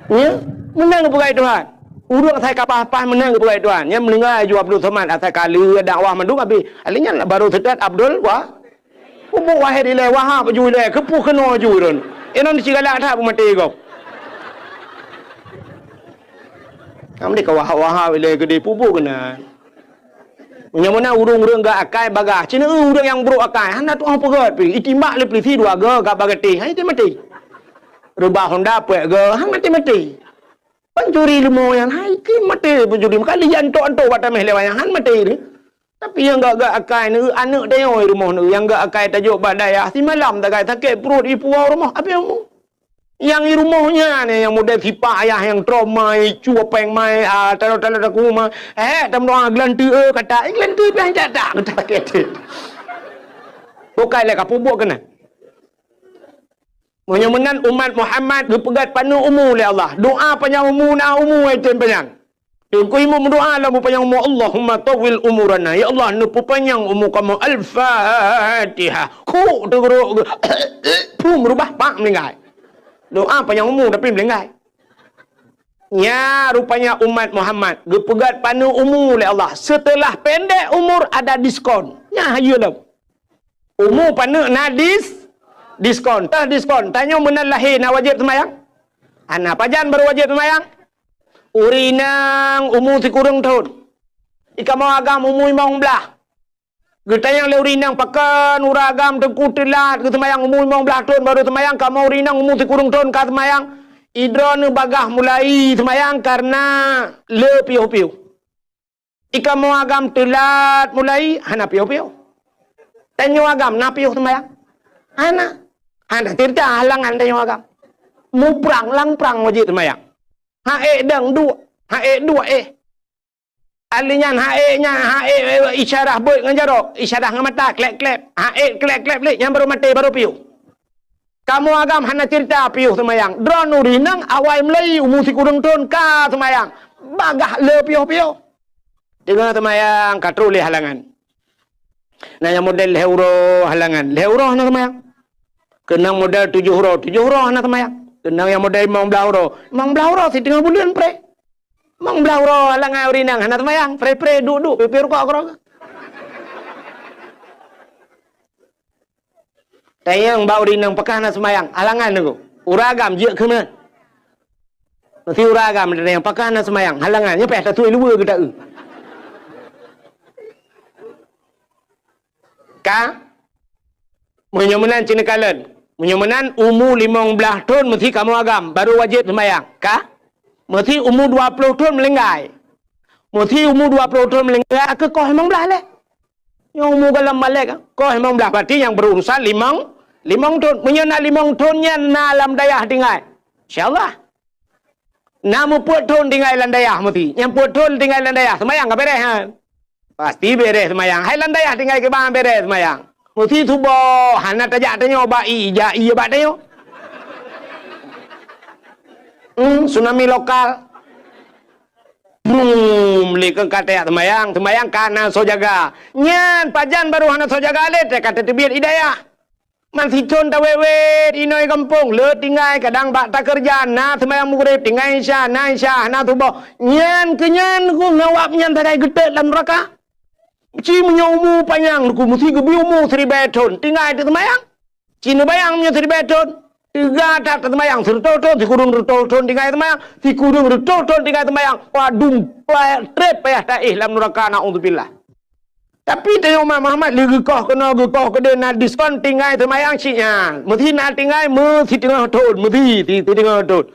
Nyan, meunan geupeugah Tuhan. Ureuëng asai ka paih-paih meunan geupeugah Tuhan. Nyan meuninggai ju Abdul Somad asai ka lheueh dakwah mandum habéh. Alèh nyan baru seutôt Abdul Wa-, Pupuk Wahid ilèe, Wahab ju ilèe, keupeue keunoe ju droen. Inong sigalak that peumaté gob. Nyang meunan ka Wahab-Wahab ilèe geudeh pupuk keunan. Nyang meunan ureuëng-ureuëng gét akai bagah. Cina ureuëng nyang brok akai, hana tu'oh peugét pih. Itimbak lé peulisi dua goe ka bagatéh, hai maté. Reubah honda peuet goe, han maté-maté. Pencuri leumo nyan, hai keuh maté pencuri. Meuka lijan tok-tok bak taméh lé wayang, han maté lé. Tapi nyang gét-gét akai neu, aneuëk tanyoe i rumoh neu, nyang gét akai tajok bak dayah, simalam tagai sakét pruet i puwoe rumoh, abéh umu. Nyang i rumoh nyan, nyang model sipak ayah nyang trauma, i cue péng mai, ah, talo-talo taku ma. Eh, tameudoa geulanteue, eh, kata, eh, geulanteue piah jak tak, kata sakét. Bukai lé ka pubok keunan. Meunyoe meunan umat Muhammad geupeugét paneuk umu lé Allah. Doa panyang umu na umu ai tem panyang. Teungku imum meudoa lam panyang umu, "Allahumma tawwil umurana." Ya Allah, neupeupanyang umu kamoe. Al-Fatihah. Kuk teugrok. Pum rubah pak meuninggai. Doa panyang umu tapi meuninggai. Nya rupanya umat Muhammad geupeugét paneuk umu lé Allah. Setelah pendek umur ada diskon. Nya hayeue lom. Umu paneuk na dis-, diskon. Teuh diskon. Tanyoe meunan lahé na wajéb seumayang? Hana. Pajan baru wajéb seumayang? Ureuëng inong umu sikureueng thon. Ikamoe agam umu limong blaih. Geutanyong lé ureuëng inong, "Pakon ureuëng agam teungku teulat geuseumayang umu limong blaih thon baru seumayang, kamoe ureuëng inong umu sikureueng thon ka seumayang?" Idroeneuh bagah mulai seumayang kareuna le piôh-piôh. Ikamoe agam teulat mulai, hana piôh-piôh. Tanyoe agam na piôh seumayang. Hana. Hana cerita halangan tanyoe agam. Muprang, lam prang wajéb seumayang. Ha ék dang duek, ha ék duek éh. Ahli nyan ha ék nyan, ha ék, ék, isyarah beuet ngon jaroe, isyarah ngon mata, klep-klep. Ha ék klep-klep lé, nyan baru maté, baru piôh. Kamoe agam hana cerita piôh seumayang. Droeneuh ureueng inong awai meulayeue umu sikureueng thon ka seumayang. Bagaih le piôh-piôh. Teungoh seumayang ka troh lé halangan. Na nyang model lhèe uroe halangan. Lhèe uroe hana seumayang. Keunong model tujoh uroe, tujoh uroe hana seumayang. Keunong nyang model limong blaih uroe, limong blaih uroe siteungoh buleuen preh. Limong blaih uroe halangan ureueng inong hana seumayang, preh-preh duek-duek, pipie rukok keudroe. Tanyong bak ureueng inong pakon hana seumayang, halangan nyoe. Ureueng agam jeuet keunoe. Meusti ureueng agam tanyong pakon hana seumayang, halangan nyoe payah taturi luweue geuta eu. Ka? Meunyoe meunan ci neukalon. Meunyoe meunan umu limong blaih thon meusti kamoe agam, baru wajéb seumayang. Ka? Meusti umu dua ploh thon meulinggai. Meusti umu dua ploh thon meulinggai, keu koh limong blaih lé. Nyoe umu goh lom balek, koh limong blaih, berarti nyang berurusan limong, limong thon. Meunyoe na limong thon nyan na lam dayah tinggai. Insya Allah. Na meupeuet thon tinggai lam dayah meusti. Nyang peuet thon tinggai lam dayah, seumayang ka beres nyan. Pasti beres seumayang. Hai lam dayah tinggai kiban beres seumayang. Meusti suboh, hana tajak tanyoe bak ie, jak ie bak tanyoe. Hmm, tsunami lokal. Brum, lé keu ka tajak seumayang, seumayang ka na soe jaga. Nyan pajan baru hana soe jaga lé, ka tateubiet ie dayah. Man sithon tawét-wét inoe gampông, le tinggai kadang bak takeureuja, na seumayang Maghrib, tinggai Isya, na Isya, na suboh. Nyan keu nyan ku ngawab nyan sagai geutet lam neuraka. Ci meunyoe umu panyang ku meusti geubri umu siribèe thon, tinggai teuseumayang. Ci neubayang meunyoe siribèe thon, teuga that teuseumayang, sireutôh thon, sikureueng reutôh thon tinggai seumayang, sikureueng reutôh thon tinggai seumayang. Padum payah trép payah taéh lam neuraka, naudzubillah. Tapi tanyoe umat Muhammad lé geukoh keunoe geukoh keudeh na diskon tinggai seumayang cit nyan. Meusti na tinggai meusiteungoh thon, meusti si-, siteungoh thon.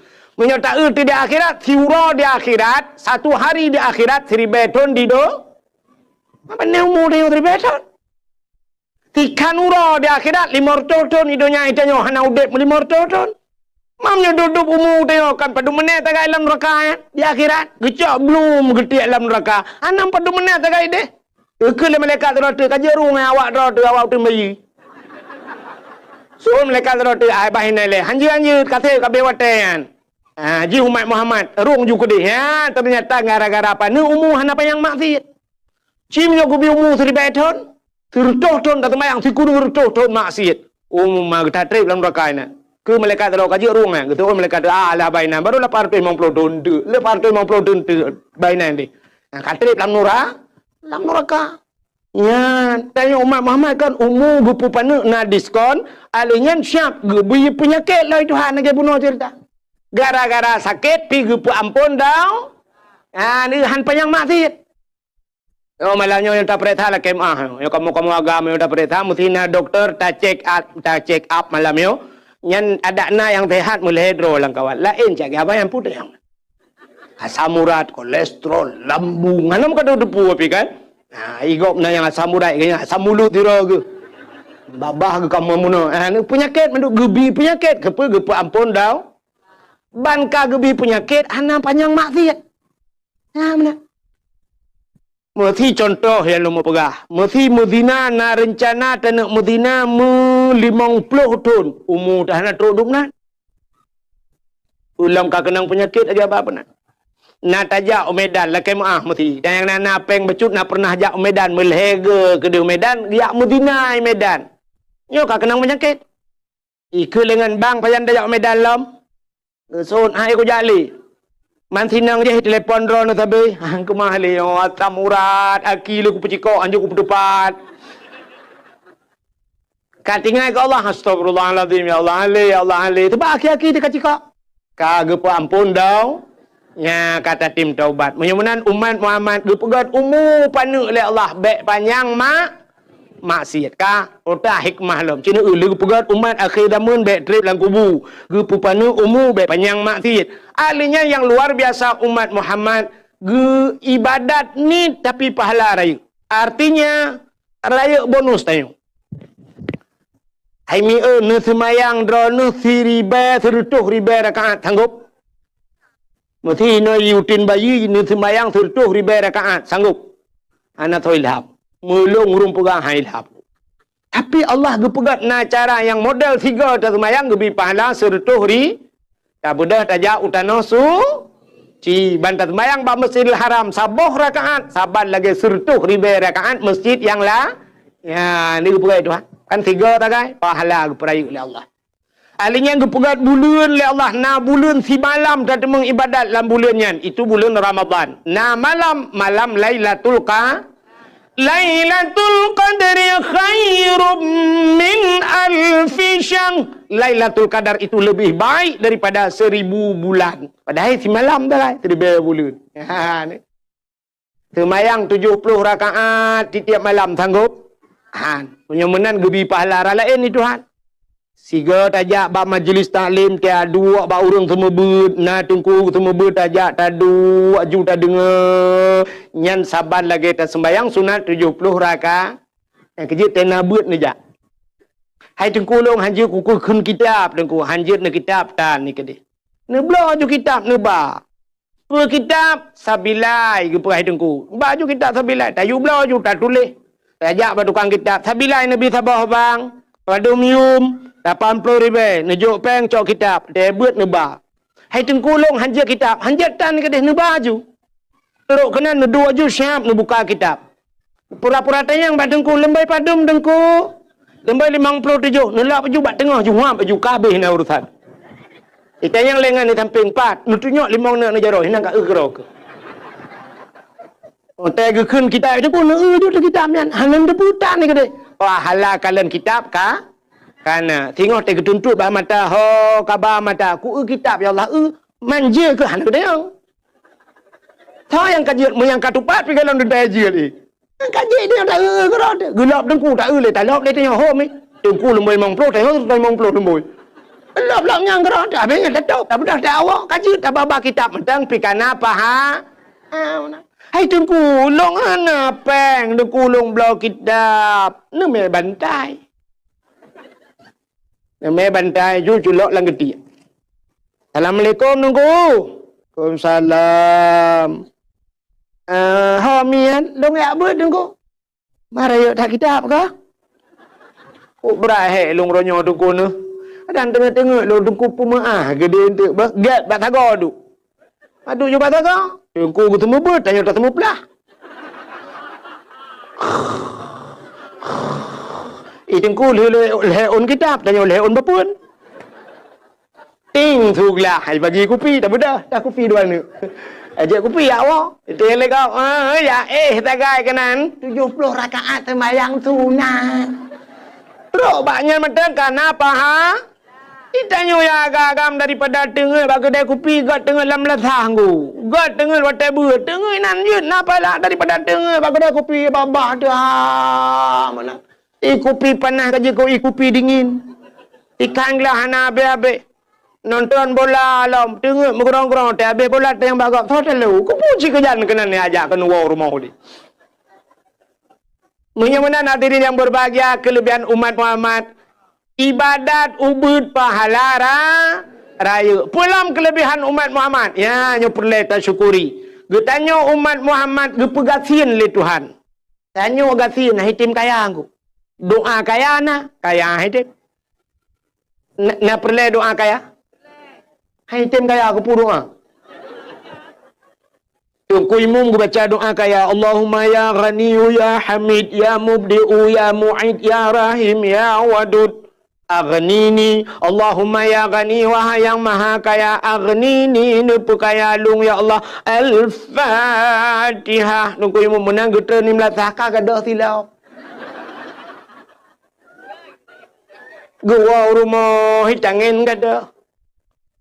Meunyoe taeu di akhirat, siuroe di akhirat, satu hari di akhirat siribèe thon di do-, apa ni umu tanyoe siribèe thon? Sikhan uroe di akhirat, limong reutôh thon di donya tanyoe hana udép limong reutôh thon. Mam nyoe duduk umu tanyoe kan padum menét tagai lam neuraka, eh? Di akhirat, geucok blum geutiek lam neuraka. Hana padum menét tagai deh. Geukheun lé malaikat sidroe teuk, "Ka jeuet rueng awak droe teuh, awak uteuen bayeue." Seuôt malaikat sidroe teuk, "Ai, bah inan lé, hanjeuet-hanjeuet, ka sép ka abéh watèe nyan." Ah, jih umat Muhammad, rueng ju keudeh. Ha, teunyata gara-gara paneuk umu hana panyang maksiet. Ci meunyoe geubri umu siribèe thon, sireutôh thon taseumayang, sikureueng reutôh thon maksiet. Umu ma geuta trép lam neuraka inan. Keu malaikat sidroe ka jeuet rueng nyan, geuseuôt malaikat, "Ah, lah bah inan, baru lapan reutôh limong ploh thon teuk, lapan reutôh limong ploh thon teuk bah inan deh." Nah, ka trép lam nura-, lam neuraka. Nyan, tanyoe umat Muhammad kan umu geupeupaneuk na diskon, alèh nyan siap geubri peunyakét lé Tuhan lagèe bunoe cerita. Gara-gara sakét pi geupeuamphon dau-, ah, neuhan panyang maksiet. Oh, malam nyoe nyang tapeuriksa lakèe meu'ah. Nyoe kamoe-kamoe agam nyang tapeuriksa, meusti na dokto ta-check up, ta-check up malam nyoe. Nyan adak na nyang sehat meulhèe droe lam kawat. Laén cit abang nyang putéh. Asam urat, kolesterol, lambung. Hana meukadeungö teupeu pih kan? Nah, i gob na nyang asam urat, nyang asam mulod sidroe geuh. Babah geuh kamoe bunoe. Ah, ni peunyakét mandum geubri peunyakét. Keupeue geupeuamphon dau-, ban ka geubri peunyakét hana panyang maksiet. Nah, meunan. Meusi contoh nyang lôn peugah, meusi meuzina na reuncana taneuk meuzina meulimong ploh thon, umu teuh hana trok dum nan. Ulôn ka keunong peunyakét lagèe abah peunan. Na tajak u Medan lakèe meu'ah meusi, dan nyang na, na péng bacut na pernah jak u Medan, meulhèe geuh keudeh u Medan, jak meuzina i Medan. Nyoe ka keunong peunyakét. Ikeu lengan bang pajan tajak u Medan lom. Geusôn hai kujak lé. Man sinong jih telepon droeneuh sabe. Hang keumah lé, oh, asam urat, aki lé kupeucikok, hanjeuet kupeutupat. Ka tinggai keu Allah, astagfirullahalazim, ya Allah, han lé, ya Allah, han lé. Teuba aki-aki teuka cikok. Ka geupeuamphon dau. Nya ka tatem taubat. Meunyoe meunan umat Muhammad geupeugöt umu paneuk lé Allah bèk panyang mak, maksiet. Ka, ota hikmah lom. Cit neu lé geupeugöt umat akhé zameun bèk trép lam kubu. Geupeupaneuk umu bèk panyang maksiet. Ahli nyan nyang luar biasa umat Muhammad geu ibadat niet tapi pahala rayeuk. Artinya, rayeuk bonus tanyoe. Hai mieu neuseumayang droeneuh siribèe, sireutoh ribèe rakaat, sanggob? Meusi inoe uteuen bayi neuseumayang sireutoh ribèe rakaat, sanggob? Hana soe ilham. Meulôn ureueng peugah han ilham. Tapi Allah geupeugah na cara nyang model sigoe taseumayang geubri pahala sireutoh ri-, tabeudôh tajak u tanoh suci. Ban taseumayang bak Masjidil Haram saboh rakaat, saban lagèe sireutoh ribèe rakaat masjid nyang la-, ya, ni geupeugah Tuhan. Kan sigoe tagai, pahala geupeurayeuk lé Allah. Ahli nyan geupeugah buleuen lé Allah, na buleuen simalam tateumeung ibadat lam buleuen nyan, itu buleuen Ramadhan. Na malam, malam Lailatul Qa-, Lailatul Qadri khairum min alfi syahr. Lailatul Qadar itu lebih baik daripada seribu bulan. Padahai simalam dah lah, seribu bulan. Ha, ni. Seumayang tujoh ploh rakaat tiep-tiep malam, sanggob? Han. Meunyoe meunan geubri pahala raya laén di Tuhan. Sigoe tajak bak majlis taklim, taduek bak ureueng seumeubeuet, na teungku seumeubeuet tajak taduek ju tadeungoe, nyan saban lagèe taseumayang sunat tujoh ploh raka-, nyang keujeuet tena beuet neujak. Hai teungku lôn, hanjeuet kukheun kitab teungku, hanjeuet neukitab tan ni keudeh. Neubloe ju kitab neuba. Peue kitab? Sabilai, geupeugah hai teungku. Ba ju kitab sabilai, tayue bloe ju tatuléh. Tajak bak tukang kitab, sabilai neubi saboh bang, padum yum, lapan ploh ribèe, neujok péng cok kitab, teuh beuet neuba. Hai teungku lôn hanjeuet kitab, hanjeuet tan keudeh neuba ju. Trok keunan neuduek ju siab neubuka kitab. Pura-pura tanyong bak teungku, "Leumbai padum teungku?" "Leumbai limong ploh tujoh." Neulap ju bak teungoh, ju huab ju, ka habéh na urusan. Itanyong lé ngon di sampéng, "Pat?" Neutunyok limong neuk neujaroe, hinan ka eu keudroe keuh. Watèe geukheun kitab teungku, neueu ju kitab nyan, hana teupeue tan ni keudeh. Pahala kalon kitab ka, kana. Singoh teuh geutuntot bak mata, ho, kaba mata, "Kueu kitab, ya Allah, eu." Manja keuh hana geutanyong. Soe nyang ka jeuet, meunyoe ka tupat pih golom dum tajeuet, eh. Nyang ka jeuet nyoe taeu keudroe teuh. Geulop teungku taeu lé, talop lé tanyoe hom, eh. Teungku leumoi limong ploh, tanyoe limong ploh leumoi. Lop-lop nyang keudroe teuh, habéh nyan tatôb, tabeudôh teuh awak, ka jeuet tababa kitab mantong pih kana paha-, ah, meunan. Hai teungku, lôn hana péng, teungku lôn bloe kitab. Neumè bantai. Neumè bantai ju culok lam geutiek. "Assalamualaikum, Teungku." "Waalaikumsalam." "Eh, ho miet, lôn jak beuet, Teungku." "Ma rayeuk that kitab kah?" "Kok brat hék lôn uroe nyoe, Teungku, neuh. Dan teungeut-teungeut lôn, Teungku, peumeu'ah geudeh eunteuk beuh. Gèt bak sagoe duek." Padub ju bak sagoe. Teungku geuseumeubeuet, tanyoe taseumeuplah. Ih, Teungku, lheueh, lheueh, lheueh ôn kitab, tanyoe lheueh ôn bapeuen. Ting, su glah, hai bagi kupi, tabeudôh, dah kupi dua neuk. Ajak kupi, ya Allah. Itu yang legok. Ah, ya, eh, tagai keunan. Tujoh ploh rakaat seumayang sunat. Trok bak nyan mantong kana paha-, Itanyoe ya agam-agam daripada teungeut bak keudè kupi, göt teungeut lam meunasah nggu. Göt teungeut watèe beuet, teungeut inan jeuet na pahala daripada teungeut bak keudè kupi babah teuh, ah, meunan. Ie kupi panas ka jeuet keu ie kupi dingin. Ikan glah hana abéh-abéh. Nonton bola lom, teungeut meugrong-grong, teuh abéh bola teuh nyang bak gob, soe talo. Keupeue cit keujan keunan ajak keunoe woe rumoh udép. Meunyoe meunan hadirin yang berbahagia, kelebihan umat Muhammad, ibadat ubeuet pahala ra-, rayeuk. Peue lom kelebihan umat Muhammad? Ya, nyoe peureulèe tasyukuri. Geutanyoe umat Muhammad geupeugasien lé Tuhan. Tanyoe gasien, han item kaya ngku. Doa kaya na, kaya han item. Na, na peureulèe doa kaya? Han item kaya keupeue doa? Teungku Imum geubaca doa kaya, "Allahumma ya Ghaniyyu ya Hamid ya Mubdi'u ya Mu'id ya Rahim ya Wadud, aghnini." Allahumma ya Ghani, wahai Nyang Maha Kaya, aghnini, neupeukaya lôn ya Allah. Al-Fatihah. Teungku Imum meunan geutreun lim lasah ka gadôh silop. Geuwoe u rumoh, hi tangen gadôh.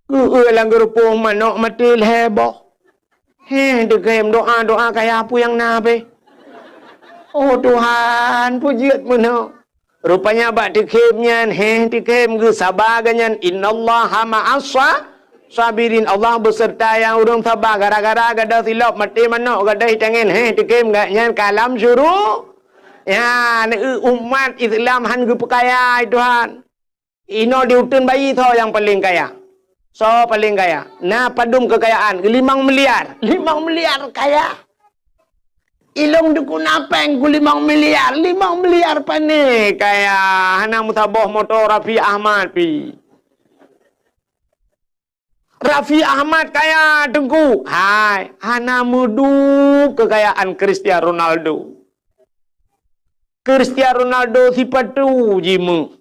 Geueu lam geurupoh manok maté lhèe boh. Heh, teukhem doa-doa kaya peue nyang na beh. Oh Tuhan, peue jeuet meunoe. Rupanya bak teukhem nyan, heh, teukhem geusaba geuh nyan, "Innallaha ma'as sa-, sabirin." Allah beuseurta nyang ureueng saba. Gara-gara gadôh silop maté manok gadôh hi tangen, heh, teukhem geuh nyan ka lam syuru-, Ya, neu umat Islam han geupeukaya, hai Tuhan. Inoe di uteuen bayi soe nyang paleng kaya? Soe paleng kaya? Na padum keukayaan? Limong miliar. Limong miliar kaya. Ilong dukun apeng ku limong miliar. Limong miliar pane kaya? Hana meusaboh moto Raffi Ahmad pi. Raffi Ahmad kaya, Teungku. Hai, hana meudub keukayaan Cristiano Ronaldo. Cristiano Ronaldo sipatu jimeuh.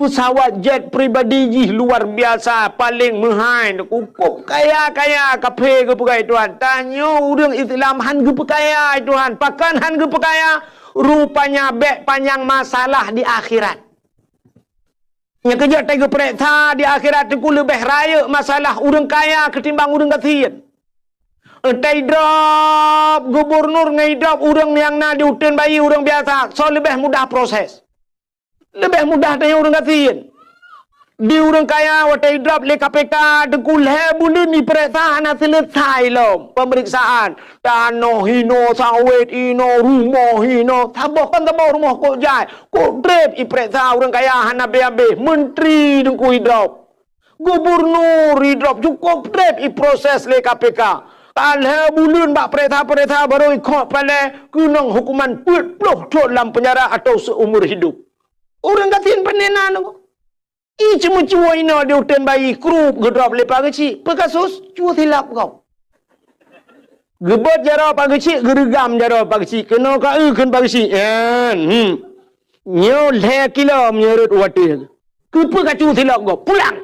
Peusawat jet pribadi jih luar biasa, paleng meuhai. Cukup kaya-kaya, kaphé geupeugah Tuhan. Tanyoe ureuëng Islam han geupeukaya Tuhan. Pakon han geupeukaya? Rupanya bék panyang masalah di akhirat. Nyang keujeuet tageupareksa di akhirat teungku leubeh rayeuk masalah ureuëng kaya keutimbang ureuëng gasien. Watée idrop gubunur ngon idrop ureuëng nyang na di uteuen bayi ureuëng biasa, soe leubeh mudah proses? Leubeh mudah tanyoe ureuëng gasien. Di ureuëng kaya watée idrop lé K P K teungku lhée buleuen ipareksa hana seuleusoe lom peumeriksaan. Tanoh hinoe, sawét hinoe, rumoh hinoe, saboh kon saboh rumoh kok jai. Kok treb ipareksa ureuëng kaya hana habéh-habéh, menteri teungku idrop, gubunur idrop, cukup treb iproses lé K P K. Ka lhée buleuen bak pareksa-pareksa baru ikhok palée keunong hukuman peuet ploh thon lam penjara atau seumur hidup. Ureuëng gasien pane na teungku. Ih, ceumeucue inoe di uteuen bayi, krup geudrop lé Pak Geuchik. Peu kasus? Cue silap gob. Geubeuet jaroe Pak Geuchik, geureugam jaroe Pak Geuchik. Keunoe ka eu kheun Pak Geuchik. Nyan, hmm. Nyoe lhée kilo meunyoe rot watée. Keupeue kacue silap gob? Pulang!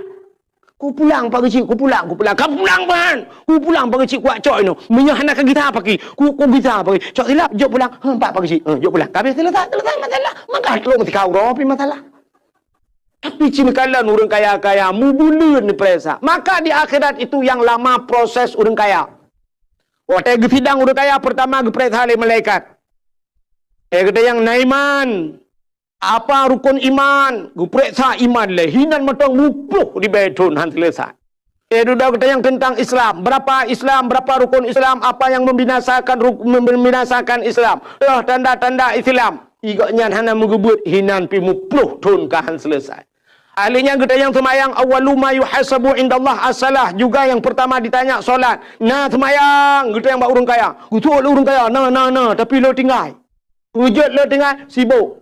Kupulang Pak Geuchik, kupulang, kupulang. Ka pulang ban! Kupulang Pak Geuchik, kucok inoe. Meunyoe hana kagisa paki, ku, kugisa paki. Cok silap, jok pulang. Heuh, Pak, Pak Geuchik. Heuh, jok pulang. Ka habéh seuleusoe, seuleusoe masalah. Maka trok meutika uroe pi masalah. Tapi cit neukalon ureuëng kaya-kaya mubuleuen neupareksa. Maka di akhirat itu nyang lama proses ureuëng kaya. Watée geusidang ureuëng kaya, peurtama geupareksa lé malaikat. Eh, gata nyang na iman. Apa rukon iman? Geupareksa iman lé. Hinan mantong muploh ribée thon han seuleusoe. Eh, dudoe gata nyang teuntang Islam. Berapa Islam? Berapa rukon Islam? Apa yang membinasakan ruk-, membinasakan Islam? Toh tanda-tanda Islam. Igok nyan hana meugeubeuet hinan pi muploh thon ka han seuleusoe. Ahli nyan gata nyang seumayang, awwalu ma yuhasabu indallah as-salah. Juga yang pertama ditanya salat. Na seumayang gata nyang bak ureuëng kaya. Geutuek lé ureuëng kaya, na, na, na, tapi le tinggai. Peujeuet le tinggai, sibok.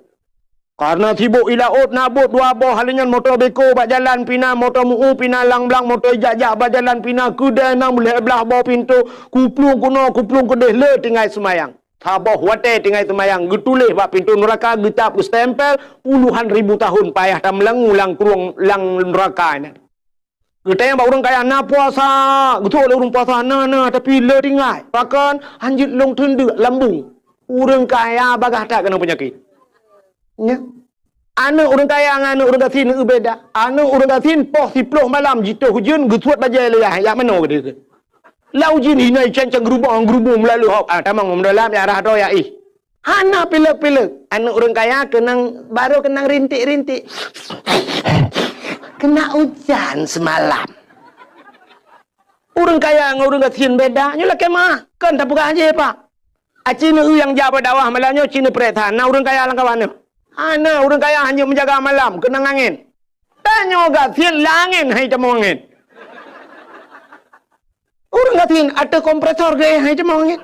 Karena sibok i laôt na bot dua boh, ahli nyan moto beko bak jalan pina, moto mu'u pina, lang blang moto ijak-jak bak jalan pina, keudée na meulhée blaih boh pintoe, kuplueng keunoe, kuplueng keudeh, le tinggai seumayang. Saboh watée tinggai seumayang, geutuléh bak pintoe nuraka, geutap, geustempel, puluhan ribu tahun payah tameulangue lam krueng lam nuraka nyan. Geutanyong bak ureuëng kaya, na puasa? Geutuek lé ureuëng puasa, na, na, tapi le tinggai. Pakon? Hanjeuet lôn teundeuk lambung. Ureuëng kaya bagaih that keunong peunyakét. Nya. Aneuëk ureuëng kaya ngon aneuëk ureuëng gasien beda. Aneuëk ureuëng gasien poh siploh malam jitoh ujeuen geusuet bajée lé yah, jak manoe geude. Lau jih hinoe cang-cang geurubong-geurubong meulalu hok. Ah, tamong meudôlam ya rah droe ya ih. Hana pilek-pilek. Aneuëk ureuëng kaya keunong, baru keunong rintik-rintik. Kena ujan semalam. Ureuëng kaya ngon ureuëng gasien beda. Nyoe lakée meuah. Kon tapeugah jih, Pak. Aci neueu nyang jak bak dakwah malam nyoe ci neupreh that. Na ureuëng kaya lam kawan nyoe? Hana, ureuëng kaya hana meujaga malam, keunong angén. Tanyoe gasien lam angén hai tamong angén. Ureuëng gasien ateueh kompresor geuh hai tamong angén.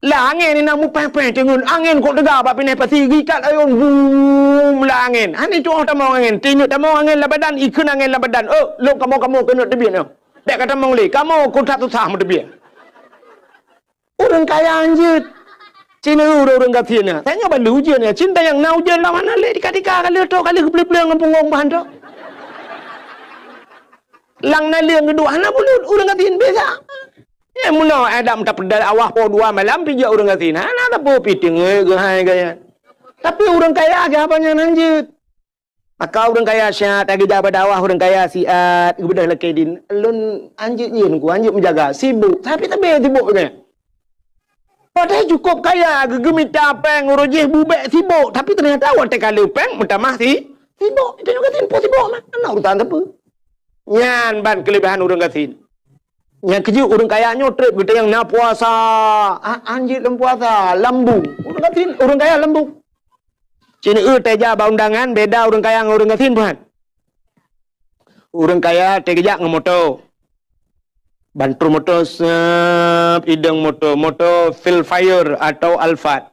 Lam angén na mupéh-péh teungeun, angén kok teuga bak pinai pasi, gikat ayôn bum lam angén. Hana tuoh tamong angén, tineuk tamong angén lam badan, ikheun angén lam badan. Oh, lôn kamoe-kamoe keuneuk teubiet nyoe. Bék ka tamong lé, kamoe kok that susah meuteubiet. Ureuëng kaya hanjeuet. Cina ureuëng-ureuëng gasien nyan. Tanyoe ban lheueh ujeuen nyan. Cinta nyang na ujeuen lam hana lé tika-tika ka lheueh toh, ka lheueh geupleueng-pleueng ngon punggong bah toh. Lam naleueng geuduek hana bulut ureuëng gasien biasa. Nyang meunoe Adam tapeudal awah poh dua malam pijak ureuëng gasien. Hana teupeu pi teungeut geuhai gaya. Tapi ureuëng kaya geuh haba nyan hanjeuet. Maka ureuëng kaya siat, lagée jak bak dakwah ureuëng kaya siat, geubeudôh lakée din. Lôn hanjeuet nyan ku, hanjeuet meujaga, sibuk, tapi teubiet sibuk nyan. Padahai cukôp kaya, geugeumita péng uroe jih bubek sibuk, tapi teunyata watée ka le péng meutamah si, sibuk. Itu juga simple sibuk mah, hana urusan sapeue. Nyan ban keuleubehan ureuëng gasien. Nyang keujeuet ureuëng kaya nyoe treb geutanyoe na puasa, a-, hanjeuet lam puasa, lambung. Ureuëng gasien, ureuëng kaya lambung. Ci neueu tajak bak undangan, beda ureuëng kaya ngon ureuëng gasien, bukan? Ureuëng kaya tajak ngon moto. Ban trok moto, seup, idong moto, moto Vellfire atau Alphard.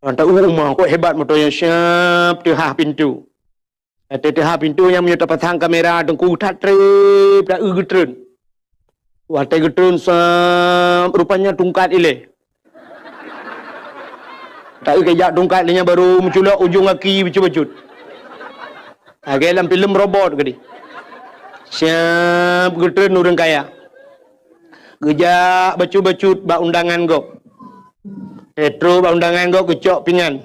Mantap, uh, uma, kok hebat moto nyan, siap, teuhah pintu. Watée teuhah pintu nyan meunyoe tapasang kamera teungku that treb, taeu geutreun. Watée geutreun, seup, rupanya tungkat ilée. Taeu kejak tungkat lé nyan baru meuculok ujong gaki bacut-bacut. Lagée lam filem robot geude. Siap geutreun ureuëng kaya. Geujak bacut-bacut bak undangan gob. Trok bak undangan gob geucok pingan.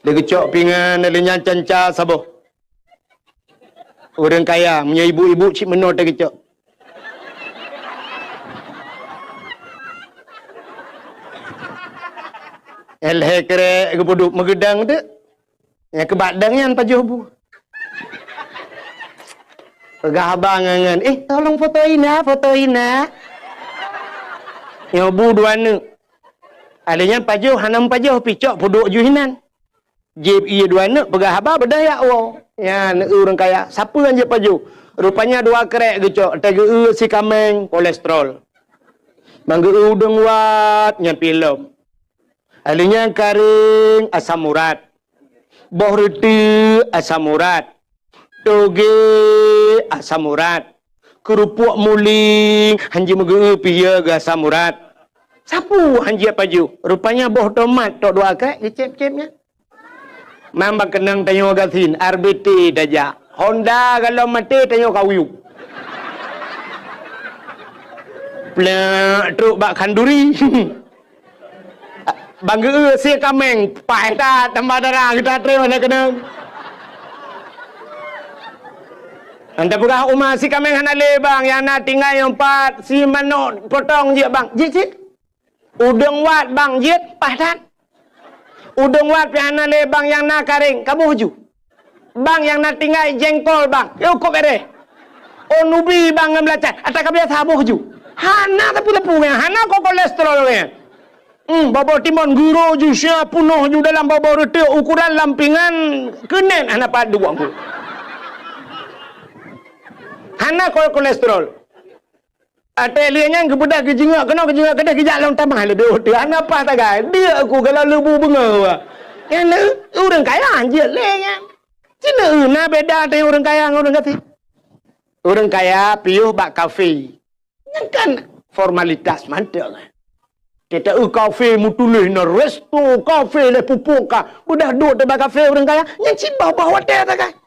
Lé geucok pingan, lé nyan canca saboh. Ureuëng kaya, meunyoe ibu-ibu cit meunoe teuh geucok. Lhée krek geupeuduek meugeudang teuk. Nyang keubak dang nyan pajoh bu. Peugah haba ngon, "Eh, tolong foto ina, foto ina." Nyoe bu dua neuk. Lhée nyan pajoh, hana meupajoh, pih cok peuduek ju hinan. Jieb ié dua neuk peugah haba beudôh jak woe. Nyan ureuëng kaya, sapeue nyang jieb pajoh? Rupanya dua krek geucok, teuh geu-eu sikameng kolesterol. Ban geu-eu udeueng wat nyan pih lom. Lhée nyan karéng asam urat. Boh reuteuek asam urat. Toge asam urat. Keurupuk muling hanjeuet meugeu-eu pih ya geu asam urat. Sapeue hanjeuet pajoh? Rupanya boh tomat tok dua krek geucép-cép nyan. Mamba keunong tanyoe gasien, R B T tajak. Honda galom maté tanyoe kawiu. Plek trok bak khanduri. Ban geu-eu sie kameng, paih that tambah darah geutanyoe hana keunong. Anda peugah uma sikameng hana lé bang, nyang na tinggai nyoe pat si manok potong jeuet bang. Jeuet cit. Udeueng wat bang jeuet paih that. Udeueng wat pih hana lé bang nyang na karéng, kaboh ju. Bang nyang na tinggai jengkol bang, yôh kop ereh. Oh nubi bang ngon beulacan, ata ka biasa boh ju. Hana tapi leupue nyan, hana ko kolesterol nyan. Hmm, bobo timon guro ju sia punoh ju dalam bobo reuteuek ukuran lampingan keunen hana pat duek. Hana ko kolesterol. Até lheueh nyan geubeudôh geujingok keunoe geujingok keudeh geujak lom tamah leubeh uteuk. Hana paih tagai. Diek ku galak leubu beungoh. Nyan ureueng kaya jeuet lé nyan. Cina na beda teuh ureueng kaya ngon ureueng gasien. Ureueng kaya piôh bak kafe. Nyan kan formalitas mantong. Kita eu kafe meutuléh na resto kafe lé pupuk ka. Udah duek teuh bak kafe ureueng kaya. Nyan cit boh-boh watèe tagai.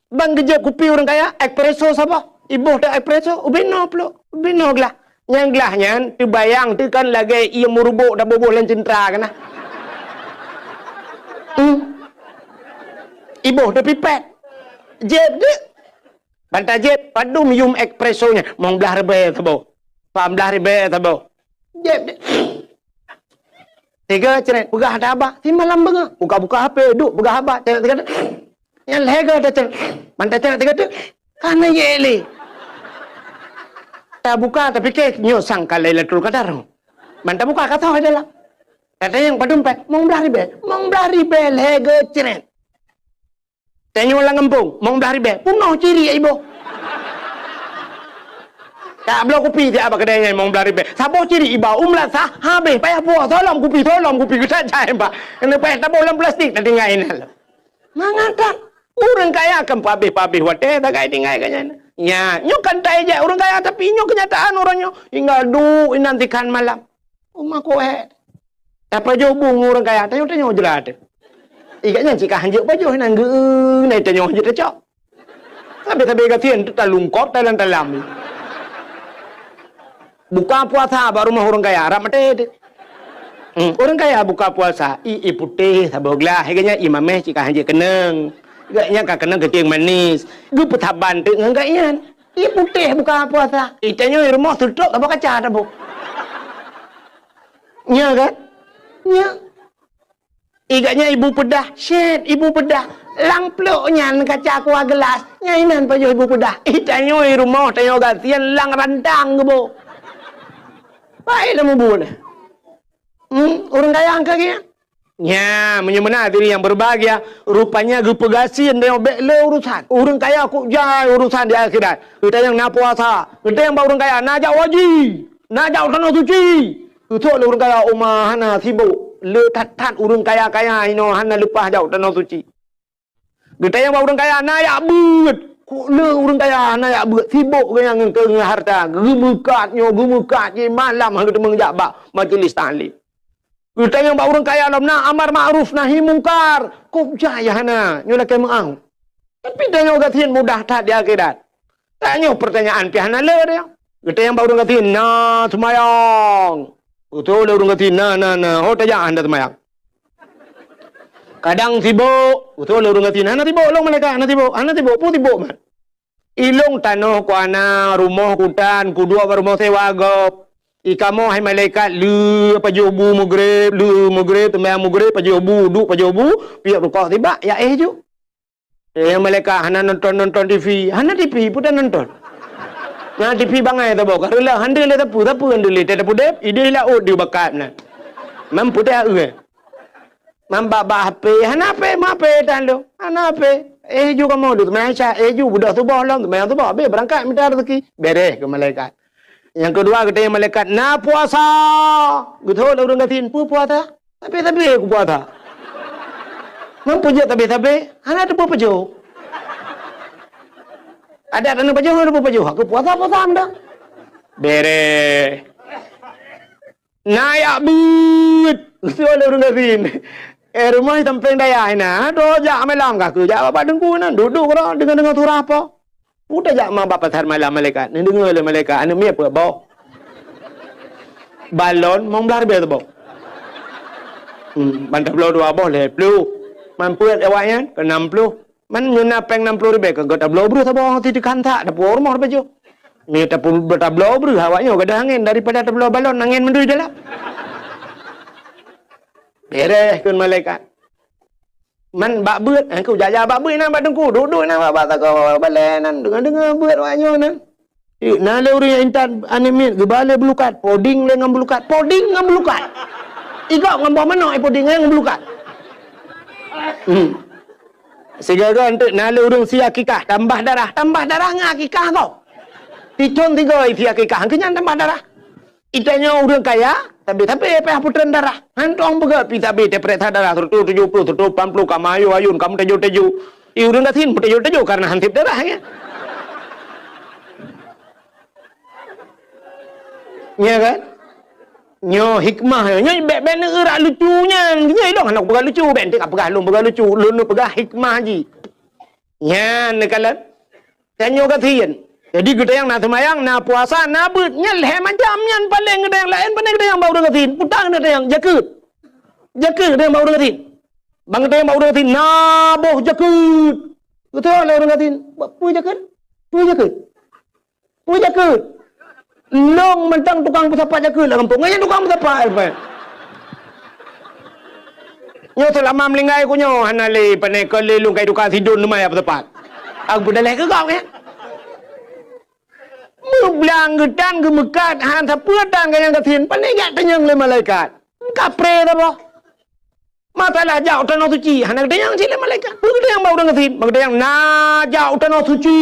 Ban geujép kupi ureueng kaya, espresso saboh. Iboh teuh espresso, ubé noe plôk, ubé noe glah. Nyang glah nyan teubayang teuh kan lagèe ié meuruboh taboh-boh lam ceuntra keunan. Hmm. Iboh teuh pipet. Jép deuh. Ban tajép, padum yum espresso nyan, mong blaih ribèe saboh. Pah blaih ribèe saboh. Jép deuh. Tiga cret, peugah ata haba, simalam beungoh. Buka-buka H P, duek peugah haba, cret tiga teuk. Nyan lhèe goe tacret. Ban tacret tiga teuk, ka na jép lé. Tabuka, tapike, nyoe sang ka Lailatul Qadar. Ban tabuka, ka soe dalam. Tatanyong padum pèng, mong blaih ribèe. Mong blaih ribèe lhèe goe cret. Tanyoe lam gampông, mong blaih ribèe, peunoh ciri iboh. Tabloe kupi siat bak keudè nyan mong blaih ribèe. Saboh ciri iba, u meulasah, habéh, payah puwoe, soe lom kupi, soe lom kupi, geutat jai, bah. Keuneuk payah taboh lam plastik, tatinggai inan lom. Mangat that, ureueng kaya kan peuhabéh-peuhabéh watèe tagai tinggai ka nyan. Nya, nyoe kan taijak ureueng kaya, tapi nyoe keunyataan uroe nyoe. Tinggai duek inan sikan malam. Uma kueh. Tapajoh bu ngon ureueng kaya, tanyoe-tanyoe jrat. Ikat nyan cit ka hanjeuet pajoh, nan geu-, nan tanyoe hanjeuet tacok. Sabé-sabé gasien teuh talungkot talam-talam. Buka puasa bak rumoh ureueng kaya, rab maté teuh. Hmm, ureueng kaya buka puasa, ié putéh saboh glah, ikat nyan ié mamèh cit ka hanjeuet keunong. Ikat nyan ka keunong keucing manis. Geupeusaban teuk ngon ikat nyan. Ié putéh buka puasa. Ié tanyoe rumoh seutôt saboh kaca taboh. Nya kan? Nya. Ikat nyan ibu peudah, syèt ibu peudah. Lam plôk nyan kaca kuah geulas, nyan inan pajoh ibu peudah. Ié tanyoe rumoh tanyoe gasien lam rantang geuboh. Baik lam mubu nyan. Hmm, ureueng kaya angka geuh. Nya, meunyoe meunan hadirin yang berbahagia, rupanya geupeugasien tanyoe bék le urusan. Ureuëng kaya kok jai urusan di akhirat. Geutanyoe na puasa, geutanyoe bak ureuëng kaya na jak haji, na jak u tanoh suci. Geusok lé ureuëng kaya uma hana sibok, le that-that ureuëng kaya-kaya inoe hana leupah jak u tanoh suci. Geutanyoe bak ureuëng kaya na jak beuet, kok le ureuëng kaya na jak beuet, sibok geuh nyan ngon harta, geumeukat nyoe geumeukat jih malam hana geuteumeung jak bak majlis taklim. Geutanyoe bak ureuëng kaya lom na amar makruf nahi mungkar, kok jai hana nyoe lakée meuáh. Tapi tanyoe gasien mudah that di akhirat. Tanyoe pertanyaan pih hana le dia. Geutanyoe bak ureuëng gasien na seumayang. Beutôi lé ureuëng gasien na na na. Ho tajak hana seumayang. Kadang sibok, beutôi lé ureuëng gasien hana sibok lom malaikat hana sibok, hana sibok pun sibok mat. Ilong tanoh ku hana, rumoh ku tan, kuduek bak rumoh sewa gob. Ikamoh hai malaikat le pajoh bu mugreb, le mugreb, teumayang mugreb, pajoh bu, duek pajoh bu, piep rukok sibak, ya éh ju. Eh, malaikat hana nonton-nonton T V, hana T V pun dah nonton. Nah, T V bangai tabo, ka reulah hande le sapu, sapu hande le, tak tapudeb, ideh laôt di bakat na. Mam putih eh. Mambak-bak H P, hana H P, ma H P tan lôn. Hana H P. Eh, ju kamoe duek seumayang Isya, eh, ju beudôh suboh lom, seumayang suboh, habéh beurangkat mita raseuki. Bereh keu malaikat. Nyang keudua, geutanyoe malaikat, na puasa. Geutho lé ureuëng gasien, peue puasa? Sabé-sabé ku puasa. Ngon peujeuet sabé-sabé, hana teupeue pajoh. Adat hana pajoh, hana teupeue pajoh. Aku puasa, puasa anda. Bereh. Na jak beuet, geuseuôt lé ureuëng gasien. Eh, rumoh di sampéng dayah inan, droe jak malam ka keu jak bak teungku inan, duek-duek keudroe deungoe-deungoe surah po. Udah jak ma bak pasar malam malaikat, neudeungoe lé malaikat, aneuk miet peuet boh. Balon limong blaih ribèe saboh. Hmm, ban tabloe dua boh lhèe plôh. Man peuet awaknyan keu nam plôh. Man nyoe na péng nam plôh ribèe ka geutabloe breuh saboh, ti teukan that, tapuwoe rumoh tapajoh. Nyoe tapu-, tabloe breuh awak nyoe gadôh angén daripada tabloe balon angén mandum dalam. Bereh kheun malaikat. Man bak beuet, eh, ku jaja bak beuet inan bak teungku, duek-duek inan bak, bak sagoe balèe nan, deungoe-deungoe beuet awak nyoe nan. Eh, na lé ureuëng nyang intat aneuk miet geuba lé beulukat, poding lé ngon beulukat, poding ngon beulukat. Igop ngon boh manok, eh, poding ngon beulukat. Hmm. Sigoe-goe enteuk na lé ureuëng sie akikah, tambah darah, tambah darah ngon akikah gob. Picon sigoe sie akikah, keu nyan tambah darah. Geutanyoe ureuëng kaya, sabé-sabé payah putreun darah. Hantom peugah pi sabé teupeuriksa darah seratus tujuh puluh, seratus lapan puluh, ka meuayôn-ayôn, ka meuteujô-teujô. Di ureuëng gasien meuteujô-teujô kareuna han sép darah nyan. Nya kan? Nyoe hikmah nyoe, nyoe bèk-bèk neueurak lucu nyan. Nyoe ilong hana kupeugah lucu, bèk enteuk kapeugah lôn peugah lucu, lôn neupeugah hikmah jih. Nyan neukalon. Tanyoe gasien. Jadi geutanyoe na seumayang, na puasa, na beuet, nyan lhèe macam nyan paleng geutanyoe laén pane geutanyoe bak ureuëng gasien. Puta geutanyoe jakeuet. Jakeuet geutanyoe bak ureuëng gasien. Ban geutanyoe bak ureuëng gasien, na boh jakeuet. Beutôi lé ureuëng gasien. Bak peue jakeuet? Peue jakeuet? Peue jakeuet? Lôn mantong tukang peusapat jakeuet lam gampông. Nyan tukang peusapat, eh, Pak. Nyoe seulama meuninggai ku nyoe hana lé pane kon lé lôn kai tukang sidon teuma ya peusapat. Aku peudaléh keu kau, ya. Meublang geutan geumeukat han sapeue tan ka nyang gasien, pane jak tanyong lé malaikat. Kapré saboh. Masalah jak u tanoh suci, hana geutanyong cit lé malaikat. Peue geutanyong bak ureuëng gasien? Bak geutanyong na jak u tanoh suci.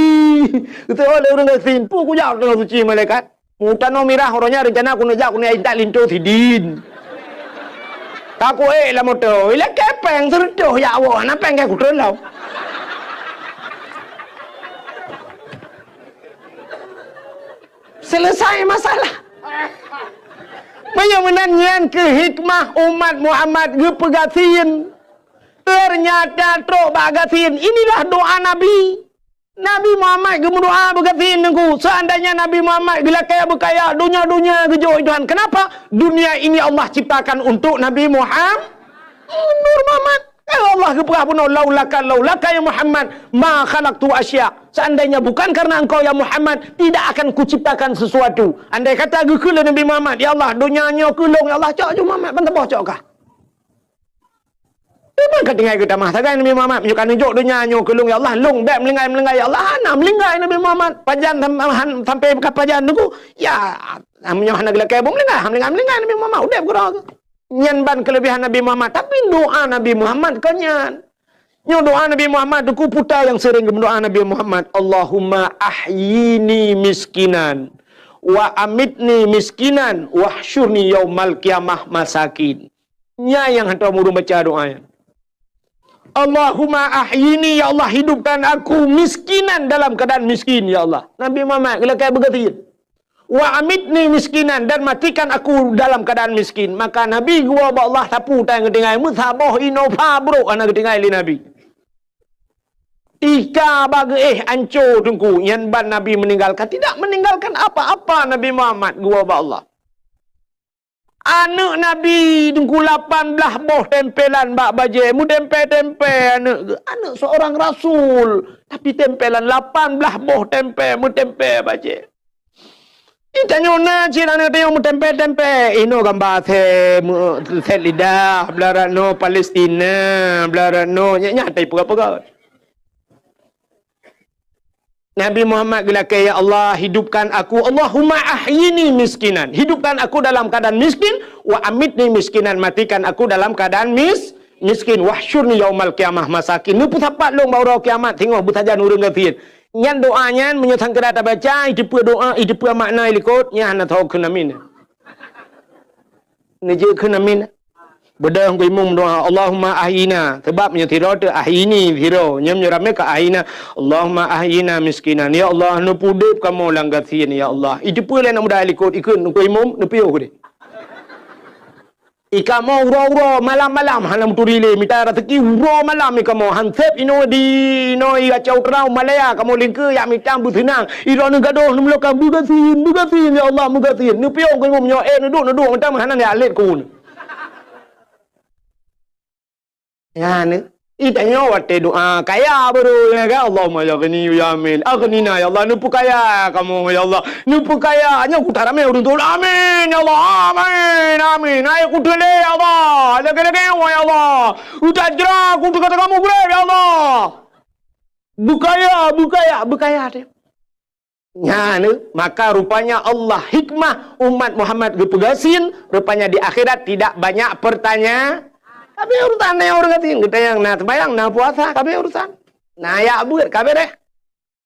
Geutanyong lé ureuëng gasien, peue kujak u tanoh suci malaikat? U tanoh mirah uroe nyan reuncana keuneuk jak keuneuk intat linto sidin. Ka kuék lam moto, ilakée péng seureutôh jak woe, hana péng keu kutreun lom. Selesai masalah. Meunyoe meunan nyan keuh hikmah umat Muhammad geupeugasien. Ternyata trok bak gasien, inilah doa Nabi. Nabi Muhammad geumeudoa beugasien teungku. Seandainya Nabi Muhammad geulakée beukaya, donya-donya geujok Tuhan. Kenapa? Dunia ini Allah ciptakan untuk Nabi Muhammad. Nur Muhammad. Kalau Allah geupeugah bunoe, "Laulaka, laulaka ya Muhammad, ma khalaqtu asya." Seandainya bukan karena engkau ya Muhammad, tidak akan kuciptakan sesuatu. Andai kata geukheun lé Nabi Muhammad, "Ya Allah, donya nyoe keu lôn, ya Allah, cok ju Muhammad, ban saboh cok kah." Teuma ka tinggai geutamah sagai Nabi Muhammad, meunyoe ka neujok donya nyoe keu lôn, ya Allah, lôn bék meulinggai-meulinggai, ya Allah, hana meulinggai Nabi Muhammad. Pajan sam-, han-, sampai ka pajan teungku, ya, meunyoe hana geulakée boh meulinggai, hana meulinggai-meulinggai Nabi Muhammad, udeb keudroe. Nyan ban kelebihan Nabi Muhammad. Tapi doa Nabi Muhammad kon nyan. Nyoe doa Nabi Muhammad, Teungku, peue nyang sering geumeudoa Nabi Muhammad, "Allahumma ahyini miskinan, wa amitni miskinan, wahsyurni yaumal qiyamah masakin." Nyan nyang hantom ureuëng baca doa nyan. "Allahumma ahyini, ya Allah, hidupkan aku miskinan dalam keadaan miskin, ya Allah." Nabi Muhammad geulakée beugasien. "Wa amitni miskinan, dan matikan aku dalam keadaan miskin." Maka Nabi geuwoe bak Allah sapeue tan geutinggai, meusaboh inoe pha brok hana geutinggai lé Nabi. Tika bak geuéh anco Teungku, nyan ban Nabi meninggalkan, tidak meninggalkan apa-apa Nabi Muhammad geuwoe bak Allah. Aneuëk Nabi Teungku lapan blaih boh tempelan bak bajée, meutempé-tempé aneuëk geuh. Aneuëk seorang rasul, tapi tempelan lapan blaih boh tempé, meutempé bajée. Ih, tanyoe na cit aneuëk tanyoe meutempé-tempé. Inoe gamba sét, meu-, sét lidah, blah rot noe Palestina, blah rot noe, nyan, nyan tai peugah-peugah. Nabi Muhammad geulakée, "Ya Allah, hidupkan aku, Allahumma ahyini miskinan. Hidupkan aku dalam keadaan miskin, wa amitni miskinan, matikan aku dalam keadaan mis-, miskin, wahsyurni yaumal qiyamah masakin." Neupeusapat lôn bak uroe kiamat singoh beusajan ureuëng gasien. Nyan doa nyan meunyoe sangkira tabaca, iteupeue doa, iteupeue makna ilikot, nyan hana tho keunamin. Neujeuet keunamin. Beudôh Teungku Imum doa, "Allahumma ahyina." Sebab nyoe sidroe teuh ahyini sidroe. Nyoe meunyoe ramé ka ahyina. "Allahumma ahyina miskinan." Ya Allah, neupeudeb kamoe lam gasien, ya Allah. Iteupeue lé aneuk muda ilikot, ikheun Teungku Imum, neupiôh keudeh. Ikamoe uroe-uroe, malam-malam, hana meuturi lé, mita raseuki uroe malam ikamoe, han sép inoe di, inoe i Aceh Utara, Malaya, kamoe lingkeue, jak mita beuseunang. Idroeneuh gadôh, neumeulokon beugasien, beugasien, ya Allah, beugasien. Neupiôh Teungku Imum nyoe, eh, neuduek, neuduek, mantong hana jak lét keu Nyan, ih, tanyoe watée doa kaya baru, ya kan? Allahumma ya ghani ya amin. Aghnina, ya Allah, neupeukaya kamoe, ya Allah. Neupeukaya. Nyoe kuta ramé ureuëng teuh. Amin, ya Allah. Amin, amin. Hai kuteulée, ya Allah. Lagée-lagée nyoe, ya Allah. Utak jra, kuteuk kata kamoe gurée, ya Allah. Beukaya, beukaya, beukaya teuh. Nyan, maka rupanya Allah hikmah umat Muhammad geupeugasien, rupanya di akhirat tidak banyak pertanya-, ka abéh urusan nyan ureuëng gasien, geutanyong na seumayang, na puasa, ka abéh urusan. Na jak beuet, ka abéh deh.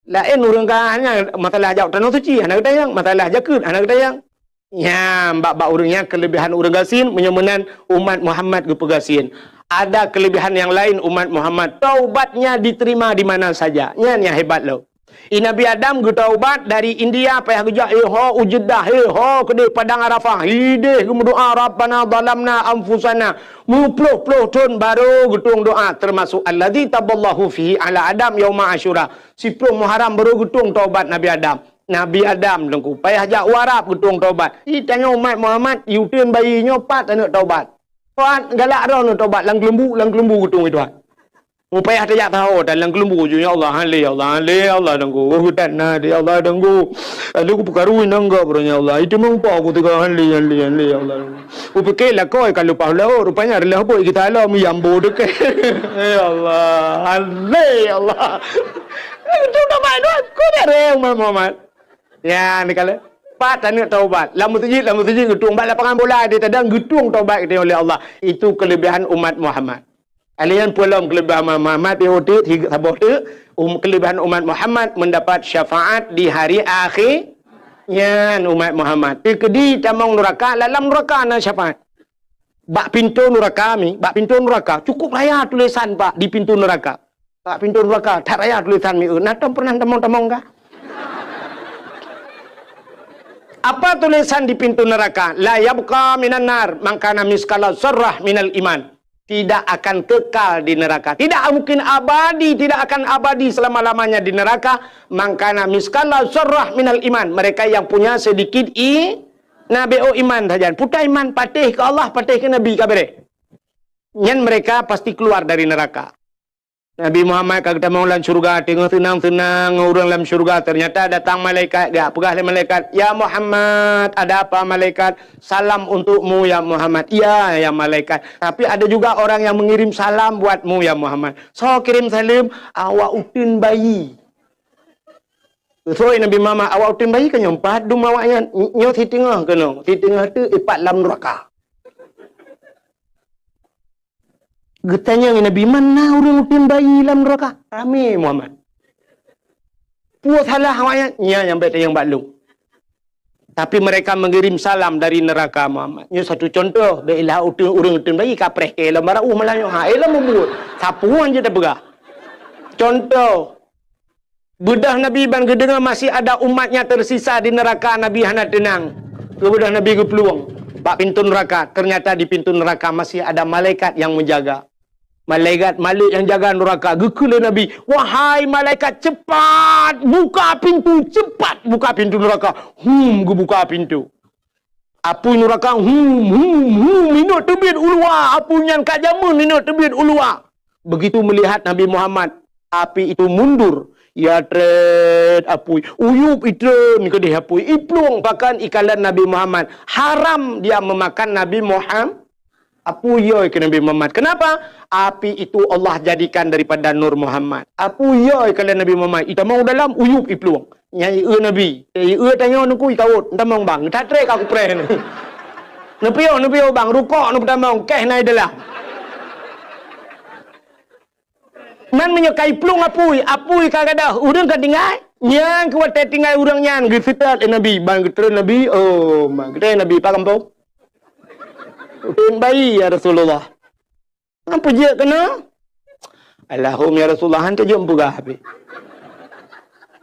Laén ureuëng ka hanya masalah jak tanoh suci, hana geutanyong, masalah jakeuet, hana geutanyong. Nyan, bak-bak ureuëng nyan kelebihan ureuëng gasien, meunyoe meunan umat Muhammad geupeugasien. Ada kelebihan yang lain umat Muhammad, taubatnya diterima di mana saja. Nyan nyang hebat lom. I Nabi Adam geutaubat dari India, payah geujak, eh, ho u Jeddah, eh, ho keudeh Padang Arafah, hideh geumeudoa, "Rabbana zalamna anfusana." Meuploh-ploh thon baru geutueng doa, termasuk alladzi taballahu fihi ala Adam yauma Asyura. Siploh Muharram baru geutueng taubat Nabi Adam. Nabi Adam Teungku, payah jak u Arab geutueng taubat. Ih, tanyoe umat Muhammad, i uteuen bayi nyoe pat aneuk taubat. Pat galak droeneuh taubat, lam keuleumbu, lam keuleumbu geutueng i Tuhan. Mupayah tajak taho, dan lam keuleumbu ju, "Ya Allah, han lé, ya Allah, han lé, ya Allah, Teungku. Oh, tan na, ya Allah, Teungku. Aduh, ku peukaru inong gop, ya Allah. Itu meupa ku teuka, han lé, han lé, han lé, ya Allah, Teungku." Upike lakoe ka leupah laôt, rupanya adalah bot kita alam yang bodoh ke. Ya Allah, han lé, ya Allah. Itu nama itu aku dah reng Muhammad. Ya, ni kala. Pat aneuk taubat. Lam meuseujid, lam meuseujid geutueng. Bak lapangan bola di tadang geutueng taubat geutanyoe lé Allah. Itu kelebihan umat Muhammad. Alèh nyan peue lom kelebihan Muhammad, Muhammad di udép, saboh teuk, um, kelebihan umat Muhammad mendapat syafaat di hari akhé. Nyan umat Muhammad. Teukeudi tamong nuraka, lam nuraka na syafaat. Bak pintoe nuraka mi, bak pintoe nuraka, cukup raya tulisan, Pak, di pintoe nuraka. Bak pintoe nuraka, that raya tulisan mi, eu, na tom pernah tamong-tamong kah? Apa tulisan di pintu neraka? "La yabqa minan nar man kana miskala zarrah minal iman." Tidak akan kekal di neraka. Tidak mungkin abadi, tidak akan abadi selama-lamanya di neraka. "Man kana miskala zarrah minal iman." Mereka yang punya sedikit i-, na B O iman saja. Puta iman, patéh ke Allah, patéh ke Nabi, ka beres. Nyan mereka pasti keluar dari neraka. Nabi Muhammad ka geutamong lam syeuruga, teungoh seunang-seunang ngon ureuëng lam syeuruga, ternyata datang malaikat, geujak peugah lé malaikat, "Ya Muhammad." "Ada apa, malaikat?" "Salam untukmu, ya Muhammad." "Iya, ya malaikat. Tapi ada juga orang yang mengirim salam buatmu, ya Muhammad." "Soe kirém saleuem?" "Awak uteuen bayi." Soe Nabi Muhammad, awak uteuen bayi ka nyoe pat dum awak nyan. Nyoe siteungoh keunoe, siteungoh teuk ipat lam nuraka. Geutanyong Nabi, "Man na ureuëng uteuen bayi lam neuraka?" Ramé Muhammad. Peue salah awaknyan? Nyan nyang bèk tanyong bak lôn. Tapi mereka mengirim salam dari neraka Muhammad. Nyoe satu contoh, bèk ilah uteuen, ureuëng uteuen bayi kapreh keu lom barô malam nyoe. Ha, eh lom mubuet. Sapeue jeuet tapeugah. Contoh, beudôh Nabi ban geudeungoe masih ada umat nyang tersisa di neraka, Nabi hana teunang. Keu beudôh Nabi geuplueng bak pintoe neuraka, ternyata di pintoe neuraka masih ada malaikat nyang menjaga. Malaikat, malaikat nyang jaga neuraka geukheun lé Nabi, "Wahai malaikat, cepat buka pintu, cepat buka pintu neuraka." Hum, geubuka pintu. Apui neuraka, hum, hum, hum, inong teubiet u luwa. Apui nyan ka jameun inong teubiet u luwa. Begitu melihat Nabi Muhammad, api itu mundur. Ya trét apui, uyup itreun keudeh apui, iplueng pakan ikalon Nabi Muhammad. Haram dia memakan Nabi Muhammad. Apui yo keu Nabi Muhammad. Kenapa? Api itu Allah jadikan daripada nur Muhammad. Apui yo keu Nabi Muhammad. Itamong dalam uyup iplueng. Nyang ieu Nabi. Ieu tanyoe nuku ikawot. Entamong bang. Tatrek aku preh ni. Nepiok, nepiok bang. Rukok nu pertama. Keh nai dalam. Man meunyoe ka iplueng apui, apui ka gadôh, ureuëng ka tinggai. Nyang keu watée tinggai ureuëng nyan geuseutôt lé Nabi, ban geutreun Nabi, "Oh, ma geutreun Nabi, pak gampông?" "Uteuen bayi, ya Rasulullah." "Nyan peujeuet keunoe?" "Alahum, ya Rasulullah, han teujeuet peugah habéh."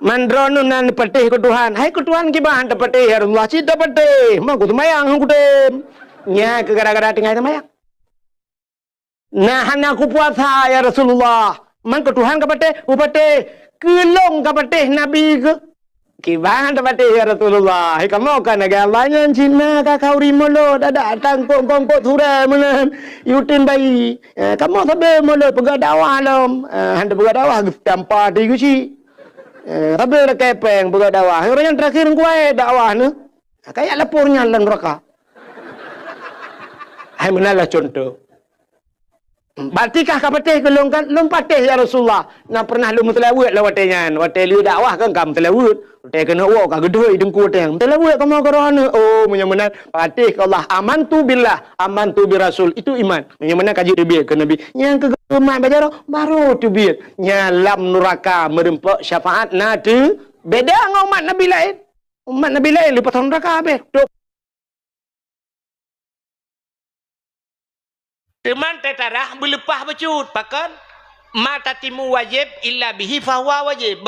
"Man droeneuh nan patéh keu Tuhan." "Hai keu Tuhan kiban tapatéh, ya Rasulullah?" "Cit tapatéh, ma ku seumayang han kutem." Nyan keu gara-gara tinggai seumayang. "Nah, hana kupuasa, ya Rasulullah." "Man keu Tuhan ka patéh?" "Kupatéh." "Keu lôn ka patéh Nabi keuh?" "Kiban tapatéh, ya Rasulullah. Hai kamoe ka lagée Allah nyan cit na ka khauri mulod, adak tangkok-kongkok surée meunan, uteuen bayi. Eh, kamoe sabe mulod peugah dakwah lom." Eh, han tapeugah dakwah, geustampa ti geuchik. Eh, sabe lakée péng peugah dakwah. Ureuëng nyang terakhir kuwai dakwah neuh. Kayak lapor nyan lam neuraka. Hai meunan lah contoh. "Berarti kah ka patéh keu lôn kan?" "Lôn patéh, ya Rasulullah. Na pernah lôn meuseulaweuet lom watée nyan. Watée lheueh dakwah kan ka meuseulaweuet. Watée keuneuk woe ka geudhôi teungku watée nyan. Meuseulaweuet kamoe keu roh aneuëk." "Oh, meunyoe meunan, patéh keu Allah. Amantu billah, amantu bir Rasul." Itu iman. Meunyoe meunan ka jeuet teubiet keu Nabi. Nyang keu geumat bak jaroe, baru teubiet. Nyan lam neuraka meureumpok syafaat na teu beda ngon umat Nabi laén. Umat Nabi laén leupah neuraka habéh. Tok. Teuma teutarah beuleupah bacut, pakon? Ma tatimu wajib illa bihi fahuwa wajib.